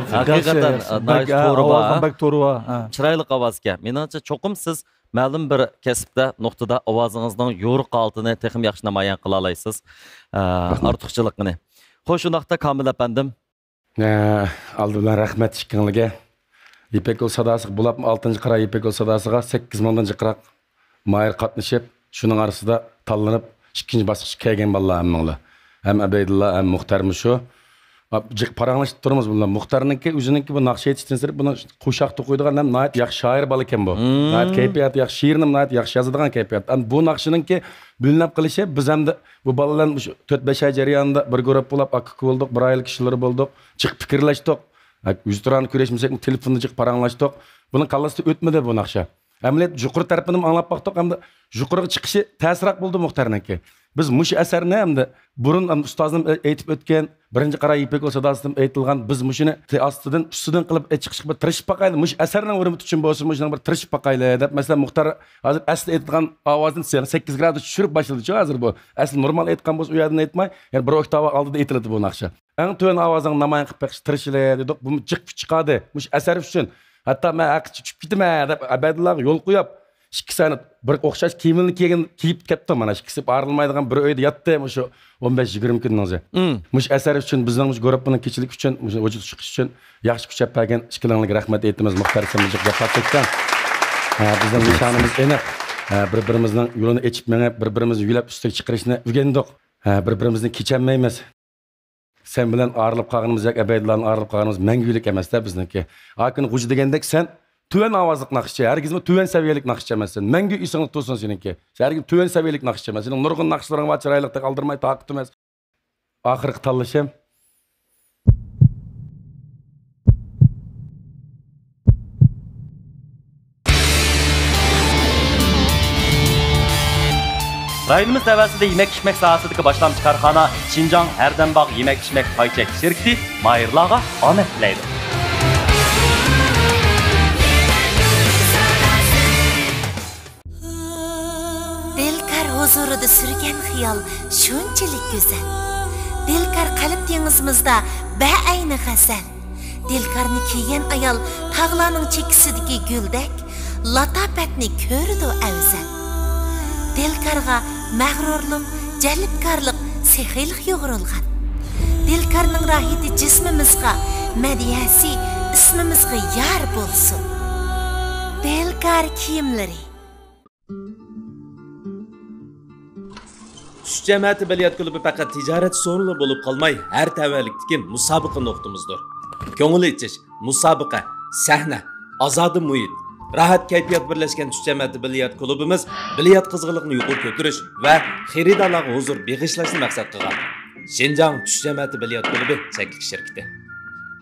ھەقىقەتەن، ياخشى، ناھايىتى بەك، تورى بار، ئاۋازىڭ ھە؟ بەك تورى بار، ھە. چىرايلىق ئاۋازكەن. مېنىڭچە، چوقۇم سىز مەلۇم بىر كەسىپتە، نۇقتىدا ئاۋازىڭىزنىڭ يورۇق ھالىتىنى تېخىمۇ ياخشى نامايان قىلالايسىز. ئە، رەھمەت. ئارتۇقچىلىقىنى. خوش، ئۇنداقتا كامىل ئەپەندىم. ئە، ئالدى بىلەن رەھمەت ئىككىڭلارگە. يىپەك يول ساداسىغا بولۇپمۇ ئالتىنچى قارا يىپەك يول ساداسىغا سەككىز مىڭدىن جىقراق ماھىر قاتنىشىپ، شۇنىڭ ئارىسىدا تاللىنىپ، ئىككىنچى باسقۇچقا كەلگەن بالىلار ھەممىڭلار. ھەم ئەبەيدۇللا، ھەم مۇختەر مۇشۇ. ئاپ-، جىق پاراڭلىشىپ تۇرىمىز بۇلار. مۇختەرنىڭكى ئۆزىنىڭكى بۇ ناخشا ئېيتىشتىن سىرت، بۇنىڭ قوشاق توقۇيدىغان ھەم ناھايىتى ياخشى شائىر بالا ئىكەن بۇ. مم. ناھايىتى كەيپىياتى ياخشى، شېئىرنىمۇ ناھايىتى ياخشى يازىدىغان كەيپىيات. ئەمدى بۇ ناخشىنىڭكى بىلىنىپ قېلىشى، بىز ئەمدى بۇ بالىلار بىلەن مۇشۇ تۆت-بەش ئاي جەريانىدا بىر گۇرۇپپا بولۇپ، ئاكا-ئۇكا بولدۇق، بىر ئائىلە كىشىلىرى بولدۇق، جىق پىكىرلەشتۇق. ھە، يۈزتۇرانە كۆرۈشمىسەكمۇ، تېلېفوندا جىق پاراڭلاشتۇق. بۇنىڭ كاللىسىدا ئۆتمىدى بۇ ناخشا. ئەمەلىيەتتە يۇقىرى تەرىپىنىمۇ ئاڭلاپ باقتۇق، ئەمدى يۇقىرىغا چىقىشى تەسرەك بولدى مۇختەرنىڭكى. بىز مۇشۇ ئەسەرنى ئەمدى بۇرۇن ئەمدى ئۇستازىم ئېيتىپ ئۆتكەن، بىرىنچى قارا يىپەك يول ساداسىدىن ئېيتىلغان، بىز مۇشۇنى تې-، ئاستىدىن، ئۈستىدىن قىلىپ چىقىشقا بىر تىرىشىپ باقايلى. مۇشۇ ئەسەرنىڭ ھۆرمىتى ئۈچۈن بولسۇن، مۇشۇنىڭ بىر تىرىشىپ باقايلى دەپ، مەسىلەن، مۇختەر ھازىر ئەسلى ئېيتىدىغان ئاۋازىنى سەككىز گرادۇس چۈشۈرۈپ باشلىدىچۇ ھازىر بۇ. ئەسلى نورمال ئېيتقان بولسا، ئۇ يەردىن ئېيتماي، يەنە بىر ئوكتاۋا ئالدىدا ئېيتىلىدۇ بۇ ناخشا. ئەڭ تۆۋەن ئاۋازىڭنى نامايان قىلىپ بېقىشقا تىرىشىلى دېدۇق. بۇمۇ جىق كۈچ چىقاردى مۇشۇ ئەسەر ئۈچۈن. ھەتتا مەن ھەققى چۈشۈپ كېتىمەن دەپ ئەبەيدۇللاغا يول قويۇپ، ئىككىسى بىر ئوخشاش كىيىملىرىنى كىيگەن، كىيىپ كەپتۇ. مانا ئىككىسى ئايرىلمايدىغان بىر ئۆيدە ياتتى مۇشۇ ئون بەش يىگىرمە كۈننىڭ ئۆزى. مم. مۇشۇ ئەسەر ئۈچۈن، بىزنىڭ مۇشۇ گۇرۇپپىنىڭ كېچىلىك ئۈچۈن، مۇشۇ ۋۇجۇدقا چىقىش ئۈچۈن ياخشى كۈچەپ بەرگەن ئىككىلىرىڭلارغا رەھمەت ئېيتىمىز. مۇختەر، سەن جىق جاپا چەككەن. ھە، بىزنىڭ نىشانىمىز ئېنىق. ھە، بىر-بىرىمىزنىڭ يولىنى ئېچىپ مېڭىپ، بىر-بىرىمىزنى يۆلەپ ئۈستىگە چىقىرىشنى ئۆگەندۇق. ھە، بىر-بىرىمىزنى كېچەلمەيمىز. سەن بىلەن ئايرىلىپ قالغىنىمىز ياكى ئەبەدىللا بىلەن ئايرىلىپ قالغىنىمىز مەڭگۈلۈك ئەمەستە بىزنىڭكى. ھاكىن غوجا دېگەندەك، سەن تۆۋەن ئاۋازلىق ناخشىچى، ھەرگىزمۇ تۆۋەن سەۋىيەلىك ناخشىچى ئەمەسسەن. مەڭگۈ ئېسىڭدە تۇرسۇن سېنىڭكى. سەن ھەرگىز تۆۋەن سەۋىيەلىك ناخشىچى ئەمەس. سېنىڭ نۇرغۇن ناخشىلىرىڭ بار، چىرايلىق، تېخى ئالدىرىماي، تاقىتىمىز. ئاخىرقى تاللىشىم. رايونىمىز تەۋەسىدە يېمەك-ئىچمەك ساھەسىدىكى باشلامچى كارخانا شىنجاڭ ھەردەمباغ يېمەك-ئىچمەك پاي چەكلىك شىركىتى ماھىرلارغا ئامەت تىلەيدۇ. دىلكار ھۇزۇرىدا سۈرگەن خىيال شۇنچىلىك گۈزەل. دىلكار قەلب دېڭىزىمىزدا بەئەينى غەزەل. دىلكارنى كىيگەن ئايال تاغلارنىڭ چېكىسىدىكى گۈلدەك، لاتاپەتنى كۆرىدۇ ئەۋزەل. دىلكارغا مەغرۇرلۇق، جەلپكارلىق، سېخىيلىق يۇغۇرۇلغان. دىلكارنىڭ راھىتى جىسمىمىزغا، مەدھىيەسى ئىسمىمىزغا يار بولسۇن. دىلكار كىيىملىرى. چۈش جەمەتى بىليارت كۇلۇبى پەقەت تىجارەت سورۇنلىرى بولۇپ قالماي، ھەر تەۋەلىكتىكى مۇسابىقە نۇقتىمىزدۇر. كۆڭۈل ئېچىش، مۇسابىقە، سەھنە، ئازادە مۇھىت، راھەت كەيپىيات بىرلەشكەن چۈش جەمەتى بىليارت كۇلۇبىمىز بىليارت قىزغىنلىقىنى يۇقىرى كۆتۈرۈش ۋە خېرىدارلارغا ھۇزۇر بېغىشلاشنى مەقسەت قىلغان. شىنجاڭ چۈش جەمەتى بىليارت كۇلۇبى چەكلىك شىركىتى.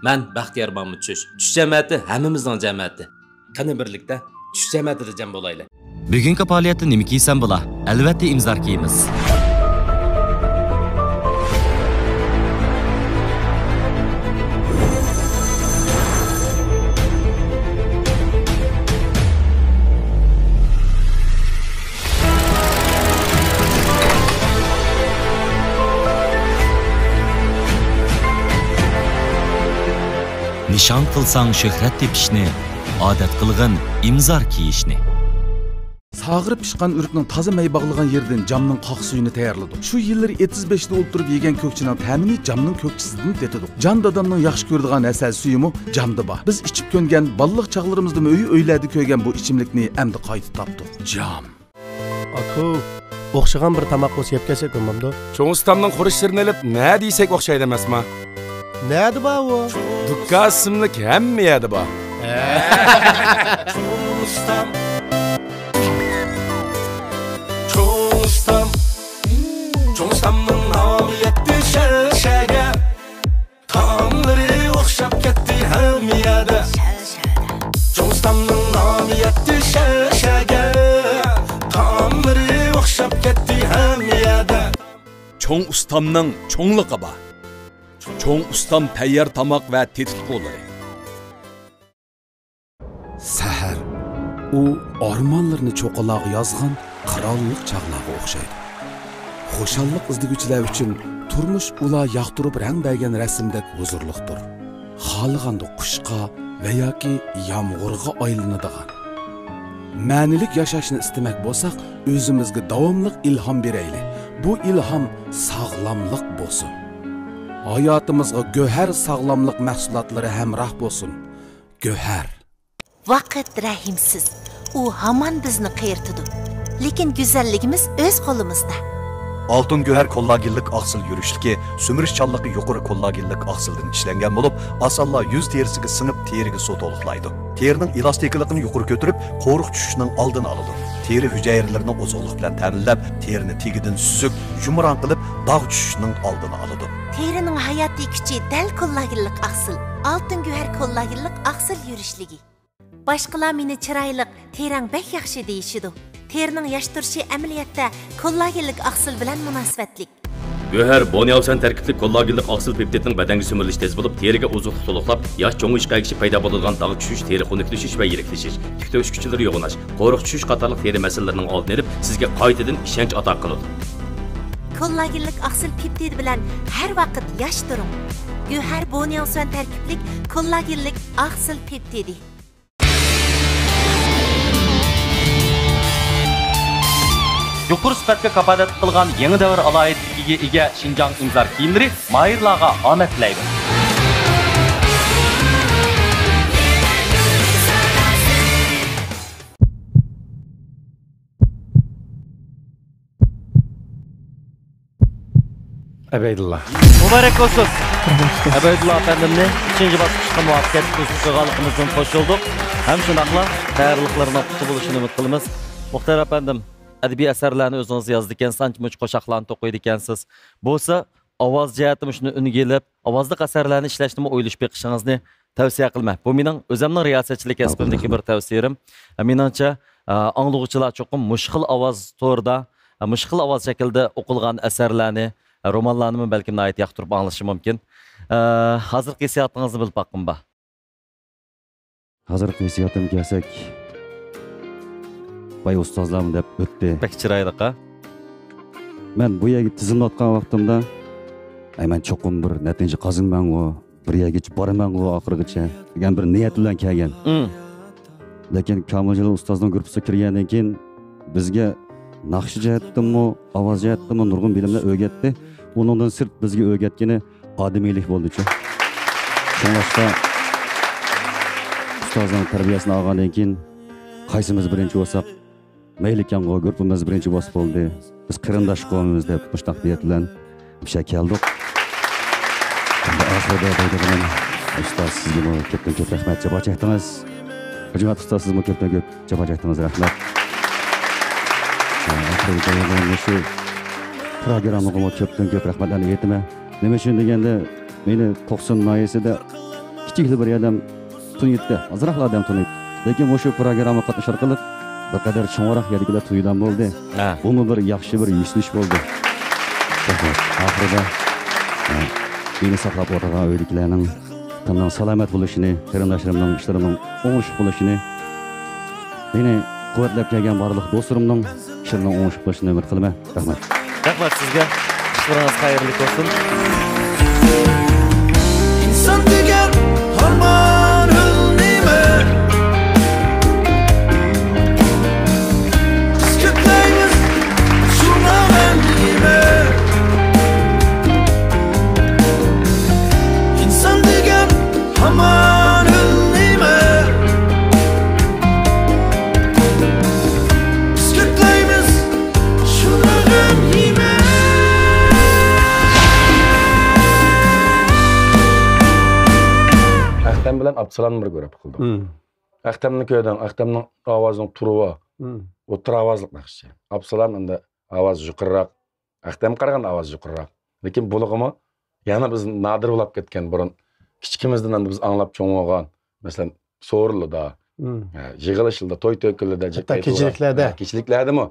مەن بەختىيار مامۇتچۈش. چۈش جەمەتى ھەممىمىزنىڭ جەمەتى. قېنى، بىرلىكتە چۈش جەمەتىدە جەم بولايلى. بۈگۈنكى پائالىيەتتە نېمە كىيسەم بولا؟ ئەلۋەتتە، ئىمزار كىيىمىز. نىشان قىلساڭ شۆھرەت تېپىشنى، ئادەت قىلغىن ئىمزار كىيىشنى. ساغىرى پىشقان ئۆرۈكنىڭ تازا مەي باغلىغان يېرىدىن جامنىڭ قاق سۈيىنى تەييارلىدۇق. شۇ يىللىرى ئېتىز بېشىدا ئولتۇرۇپ يېگەن كۆكچىنىڭ تەمىنى جامنىڭ كۆكچىسىدىن تېتىدۇق. جان دادامنىڭ ياخشى كۆرىدىغان ھەسەل سۈيىمۇ جامدا بار. بىز ئىچىپ كۆنگەن، بالىلىق چاغلىرىمىزدىمۇ ئۆي-ئۆيلەردە كۆرگەن بۇ ئىچىملىكنى ئەمدى قايتا تاپتۇق. جام. ئاكا، ئوخشىغان بىر تاماق بولسا يەپ كەلسەك بولمامدۇ؟ چوڭ ئۇستامنىڭ خۇرۇچلىرىنى ئېلىپ، نە دېسەك ئوخشايدۇ ئەمەسما؟ نەدە بار ئۇ؟ دۇكان ئىسىملىك ھەممە يەردە بار. ھە. چوڭ ئۇستام. چوڭ ئۇستام. چوڭ ئۇستامنىڭ نامى يەتتى شەھەر شەھەرگە. تائاملىرى ئوخشاپ كەتتى ھەممە يەردە. چوڭ ئۇستامنىڭ نامى يەتتى شەھەر شەھەرگە. تائاملىرى ئوخشاپ كەتتى ھەممە يەردە. چوڭ ئۇستامنىڭ چوڭلۇقى بار. چوڭ ئۇستام تەييار تاماق ۋە تېتىتقۇلىرى. سەھەر، ئۇ ئارمانلىرىنى چوققىلارغا يازغان قىرانلىق چاغلارغا ئوخشايدۇ. خۇشاللىق ئىزدىگۈچىلەر ئۈچۈن تۇرمۇش ئۇلار ياقتۇرۇپ رەڭ بەرگەن رەسىمدەك ھۇزۇرلۇقتۇر. خالىغاندا قۇشقا ۋە ياكى يامغۇرغا ئايلىنىدىغان. مەنىلىك ياشاشنى ئىستىمەك بولساق، ئۆزىمىزگە داۋاملىق ئىلھام بېرەيلى. بۇ ئىلھام ساغلاملىق بولسۇن. ھاياتىمىزغا گۆھەر ساغلاملىق مەھسۇلاتلىرى ھەمراھ بولسۇن. گۆھەر. ۋاقىت رەھىمسىز. ئۇ ھامان بىزنى قېرىتىدۇ. لېكىن گۈزەللىكىمىز ئۆز قولىمىزدا. ئالتۇن گۆھەر كوللاگېنلىق ئاقسىل يۈرۈشلۈكى سۈمۈرۈشچانلىقى يۇقىرى كوللاگېنلىق ئاقسىلدىن ئىشلەنگەن بولۇپ، ئاسانلا يۈز تېرىسىگە سىڭىپ، تېرىگە سۇ تولۇقلايدۇ. تېرىنىڭ ئېلاستىكىلىقىنى يۇقىرى كۆتۈرۈپ، قورۇق چۈشۈشنىڭ ئالدىنى ئالىدۇ. تېرە ھۈجەيرىلىرىنى ئوزۇقلۇق بىلەن تەمىنلەپ، تېرىنى تېگىدىن سۈزۈك، يۇمران قىلىپ، داغ چۈشۈشنىڭ ئالدىنى ئالىدۇ. تېرىنىڭ ھاياتىي كۈچى دەل كوللاگېنلىق ئاقسىل. ئالتۇن گۆھەر كوللاگېنلىق ئاقسىل يۈرۈشلۈكى. باشقىلار مېنى چىرايلىق، تېرەڭ بەك ياخشى دېيىشىدۇ. تېرىنىڭ ياش تۇرۇشى ئەمەلىيەتتە كوللاگېنلىك ئاقسىل بىلەن مۇناسىۋەتلىك. گۆھەر بونياۋسەن تەركىبلىك كوللاگېنلىق ئاقسىل پېپتىدنىڭ بەدەنگە سۈمۈرۈلۈشى تېز بولۇپ، تېرىگە ئوزۇقلۇق تولۇقلاپ، ياش چوڭىيىشقا ئەگىشىپ پەيدا بولىدىغان داغ چۈشۈش، تېرە خۇنۈكلىشىش ۋە يىرىكلىشىش، تىك تۆكۈش كۈچلىرى يوغىناش، قورۇق چۈشۈش قاتارلىق تېرە مەسىلىلىرىنىڭ ئالدىنى ئېلىپ، سىزگە قايتىدىن ئىشەنچ ئاتا قىلىدۇ. كوللاگېنلىك ئاقسىل پېپتىدى بىلەن ھەر ۋاقىت ياش تۇرۇڭ. گۆھەر بونياۋسۈەن تەركىبلىك كوللاگېنلىك ئاقسىل پېپتىدى. يۇقىرى سۈپەتكە كاپالەتلىك قىلغان يېڭى دەۋر ئالاھىدىلىكىگە ئىگە شىنجاڭ ئىنزار كىيىملىرى ماھىرلارغا ئامەت تىلەيدۇ. ئەبەيدۇللا. مۇبارەك بولسۇن. ئەبەيدۇللا ئەپەندىمنى ئۈچىنچى باسقۇچقا مۇۋەپپەقىيەتلىك ئۆتكۈزۈپ قىلغانلىقىمىزدىن خوش بولدۇق. ھەم شۇنداقلا تەييارلىقلىرىنىڭ پۇختا بولۇشىنى ئۈمىد قىلىمىز. مۇختەر ئەپەندىم، ئەدەبىي ئەسەرلەرنى ئۆزىڭىز يازىدىكەنسىز، ئانچە-مۇنچە قوشاقلارنى توقۇيدىكەنسىز. بولسا ئاۋاز جەھەتتىمۇ شۇنى ئۈنگە ئېلىپ، ئاۋازلىق ئەسەرلەرنى ئىشلەشنىمۇ ئويلىشىپ بېقىشىڭىزنى تەۋسىيە قىلىمەن. بۇ مېنىڭ ئۆزۈمنىڭ رىياسەتچىلىك كەسپىمدىكى بىر تەۋسىيەم. مېنىڭچە، ئاڭلىغۇچىلار چوقۇم مۇشۇ خىل ئاۋاز تورىدا، مۇشۇ خىل ئاۋاز شەكلىدە ئوقۇلغان ئەسەرلەرنى، رومانلارنىمۇ بەلكىم ناھايىتى ياقتۇرۇپ ئاڭلىشى مۇمكىن. ھازىرقى ھېسسىياتىڭىزنى بىلىپ باققۇم بار. ھازىرقى ھېسسىياتىمغا كەلسەك، باي ئۇستازلارمۇ دەپ ئۆتتى. بەك چىرايلىق ھە؟ مەن بۇ يەرگە تىزىملاتقان ۋاقتىمدا، ئەي، مەن چوقۇم بىر نەتىجە قازىنىمەنغۇ، بىر يەرگىچە بارىمەنغۇ ئاخىرىغىچە دېگەن بىر نىيەت بىلەن كەلگەن. لېكىن كامىل جالال ئۇستازنىڭ گۇرۇپپىسىغا كىرگەندىن كېيىن بىزگە ناخشا جەھەتتىنمۇ، ئاۋاز جەھەتتىنمۇ نۇرغۇن بىلىملەر ئۆگەتتى. ئۇنىڭدىن سىرت بىزگە ئۆگەتكىنى ئادىمىيلىك بولدىچۇ. شۇڭلاشقا ئۇستازنىڭ تەربىيەسىنى ئالغاندىن كېيىن قايسىمىز بىرىنچى بولساق، مەيلىكەنغۇ، گۇرۇپپىمىز بىرىنچى بولسا بولدى، بىز قېرىنداشقۇمىز دەپ مۇشۇنداق نىيەت بىلەن مۇشۇ يەرگە كەلدۇق. ئەمدى ئاخىرىدا دەيدىغىنىم، ئۇستاز، سىزگىمۇ كۆپتىن كۆپ رەھمەت، جاپا چەكتىڭىز. ھۆجمات ئۇستاز، سىزمۇ كۆپتىن كۆپ جاپا چەكتىڭىز، رەھمەت. ئاخىرىدا دەيدىغىنىم، مۇشۇ پروگراممىغىمۇ كۆپتىن كۆپ رەھمەتلەرنى ئېيتىمەن. نېمە ئۈچۈن دېگەندە، مېنى توقسۇن ناھىيەسىدە كىچىكلا بىر ئادەم تونۇيتتى، ئازراقلا ئادەم تونۇيتتى. لېكىن مۇشۇ پروگراممىغا قاتنىشىش ئارقىلىق بىر قەدەر چوڭراق يەردىكىلەر تونۇيدىغان بولدى. ھە. بۇمۇ بىر ياخشى بىر يۈزلىنىش بولدى. رەھمەت. ئاخىرىدا، ھە، مېنى ساقلاپ ئولتۇرغان ئۆيدىكىلەرنىڭ تېنىنىڭ سالامەت بولۇشىنى، قېرىنداشلىرىمنىڭ ئىشلىرىنىڭ ئوڭۇشلۇق بولۇشىنى، مېنى قۇۋۋەتلەپ كەلگەن بارلىق دوستلىرىمنىڭ ئىشلىرىنىڭ ئوڭۇشلۇق بولۇشىنى ئۈمىد قىلىمەن. رەھمەت. رەھمەت سىزگە. ئىشلىرىڭىز خەيرلىك بولسۇن. ئىنسان دېگەن ھارمان ھۆل نېمە؟ بىز كۆپلەيمىز شۇڭا مەن نېمە؟ ئىنسان دېگەن ھامان ھۆل نېمە؟ بىز كۆپلەيمىز شۇنى غەم يېمە. ئەختەم بىلەن ئابدۇسالامنى بىر گۇرۇپپا قىلدۇق. مم. ئەختەمنى كۆردۈڭ، ئەختەمنىڭ ئاۋازىنىڭ تۇرىۋى، مم، ئوتتۇرا ئاۋازلىق ناخشىچى. ئابدۇسالام ئەمدى ئاۋازى يۇقىرىراق، ئەختەمگە قارىغاندا ئاۋازى يۇقىرىراق. لېكىن بۇلىقىمۇ يەنە بىز نادىر بولاپ كەتكەن بۇرۇن كىچىكىمىزدىن ئەمدى بىز ئاڭلاپ چوڭ بولغان، مەسىلەن، سورۇنلىدا، مم، ھە، يىغىلىشلىردا، توي تۆكۈنلىرىدە، ھەتتا كېچىلىكلەردە. ھە، كېچىلىكلەردىمۇ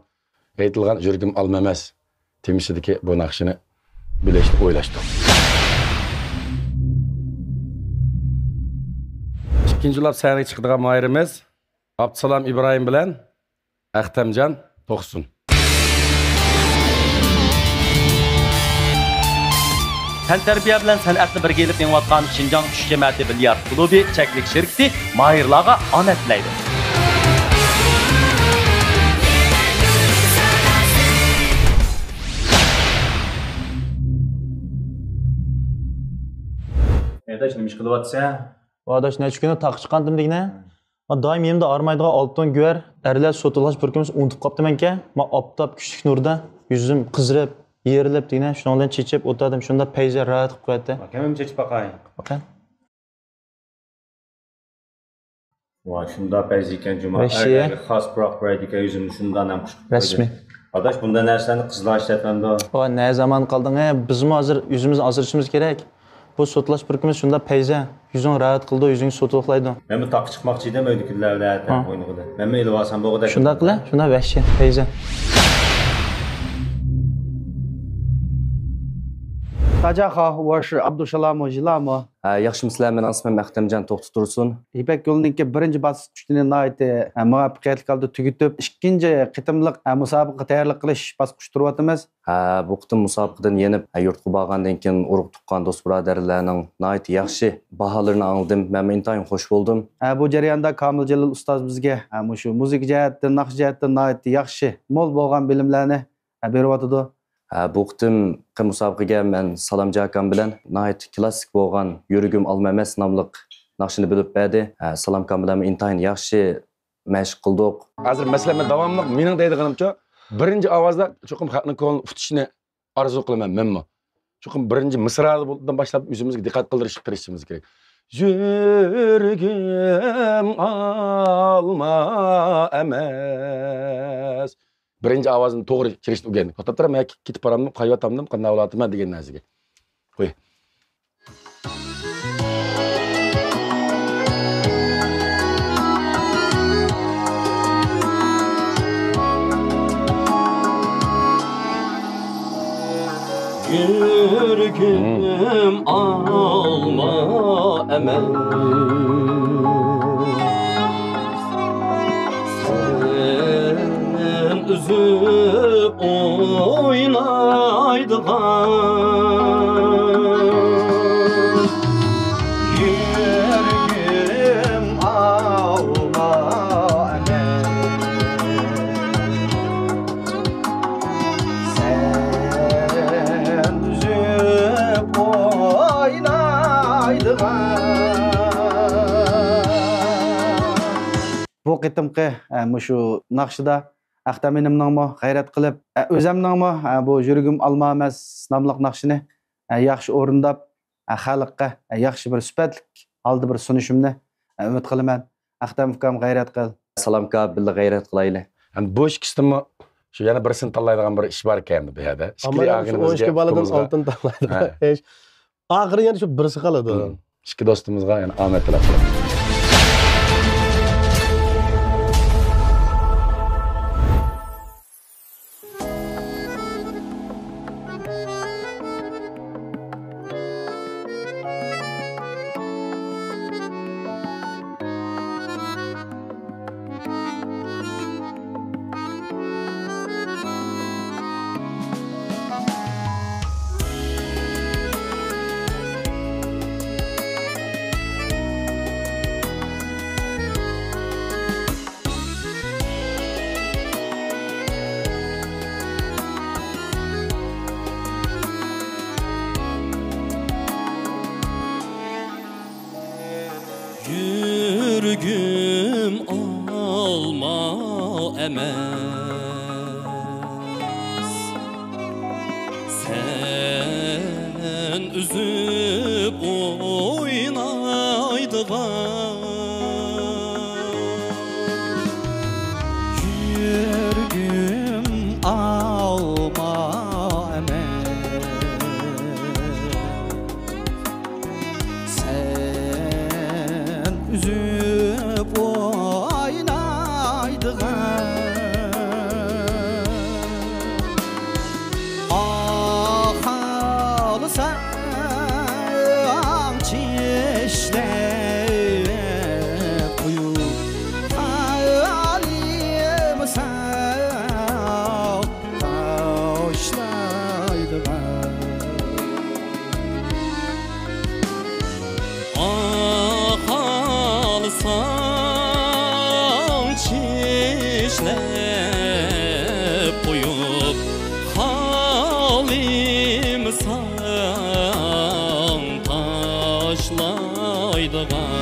ئېيتىلغان يۈرىكىم ئالما ئەمەس تېمىسىدىكى بۇ ناخشىنى بىلىشنى ئويلاشتۇق. ئىككىنچى بولۇپ سەھنىگە چىقىدىغان ماھىرىمىز ئابدۇسالام ئىبراھىم بىلەن ئەختەمجان توقسۇن. تەنتەربىيە بىلەن سەنئەتنى بىرگە ئېلىپ مېڭىۋاتقان شىنجاڭ چۈش جەمەتى بىليارت كۇلۇبى چەكلىك شىركىتى ماھىرلارغا ئامەت تىلەيدۇ. ئەداش، نېمە ئىش قىلىۋاتىسەن؟ ئاداش، نەچچە كۈندىن تاغقا چىققانتىم دېگىنە. ما دائىم يېنىمدا ئاغرىمايدىغان ئالتۇن گۆھەر، ئەرلەر سوتىلاش پۇرىكىمىز ئۇنتۇپ قاپتىمەنكە. ما ئاپتاپ كۈچلۈك نۇردا يۈزۈم قىزىرىپ، يېرىلىپ دېگىنە، شۇنىڭ بىلەن چېچىپ ئوتادىم، شۇنداق پەيزە راھەت قىلىپ قوياتتى. ئاكام ھەم چېچىپ باقاي. باقاي. ۋاي، شۇنداق پەيزە ئىكەن جۇما. ۋەھشىي. ئەرلەرگە خاس پۇراق پۇرايدىكەن، يۈزۈمنى شۇنداق نەم قىلىپ قويدى. رەسمىي. ئاداش، بۇنداق نەرسىلەرنى قىزلار ئىشلەتمەمدۇ؟ ۋا، نە زامان قالدىڭ، ھە؟ بىزمۇ ھازىر يۈزىمىزنى ئازدۇرۇشىمىز كېرەك. بۇ سوتىلاش پۇرىكىمىز شۇنداق پەيزە، يۈزۈڭ راھەت قىلىدۇ، يۈزۈڭگە سوتىلىقلايدۇ. مەنمۇ تاغقا چىقماقچى ئىدىم، ئۆيدىكىلەر بىلەن ھە. ئوينىغىلى. مەنمۇ ئېلىۋالسام بولغۇدەك. شۇنداق قىلە، شۇنداق ۋەھشىي پەيزە. تاجاخا ۋاش ئابدۇسالامۇ ژىلامۇ. ھە، ياخشىمۇسىلەر؟ مېنىڭ ئىسمىم ئەختەمجان توختى تۇرسۇن. يىپەك يولىنىڭكى بىرىنچى باسقۇچىنى ناھايىتى، ھە، مۇۋەپپەقىيەتلىك ھالدا تۈگىتىپ، ئىككىنچى قېتىملىق، ھە، مۇسابىقىگە تەييارلىق قىلىش باسقۇچىدا تۇرۇۋاتىمىز. ھە، بۇ قېتىم مۇسابىقىدىن يېنىپ، ھە، يۇرتقا بارغاندىن كېيىن ئۇرۇق تۇغقان، دوست بۇرادەرلەرنىڭ ناھايىتى ياخشى باھالىرىنى ئاڭلىدىم. مەنمۇ ئىنتايىن خوش بولدۇم. ھە، بۇ جەرياندا كامىل جېلىل ئۇستاز بىزگە، ھە، مۇشۇ مۇزىكا جەھەتتىن، ناخشا جەھەتتىن ناھايىتى ياخشى، مول بولغان بىلىملەرنى ھە، بېرىۋاتىدۇ. ھە، بۇ قېتىمقى مۇسابىقىگە مەن سالامجان ئاكام بىلەن ناھايىتى كلاسسىك بولغان يۈرىكىم ئالما ئەمەس ناملىق ناخشىنى بىلىپ بەردى. ھە، سالام ئاكام بىلەن ئىنتايىن ياخشى مەشىق قىلدۇق. ھازىر مەسىلەن، مەن داۋاملىق مېنىڭ دەيدىغىنىمچە، بىرىنچى ئاۋازدا چوقۇم خەقنىڭ كۆڭلىنى ئۇتۇشنى ئارزۇ قىلىمەن مەنمۇ. چوقۇم بىرىنچى مىسرادىن باشلاپ ئۆزىمىزگە دىققەت قىلدۇرۇشقا تىرىشىشىمىز كېرەك. يۈرىكىم ئالما ئەمەس. بىرىنچى ئاۋازنى توغرا چىرىشنى ئۆگەندىم. توختاپ تۇرۇڭ، مەن كېتىپ بارامدىم، قايتىۋاتامدىم، قانداق بولۇۋاتىمەن دېگەن نەرسىگە. قوي. يۈرىكىم ئالما ئەمەس، سەن ئۈزۈپ ئوينايدىغان. يۈرىكىم ئالما ئەمەس، سەن ئۈزۈپ ئوينايدىغان. بۇ قېتىمقى، ئە، مۇشۇ ناخشىدا ئەختەم ئىنىمنىڭمۇ غەيرەت قىلىپ، ئە، ئۆزەمنىڭمۇ، ئە، بۇ يۈرىكىم ئالما ئەمەس ناملىق ناخشىنى، ئە، ياخشى ئورۇنداپ، ئە، خەلققە، ئە، ياخشى بىر سۈپەتلىك ھالدا بىر سۇنۇشۇمنى، ئە، ئۈمىد قىلىمەن. ئەختەم ئۇكام، غەيرەت قىل. سالام ئاكا، بىللە غەيرەت قىلايلى. ئەمدى بۇ ئىككىسىدىنمۇ شۇ يەنە بىرسىنى تاللايدىغان بىر ئىش باركەن بۇ يەردە. ئامما ئىككىلى يەنە شۇ ئاغىنىمىزگە، ئون ئىككى بالىدىن توپىمىزغا. ئالتۇن تاللايدىغان ھە. ئىش. ئاخىرى يەنە شۇ بىرسى قالىدۇ. مم. ئىككى دوستىمىزغا يەنە ئامەت تىلەپ قالىمىز. يۈرىكىم ئالما ئەمەس، سەن ئۈزۈپ ئوينايدىغان. يۈرىكىم ئالما ئەمەس، سەن ئۈزۈپ ئوينايدىغان. ئاھ، خالىساڭ چىشلەپ قويۇپ، خالىمىساڭ تاشلايدىغان. ئاھ، خالىساڭ چىشلەپ قويۇپ، خالىمىساڭ تاشلايدىغان.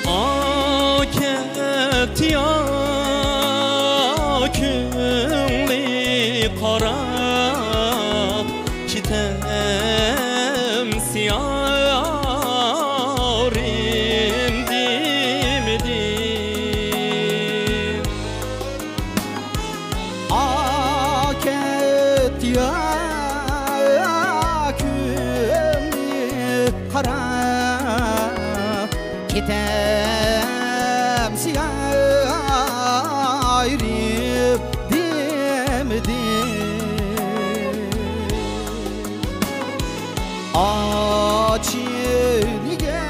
ئا، كەتتى يا كۆڭلى قارا، كېتەمسە يارىم دېمىدىم. ئا، كەتتى يا كۆڭلى قارا، كېتەمسە يارىم دېمىدىم. ئاچىنىگە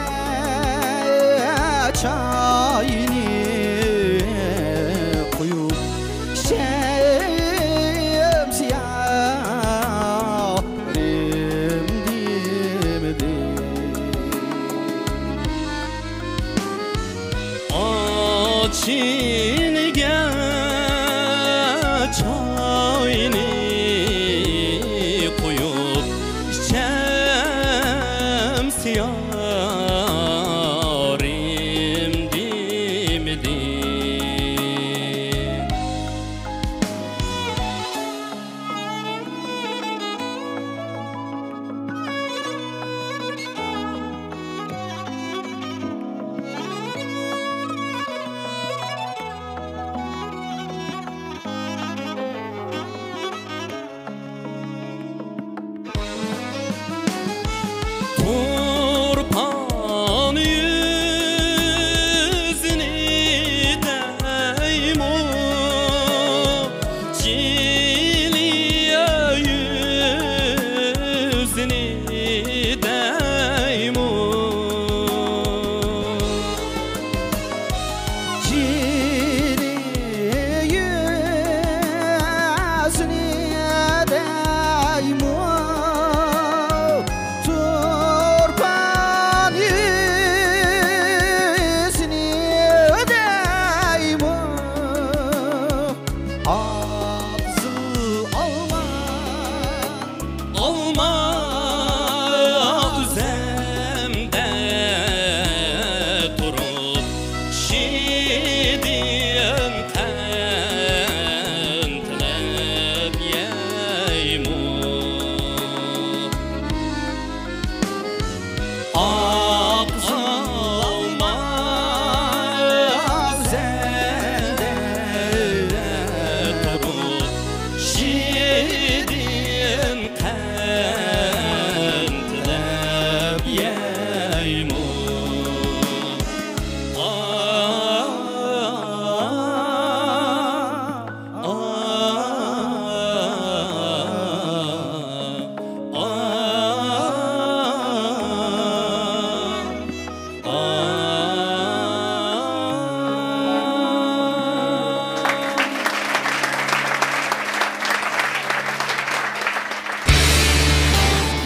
چاينى قۇيۇپ ئىچەمسە يا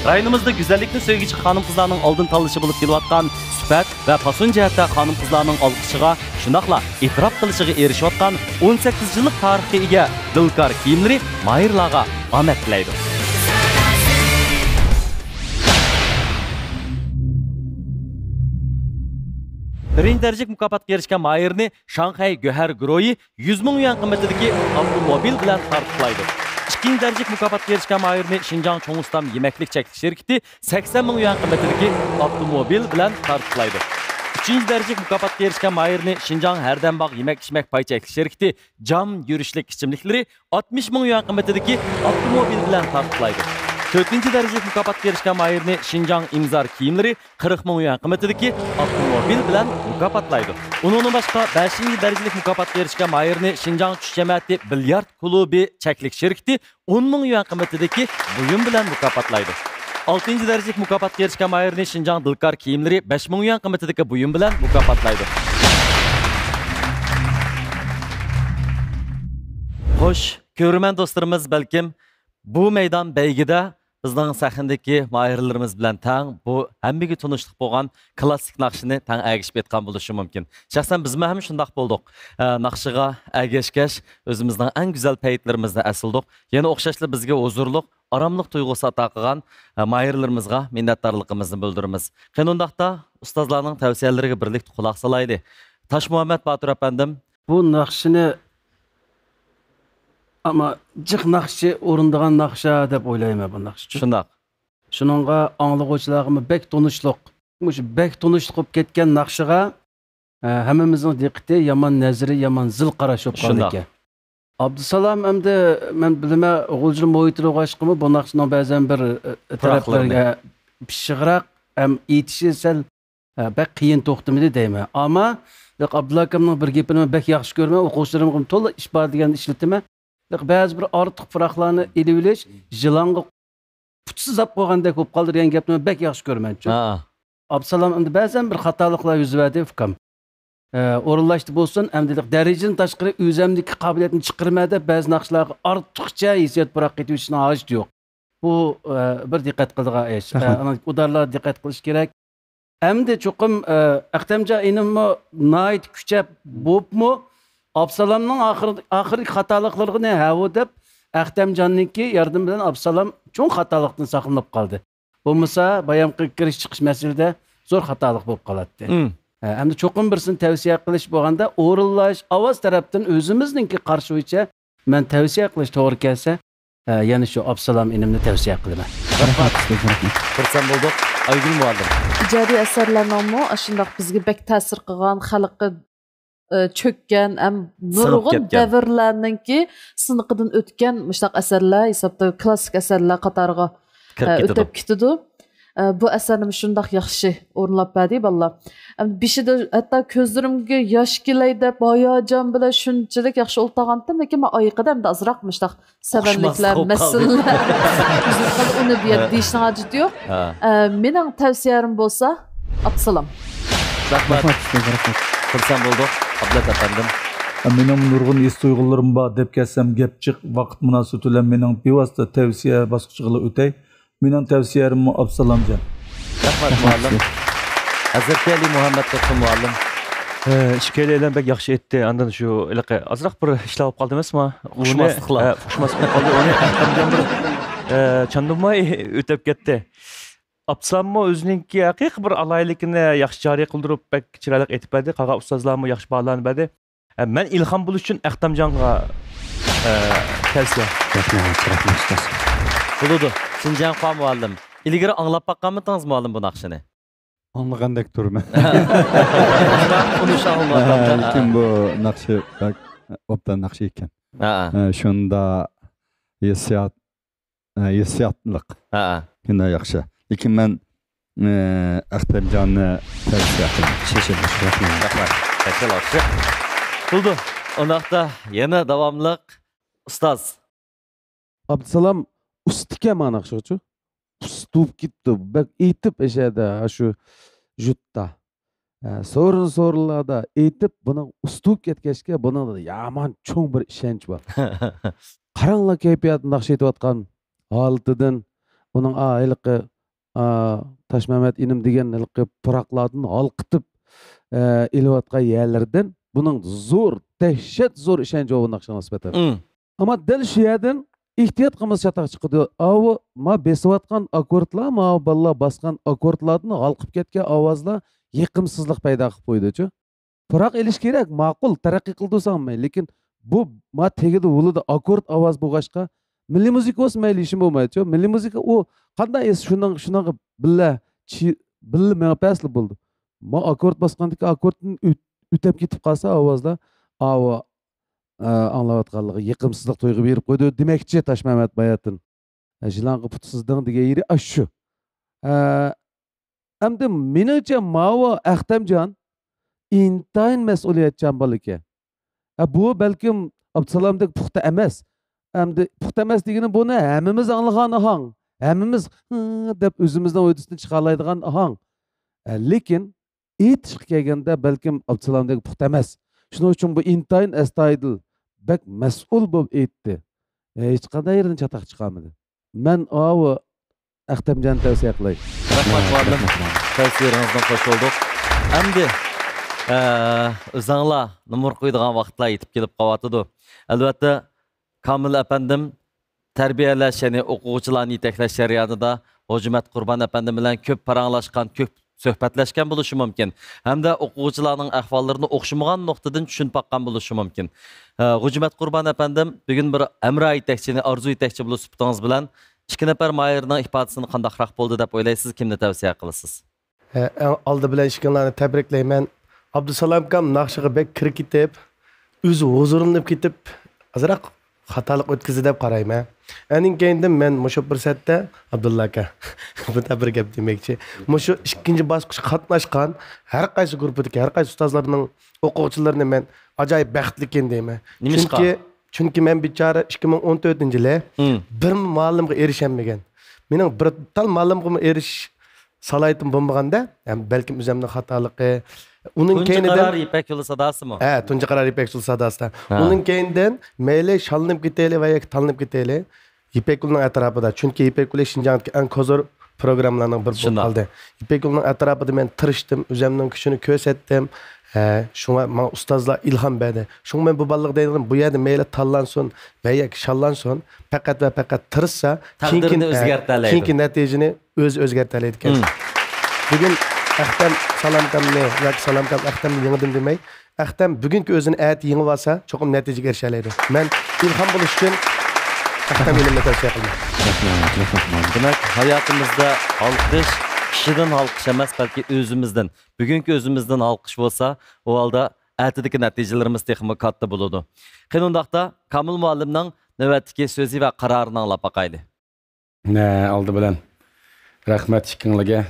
رايونىمىزدا گۈزەللىكنى سۆيگۈچى خانىم-قىزلارنىڭ ئالدىن تاللىشى بولۇپ كېلىۋاتقان سۈپەت ۋە پاسون جەھەتتە خانىم-قىزلارنىڭ ئالقىشىغا، شۇنداقلا ئېتىراپ قىلىشىغا ئېرىشىۋاتقان ئون سەككىز يىللىق تارىخقا ئىگە دىلكار كىيىملىرى ماھىرلارغا ئامەت تىلەيدۇ. بىرىنچى دەرىجىلىك مۇكاپاتقا ئېرىشكەن ماھىرنى شاڭخەي گۆھەر گۇرۇھى يۈز مىڭ يۈەن قىممىتىدىكى ئاپتوموبىل بىلەن تارتۇقلايدۇ. ئىككىنچى دەرىجىلىك مۇكاپاتقا ئېرىشكەن ماھىرنى شىنجاڭ چوڭ ئۇستام يېمەكلىك چەكلىك شىركىتى سەكسەن مىڭ يۈەن قىممىتىدىكى ئاپتوموبىل بىلەن تارتۇقلايدۇ. ئۈچىنچى دەرىجىلىك مۇكاپاتقا ئېرىشكەن ماھىرنى شىنجاڭ ھەردەمباغ يېمەك-ئىچمەك پاي چەكلىك شىركىتى جام يۈرۈشلۈك ئىچىملىكلىرى ئاتمىش مىڭ يۈەن قىممىتىدىكى ئاپتوموبىل بىلەن تارتۇقلايدۇ. تۆتىنچى دەرىجىلىك مۇكاپاتقا ئېرىشكەن ماھىرنى شىنجاڭ ئىمزار كىيىملىرى قىرىق مىڭ يۈەن قىممىتىدىكى ئاپتوموبىل بىلەن مۇكاپاتلايدۇ. ئۇنىڭدىن باشقا، بەشىنچى دەرىجىلىك مۇكاپاتقا ئېرىشكەن ماھىرنى شىنجاڭ چۈش جەمەتى بىليارد كۇلۇبى چەكلىك شىركىتى ئون مىڭ يۈەن قىممىتىدىكى بۇيۇم بىلەن مۇكاپاتلايدۇ. ئالتىنچى دەرىجىلىك مۇكاپاتقا ئېرىشكەن ماھىرنى شىنجاڭ دىلكار كىيىملىرى بەش مىڭ يۈەن قىممىتىدىكى بۇيۇم بىلەن مۇكاپاتلايدۇ. خوش، كۆرۈرمەن دوستلىرىمىز بەلكىم بۇ مەيدان بەيگىدە بىزنىڭ سەھنىدىكى ماھىرلىرىمىز بىلەن تەڭ بۇ ھەممىگە تونۇشلۇق بولغان كلاسسىك ناخشىنى تەڭ ئەگىشىپ ئېيتقان بولۇشى مۇمكىن. شەخسەن بىزمۇ ھەم شۇنداق بولدۇق. ئە، ناخشىغا ئەگەشكەچ ئۆزىمىزنىڭ ئەڭ گۈزەل پەيتلىرىمىزنى ئەسلىدۇق. يەنە ئوخشاشلا بىزگە ھۇزۇرلۇق، ئاراملىق تۇيغۇسى ئاتا قىلغان، ئە، ماھىرلىرىمىزغا مىننەتدارلىقىمىزنى بىلدۈرىمىز. قېنى ئۇنداقتا ئۇستازلارنىڭ تەۋسىيەلىرىگە بىرلىكتە قۇلاق سالايلى. تاشمۇھەممەت باتۇر ئەپەندىم. بۇ ناخشىنى ئەمما جىق ناخشىچى ئورۇندىغان ناخشا دەپ ئويلايمەن بۇ ناخشىچۇ. شۇنداق. شۇنىڭغا ئاڭلىغۇچىلارغىمۇ بەك تونۇشلۇق. مۇشۇ بەك تونۇشلۇق بولۇپ كەتكەن ناخشىغا، ئە، ھەممىمىزنىڭ دىققىتى يامان نەزىرى، يامان زىل قاراش بولۇپ قالىدىكەن. شۇنداق. ئابدۇسالام ئەمدى مەن بىلىمەن، غۇلجا مۇھىتىدا بولغاچقىمۇ بۇ ناخشىنىڭ بەزەن بىر، ئە، پۇراقلىرىنى. تەرەپلىرىگە پىششىقراق ھەم ئېيتىشى سەل ھە، بەك قىيىن توختىمىدى دەيمەن. ئەمما، لېكىن ئابدۇللا ئاكامنىڭ بىر گېپىنى مەن بەك ياخشى كۆرىمەن، ئوقۇغۇچىلىرىمغا تولا ئىپادىلىگەندە ئىشلىتىمەن. لېكىن بەزى بىر ئارتۇق پۇراقلارنى ئېلىۋېلىش، يىلانغا پۇت سىزاپ قويغاندەك بولۇپ قالدى دېگەن گەپنى مەن بەك ياخشى كۆرىمەن. ھە. ئابدۇسالام ئەمدى بەزەن بىر خاتالىقلار يۈز بەردى، ئۇكام. ئە، ئورۇنلاشتى بولسۇن، ئەمدى دەرىجىدىن تاشقىرى ئۆزەمدىكى قابىلىيەتنى چىقىرىمەن دەپ بەزى ناخشىلارغا ئارتۇقچە ھېسسىيات پۇراق قېتىۋېتىشنىڭ ھاجىتى يوق. بۇ، ئە، بىر دىققەت قىلىدىغان ئىش. ئە، رەھمەت. ئۇدارلار دىققەت قىلىش كېرەك. ئەمدى چوقۇم، ئە، ئەختەمجان ئىنىممۇ ناھايىتى كۈچەپ بوپمۇ، ئابدۇسالامنىڭ ئاخىر-، ئاخىرقى خاتالىقلىرىنى ھەۋۇ دەپ، ئەختەمجاننىڭكى ياردىمى بىلەن ئابدۇسالام چوڭ خاتالىقتىن ساقلىنىپ قالدى. بولمىسا، بايامقى كىرىش چىقىش مەسىلىدە زور خاتالىق بولۇپ قالاتتى. مم. ئە، ئەمدى چوقۇم بىرسىنى تەۋسىيە قىلىش بولغاندا، ئورۇنلاش، ئاۋاز تەرەپتىن ئۆزىمىزنىڭكى قارىشى بويىچە مەن تەۋسىيە قىلىش توغرا كەلسە، ئە، يەنە شۇ ئابدۇسالام ئىنىمنى تەۋسىيە قىلىمەن. رەھمەت. خۇرسەن بولدۇق. ئايگۈل مۇئەللىم. ئىجادىي ئەسەرلەرنىڭمۇ ئاشۇنداق بىزگە بەك تەسىر قىلغان، خەلققە، ئە، چۆككەن، ھەم سىڭىپ نۇرغۇن كەتكەن. دەۋرلەرنىڭكى سىنىقىدىن ئۆتكەن مۇشۇنداق ئەسەرلەر ھېسابتا كلاسسىك ئەسەرلەر قاتارىغا، كىرىپ ئە، كېتىدۇ. ئۆتۈپ كېتىدۇ. ئە، بۇ ئەسەرنىمۇ شۇنداق ياخشى ئورۇنلاپ بەردى، بالىلار. ئەم، بېشىدا ھەتتا كۆزلىرىمگە ياش كېلەي دەپ ھاياجان بىلەن شۇنچىلىك ياخشى ئولتۇرغانتىم، لېكىن مەن ئايىقىدا ئەمدى ئازراق مۇشۇنداق سەۋەنلىكلەر، ئۇقۇشماسلىق بولۇپ قالدى. مەسىلىلەر يۈز بەرگەندە ئۇنى بۇ يەردە دېيىشنىڭ ھاجىتى يوق. ھە. ئە، مېنىڭ تەۋسىيەم بولسا، ئابدۇسالام. رەھمەت. رەھمەت، رەھمەت. خۇرسەن بولدۇق، ئابلەت ئەپەندىم. مېنىڭ نۇرغۇن ھېس تۇيغۇلىرىم بار دەپ كەلسەم گەپ جىق، ۋاقىت مۇناسىۋىتى بىلەن مېنىڭ بىۋاسىتە تەۋسىيە باسقۇچىغىلا ئۆتەي. مېنىڭ تەۋسىيەممۇ ئابدۇسالامجان. رەھمەت، مۇئەللىم. ھەزرىتى ئەلى مۇھەممەد تۇرسۇن مۇئەللىم. ھە، ئىككىيلەن بەك ياخشى ئېيتتى. ئاندىن شۇ ھېلىقى ئازراق بىر ئىشلار بولۇپ قالدى ئەمەسمۇ؟ ئۇنى، ئۇقۇشماسلىقلار. ھە، ئۇقۇشماسلىق بولۇپ قالدى. ئۇنى ئەختەمجان بىر، ئە، چاندۇرماي ئۆتۈپ كەتتى. ئابدۇسالاممۇ ئۆزىنىڭكى ھەقىقىي بىر ئالاھىدىلىكىنى ياخشى جارى قىلدۇرۇپ، بەك چىرايلىق ئېيتىپ بەردى. قالغان ئۇستازلارمۇ ياخشى باھالارنى بەردى. ئە، مەن ئىلھام بولۇش ئۈچۈن ئەختەمجانغا، ئە، تەۋسىيە. رەھمەت، رەھمەت، ئۇستاز. بولىدۇ. شىنجاڭخۇا مۇئەللىم. ئىلگىرى ئاڭلاپ باققانمىدىڭىز مۇئەللىم بۇ ناخشىنى؟ ئاڭلىغاندەك تۇرىمەن. تونۇش ئاڭلىمىغان. ھە، لېكىن بۇ ناخشا بەك ئوبدان ناخشا ئىكەن. ھە. ھە، شۇندا ھېسسىيات، ھە، ھېسسىياتلىق. ھە. شۇنداق ياخشى. لېكىن مەن، ئە، ئەختەمجاننى تەۋسىيە قىلىمەن. شېشىل، رەھمەت. رەھمەت. شېشىل ئاخشى. بولدى. ئۇنداقتا يەنە داۋاملىق ئۇستاز. ئابدۇسالام ئۇستىكەن مانا شۇچۇ. ئۇستا بولۇپ كېتىپتۇ. بەك ئېيتىپ ئەشەدە، ھە، شۇ يۇرتتا. ھە، سورۇن-سورۇنلاردا ئېيتىپ، بۇنىڭ ئۇستا بولۇپ كەتكەچكە، بۇنىڭدا يامان چوڭ بىر ئىشەنچ بار. قاراڭلار كەيپىياتى ناخشا ئېيتىۋاتقان ھالىتىدىن، ئۇنىڭ، ئا، ھېلىقى ئا، تاشمەمەت ئىنىم دېگەن ھېلىقى پۇراقلاردىن ھالقىتىپ، ئە، ئېلىۋاتقان يەرلىرىدىن بۇنىڭ زور، دەھشەت زور ئىشەنچى بولغان ناخشىغا نىسبەتەن. ئەمما دەل شۇ يەردىن ئېھتىيات قىلمىسا چاتاق چىقىدۇ. ئاۋۇ ما بېسىۋاتقان ئاككوردلار، ما بالىلار باسقان ئاككوردلاردىن ھالقىپ كەتكەن ئاۋازلار يېقىمسىزلىق پەيدا قىلىپ قويىدۇچۇ. پۇراق ئېلىش كېرەك، ماقۇل، تەرەققىي قىلدۇرساڭ مەيلى. لېكىن بۇ ما تېگىدە ھۇلىدا ئاككورد ئاۋاز بولغاچقا، مىللىي مۇزىكا بولسا مەيلى، ھېچنېمە بولمايدۇچۇ. مىللىي مۇزىكا ئۇ قانداق ئېسىل، شۇنىڭ، شۇنىڭغا بىللە چى-، بىللە مېڭىپ بەرسىلا بولىدۇ. ما ئاككورد باسقاندىكى ئاككوردتىن ئۆت-، ئۆتەپ كېتىپ قالسا ئاۋازلار، ئاۋۇ، ئە، ئاڭلاۋاتقانلىقى يېقىمسىزلىق تۇيغۇ بېرىپ قويىدۇ دېمەكچى تاشمەمەت باياتىن. يىلانغا پۇت سىزدىڭ دېگەن يېرى ئاشۇ. ئە، ئەمدى مېنىڭچە ماۋۇ ئەختەمجان ئىنتايىن مەسئۇلىيەتچان بالا ئىكەن. ئە، بۇ بەلكىم ئابدۇسالامدەك پۇختا ئەمەس. ئەمدى پۇختا ئەمەس دېگىنىم بۇنى ھەممىمىز ئاڭلىغان ئاھاڭ. ھەممىمىز «ھە» دەپ ئۆزىمىزنىڭ ھۆددىسىدىن چىقالايدىغان ئاھاڭ. ئە، لېكىن ئېيتىشقا كەلگەندە بەلكىم ئابدۇسالامدەك پۇختا ئەمەس. شۇنىڭ ئۈچۈن بۇ ئىنتايىن ئەستايىدىل، بەك مەسئۇل بولۇپ ئېيتتى. ئە، ھېچقانداق يېرىدىن چاتاق چىقارمىدى. مەن ئاۋۇ ئەختەمجاننى تەۋسىيە قىلاي. رەھمەت، مۇئەللىم. تەۋسىيەڭىزدىن خوش بولدۇق. ئەمدى، ئە، ئۆزەڭلار نومۇر قويىدىغان ۋاقىتلار يېتىپ كېلىپ قاۋاتىدۇ. ئەلۋەتتە، كامىل ئەپەندىم تەربىيەلەش، يەنى ئوقۇغۇچىلارنى يېتەكلەش جەريانىدا ھۆجمەت قۇربان ئەپەندىم بىلەن كۆپ پاراڭلاشقان، كۆپ سۆھبەتلەشكەن بولۇشى مۇمكىن. ھەمدە ئوقۇغۇچىلارنىڭ ئەھۋاللىرىنى ئوخشىمىغان نۇقتىدىن چۈشىنىپ باققان بولۇشى مۇمكىن. ھە، ھۆجمەت قۇربان ئەپەندىم بۈگۈن بىر ھەمراھ يېتەكچىنى، ئارزۇ يېتەكچى بولۇپ سۈپىتىڭىز بىلەن ئىككى نەپەر ماھىرنىڭ ئىپادىسىنى قانداقراق بولدى دەپ ئويلايسىز؟ كىمنى تەۋسىيە قىلىسىز؟ ھە، ئەڭ ئالدى بىلەن ئىككىڭلارنى تەبرىكلەيمەن. ئابدۇسالام ئاكام ناخشىغا بەك كىرىپ كېتىپ، ئۆزى ھۇزۇرلىنىپ كېتىپ، ئازراق خاتالىق ئۆتكۈزدى دەپ قارايمەن. ئەنىڭ كەينىدىن مەن مۇشۇ پۇرسەتتە، ئابدۇللا ئاكا، بۇ بىر گەپ دېمەكچى. مۇشۇ ئىككىنچى باسقۇچقا قاتناشقان ھەر قايسى گۇرۇپپىدىكى ھەر قايسى ئۇستازلارنىڭ ئوقۇغۇچىلىرىنى مەن ئاجايىپ بەختلىككەن دەيمەن. نېمىشقا؟ چۈنكى، چۈنكى مەن بىچارە ئىككى مىڭ ئون تۆتىنچى يىلى بىرمۇ مۇئەللىمگە ئېرىشەلمىگەن. مېنىڭ بىر تال مۇئەللىمگىمۇ ئېرىشىش سالاھىيىتىم بولمىغاندا، ھەم بەلكىم ئۆزۈمنىڭ خاتالىقى. ئۇنىڭ تۇنجى كەينىدىن قارار يىپەك يولى ساداسىمۇ؟ ھە، تۇنجى قارار يىپەك يولى ساداسىدا. ھە. ئۇنىڭ كەينىدىن مەيلى شاللىنىپ كېتەيلى ۋە ياكى تاللىنىپ كېتەيلى، يىپەك يولىنىڭ ئەتراپىدا. چۈنكى يىپەك يولى شىنجاڭدىكى ئەڭ كوزۇر پروگراممىلارنىڭ بىرى بولۇپ شۇنداق. قالدى. يىپەك يولىنىڭ ئەتراپىدا مەن تىرىشتىم، ئۆزۈمنىڭ كۈچىنى كۆرسەتتىم. ھە، شۇڭا ماڭا ئۇستازلار ئىلھام بەردى. شۇڭا مەن بۇ بالىلارغا دەيدىغىنىم، بۇ يەردە مەيلى تاللانسۇن ۋە ياكى شاللانسۇن، پەقەت ۋە پەقەت تىرىشسا، تەقدىرىنى كېيىنكى، ئۆزگەرتەلەيدۇ. كېيىنكى نەتىجىنى ئۆزى ئۆزگەرتەلەيدىكەن. مم. بۈگۈن ئەختەم سالامكامنى ياكى سالامكام ئەختەمنى يېڭىدىم دېمەي، ئەختەم بۈگۈنكى ئۆزىنى ئەتە يېڭىۋالسا، چوقۇم نەتىجىگە ئېرىشەلەيدۇ. مەن ئىلھام بولۇش ئۈچۈن ئەختەم ئىنىمنى تەۋسىيە قىلىمەن. رەھمەت، رەھمەت. دېمەك، ھاياتىمىزدا ھالقىش كىشىدىن ھالقىش ئەمەس، بەلكى ئۆزىمىزدىن، بۈگۈنكى ئۆزىمىزدىن ھالقىش بولسا، ئۇ ھالدا ئەتىدىكى نەتىجىلىرىمىز تېخىمۇ كاتتا بولىدۇ. قېنى ئۇنداقتا، كامىل مۇئەللىمنىڭ نۆۋەتتىكى سۆزى ۋە قارارىنى ئاڭلاپ باقايلى. نە، ئالدى بىلەن رەھمەت ئىككىڭلارگە،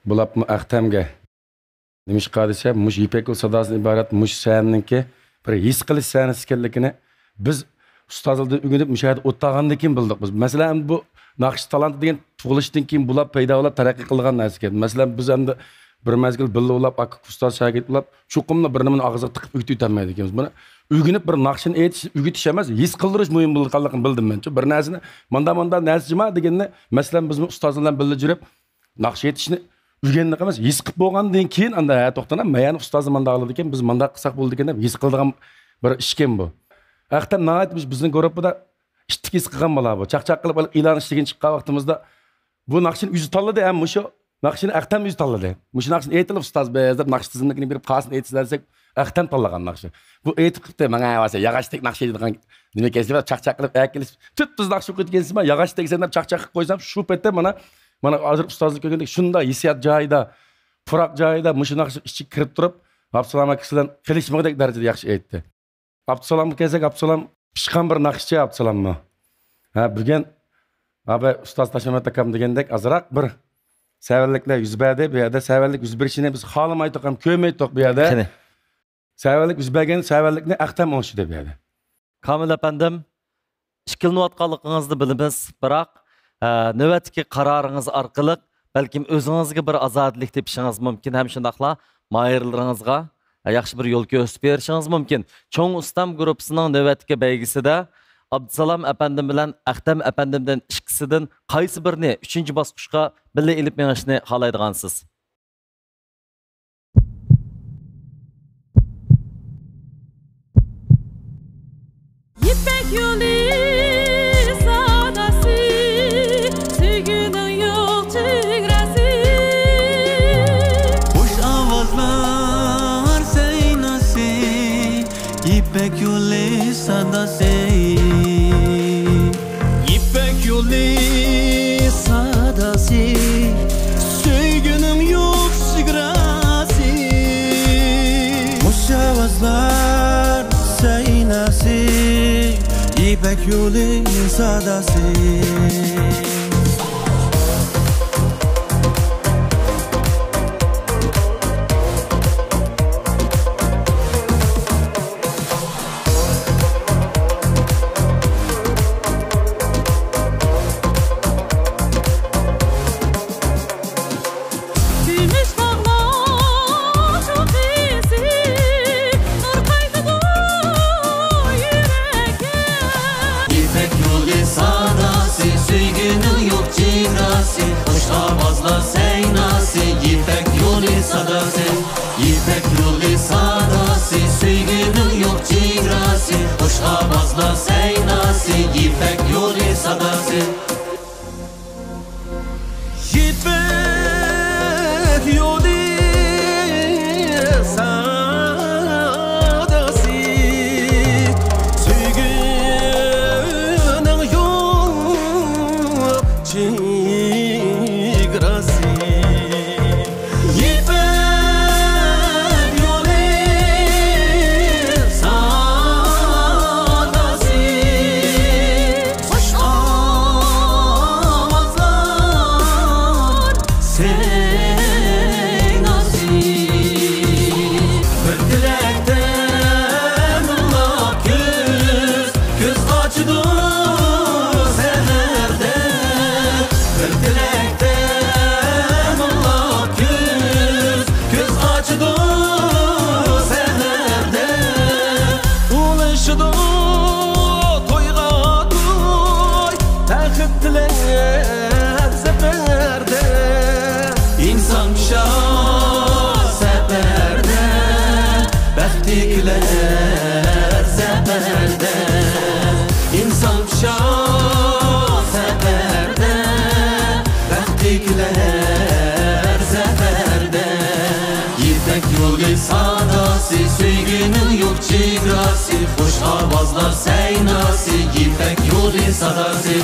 بولۇپمۇ ئەختەمگە. نېمىشقا دېسە، مۇشۇ يىپەك يولى ساداسىدىن ئىبارەت مۇشۇ سەھنىنىڭكى بىر ھېس قىلىش سەھنىسى ئىكەنلىكىنى بىز ئۇستازلاردىن ئۆگىنىپ، مۇشۇ يەردە ئولتۇرغاندىن كېيىن بىلدۇق بىز. مەسىلەن، بۇ ناخشا تالانتى دېگەن تۇغۇلۇشتىن كېيىن بولۇپ، پەيدا بولۇپ، تەرەققىي قىلىدىغان نەرسە ئىكەن. مەسىلەن، بىز ئەمدى بىر مەزگىل بىللە بولۇپ، ئاكا ئۇستاز شاگىرت بولۇپ، چوقۇملا بىر نېمىنى ئاغزىغا تىقىپ ئۆگىتىۋېتەلمەيدىكەنمىز. بۇنى ئۆگىنىپ، بىر ناخشىنى ئېيتىش، ئۆگىتىش ئەمەس، ھېس قىلدۇرۇش مۇھىم بولغانلىقىنى بىلدىم مەنچۇ. بىر نەرسىنى، ماندا، ماندا نەرسە جىما دېگەننى، مەسىلەن، بىزمۇ ئۇستازلار بىلەن بىللە يۈرۈپ، ناخشا ئېيتىشنى ئۆگەنمەك ئەمەس، ھېس قىلىپ بولغاندىن كېيىن، ئاندا، ھە، توختانا، مەيەن ئۇستازى مانداق قىلىدىكەن، بىز مانداق قىلساق بولىدىكەن دەپ ھېس قىلىدىغان بىر ئىشكەن بۇ. ھەقىقەتەن ناھايىتى بىز، بىزنىڭ گۇرۇپپىدا ئىتتىك ھېس قىلغان بالا بۇ. چاقچاق قىلىپ، ئېلان ئىشلىگىن چىققان ۋاقتىمىزدا بۇ ناخشىنى ئۆزى تاللىدى، ھەم مۇشۇ ناخشىنى ئەختەم ئۆزى تاللىدى. مۇشۇ ناخشىنى ئېيتىلى ئۇستاز بىز دەپ ناخشا تىزىملىكىنى بېرىپ، قالسىن ئېيتسىلە دېسەك، ئەختەم تاللىغان ناخشا. بۇ ئېيتىپ قىپتۇ، ماڭا ۋاسا ياغاچتەك ناخشا دەيدىغان نېمە ئىكەن دەپ چاقچاق قىلىپ ئەكېلىپ، تۈپتۈز ناخشا ئوقۇيدىكەنسىز، ياغاچتەك سەن دەپ چاقچاق قىلىپ قويسام، شۇ پېتى مانا، مانا ھازىر ئۇستازلار كۆرگەندەك شۇنداق ھېسسىيات جايىدا، پۇراق جايىدا، مۇشۇ ناخشا ئىچىگە كىرىپ تۇرۇپ، ئابدۇسالام ئاكىسى بىلەن قېلىشمىغۇدەك دەرىجىدە ياخشى ئېيتتى. ئابدۇسالامغا كەلسەك، ئابدۇسالام پىشقان بىر ناخشىچى ئابدۇسالاممۇ. ھە، بۈگۈن، ھە، بە، ئۇستاز تاشمەمەت ئاكام دېگەندەك ئازراق بىر سەۋەنلىكلەر يۈز بەردى. بۇ يەردە سەۋەنلىك يۈز بېرىشىنى بىز خالىمايتتۇق ھەم كۆرمەيتتۇق بۇ يەردە. قېنى. سەۋەنلىك يۈز بەرگەن سەۋەنلىكنى ئەختەم ئوڭشىدى بۇ يەردە. كامىل ئەپەندىم، ئىككىلىنىۋاتقانلىقىڭىزنى بىلىمىز، بىراق، ئە، نۆۋەتتىكى قارارىڭىز ئارقىلىق بەلكىم ئۆزىڭىزگە بىر ئازادىلىك تېپىشىڭىز مۇمكىن ھەم شۇنداقلا ماھىرلىرىڭىزغا، ئە، ياخشى بىر يول كۆرسىتىپ بېرىشىڭىز مۇمكىن. چوڭ ئۇستام گۇرۇپپىسىنىڭ نۆۋەتتىكى بەيگىسىدە ئابدۇسالام ئەپەندىم بىلەن ئەختەم ئەپەندىمدىن ئىككىسىدىن قايسى بىرىنى ئۈچىنچى باسقۇچقا بىللە ئېلىپ مېڭىشنى خالايدىغانسىز؟ يىپەك يولى ساداسى، سۆيگۈنىڭ يوق چېگراسى. خۇش ئاۋازلار سەيناسى، يىپەك يولى ساداسى. يىپەك يولى ساداسى، سۆيگۈنىڭ يوق چېگراسى. خۇش ئاۋازلار سەيناسى، يىپەك يولى ساداسى. كۈمۈش تاغلار چوققىسى، نۇر قايتىدۇ يۈرەككە. يىپەك يولى ساداسى، سۆيگۈنىڭ يوق چېگراسى، خۇش ئاۋازلار سەيناسى، يىپەك يولى ساداسى. يىپەك يولى ساداسى، سۆيگۈنىڭ يوق چېگراسى، خۇش ئاۋازلار سەيناسى، يىپەك يولى ساداسى. يىپەك يولى ساداسى، سۆيگۈنىڭ يوق چېگراسى. يىپەك يولى ساداسى، خۇش ئاۋازلار سەيناسى. بىر تىلەكتە مىڭلاپ كۈز، كۈز قاچىدۇ سەھەردە. بىر تىلەكتە مىڭلاپ كۈز، كۈز قاچىدۇ سەھەردە. ئۇلىشىدۇ تويغا توي، بەخت تىلەپ زەپەردە. ئىنسان پىشار سەپەردە، بەختلىكلەر زەپەردە. ئىنسان پىشار سەپەردە، بەختلىكلەر زەپەردە. يىپەك يولى ساداسى، سۆيگۈنىڭ يوق چېگراسى، خۇش ئاۋازلار سەيناسى، يىپەك يولى ساداسى.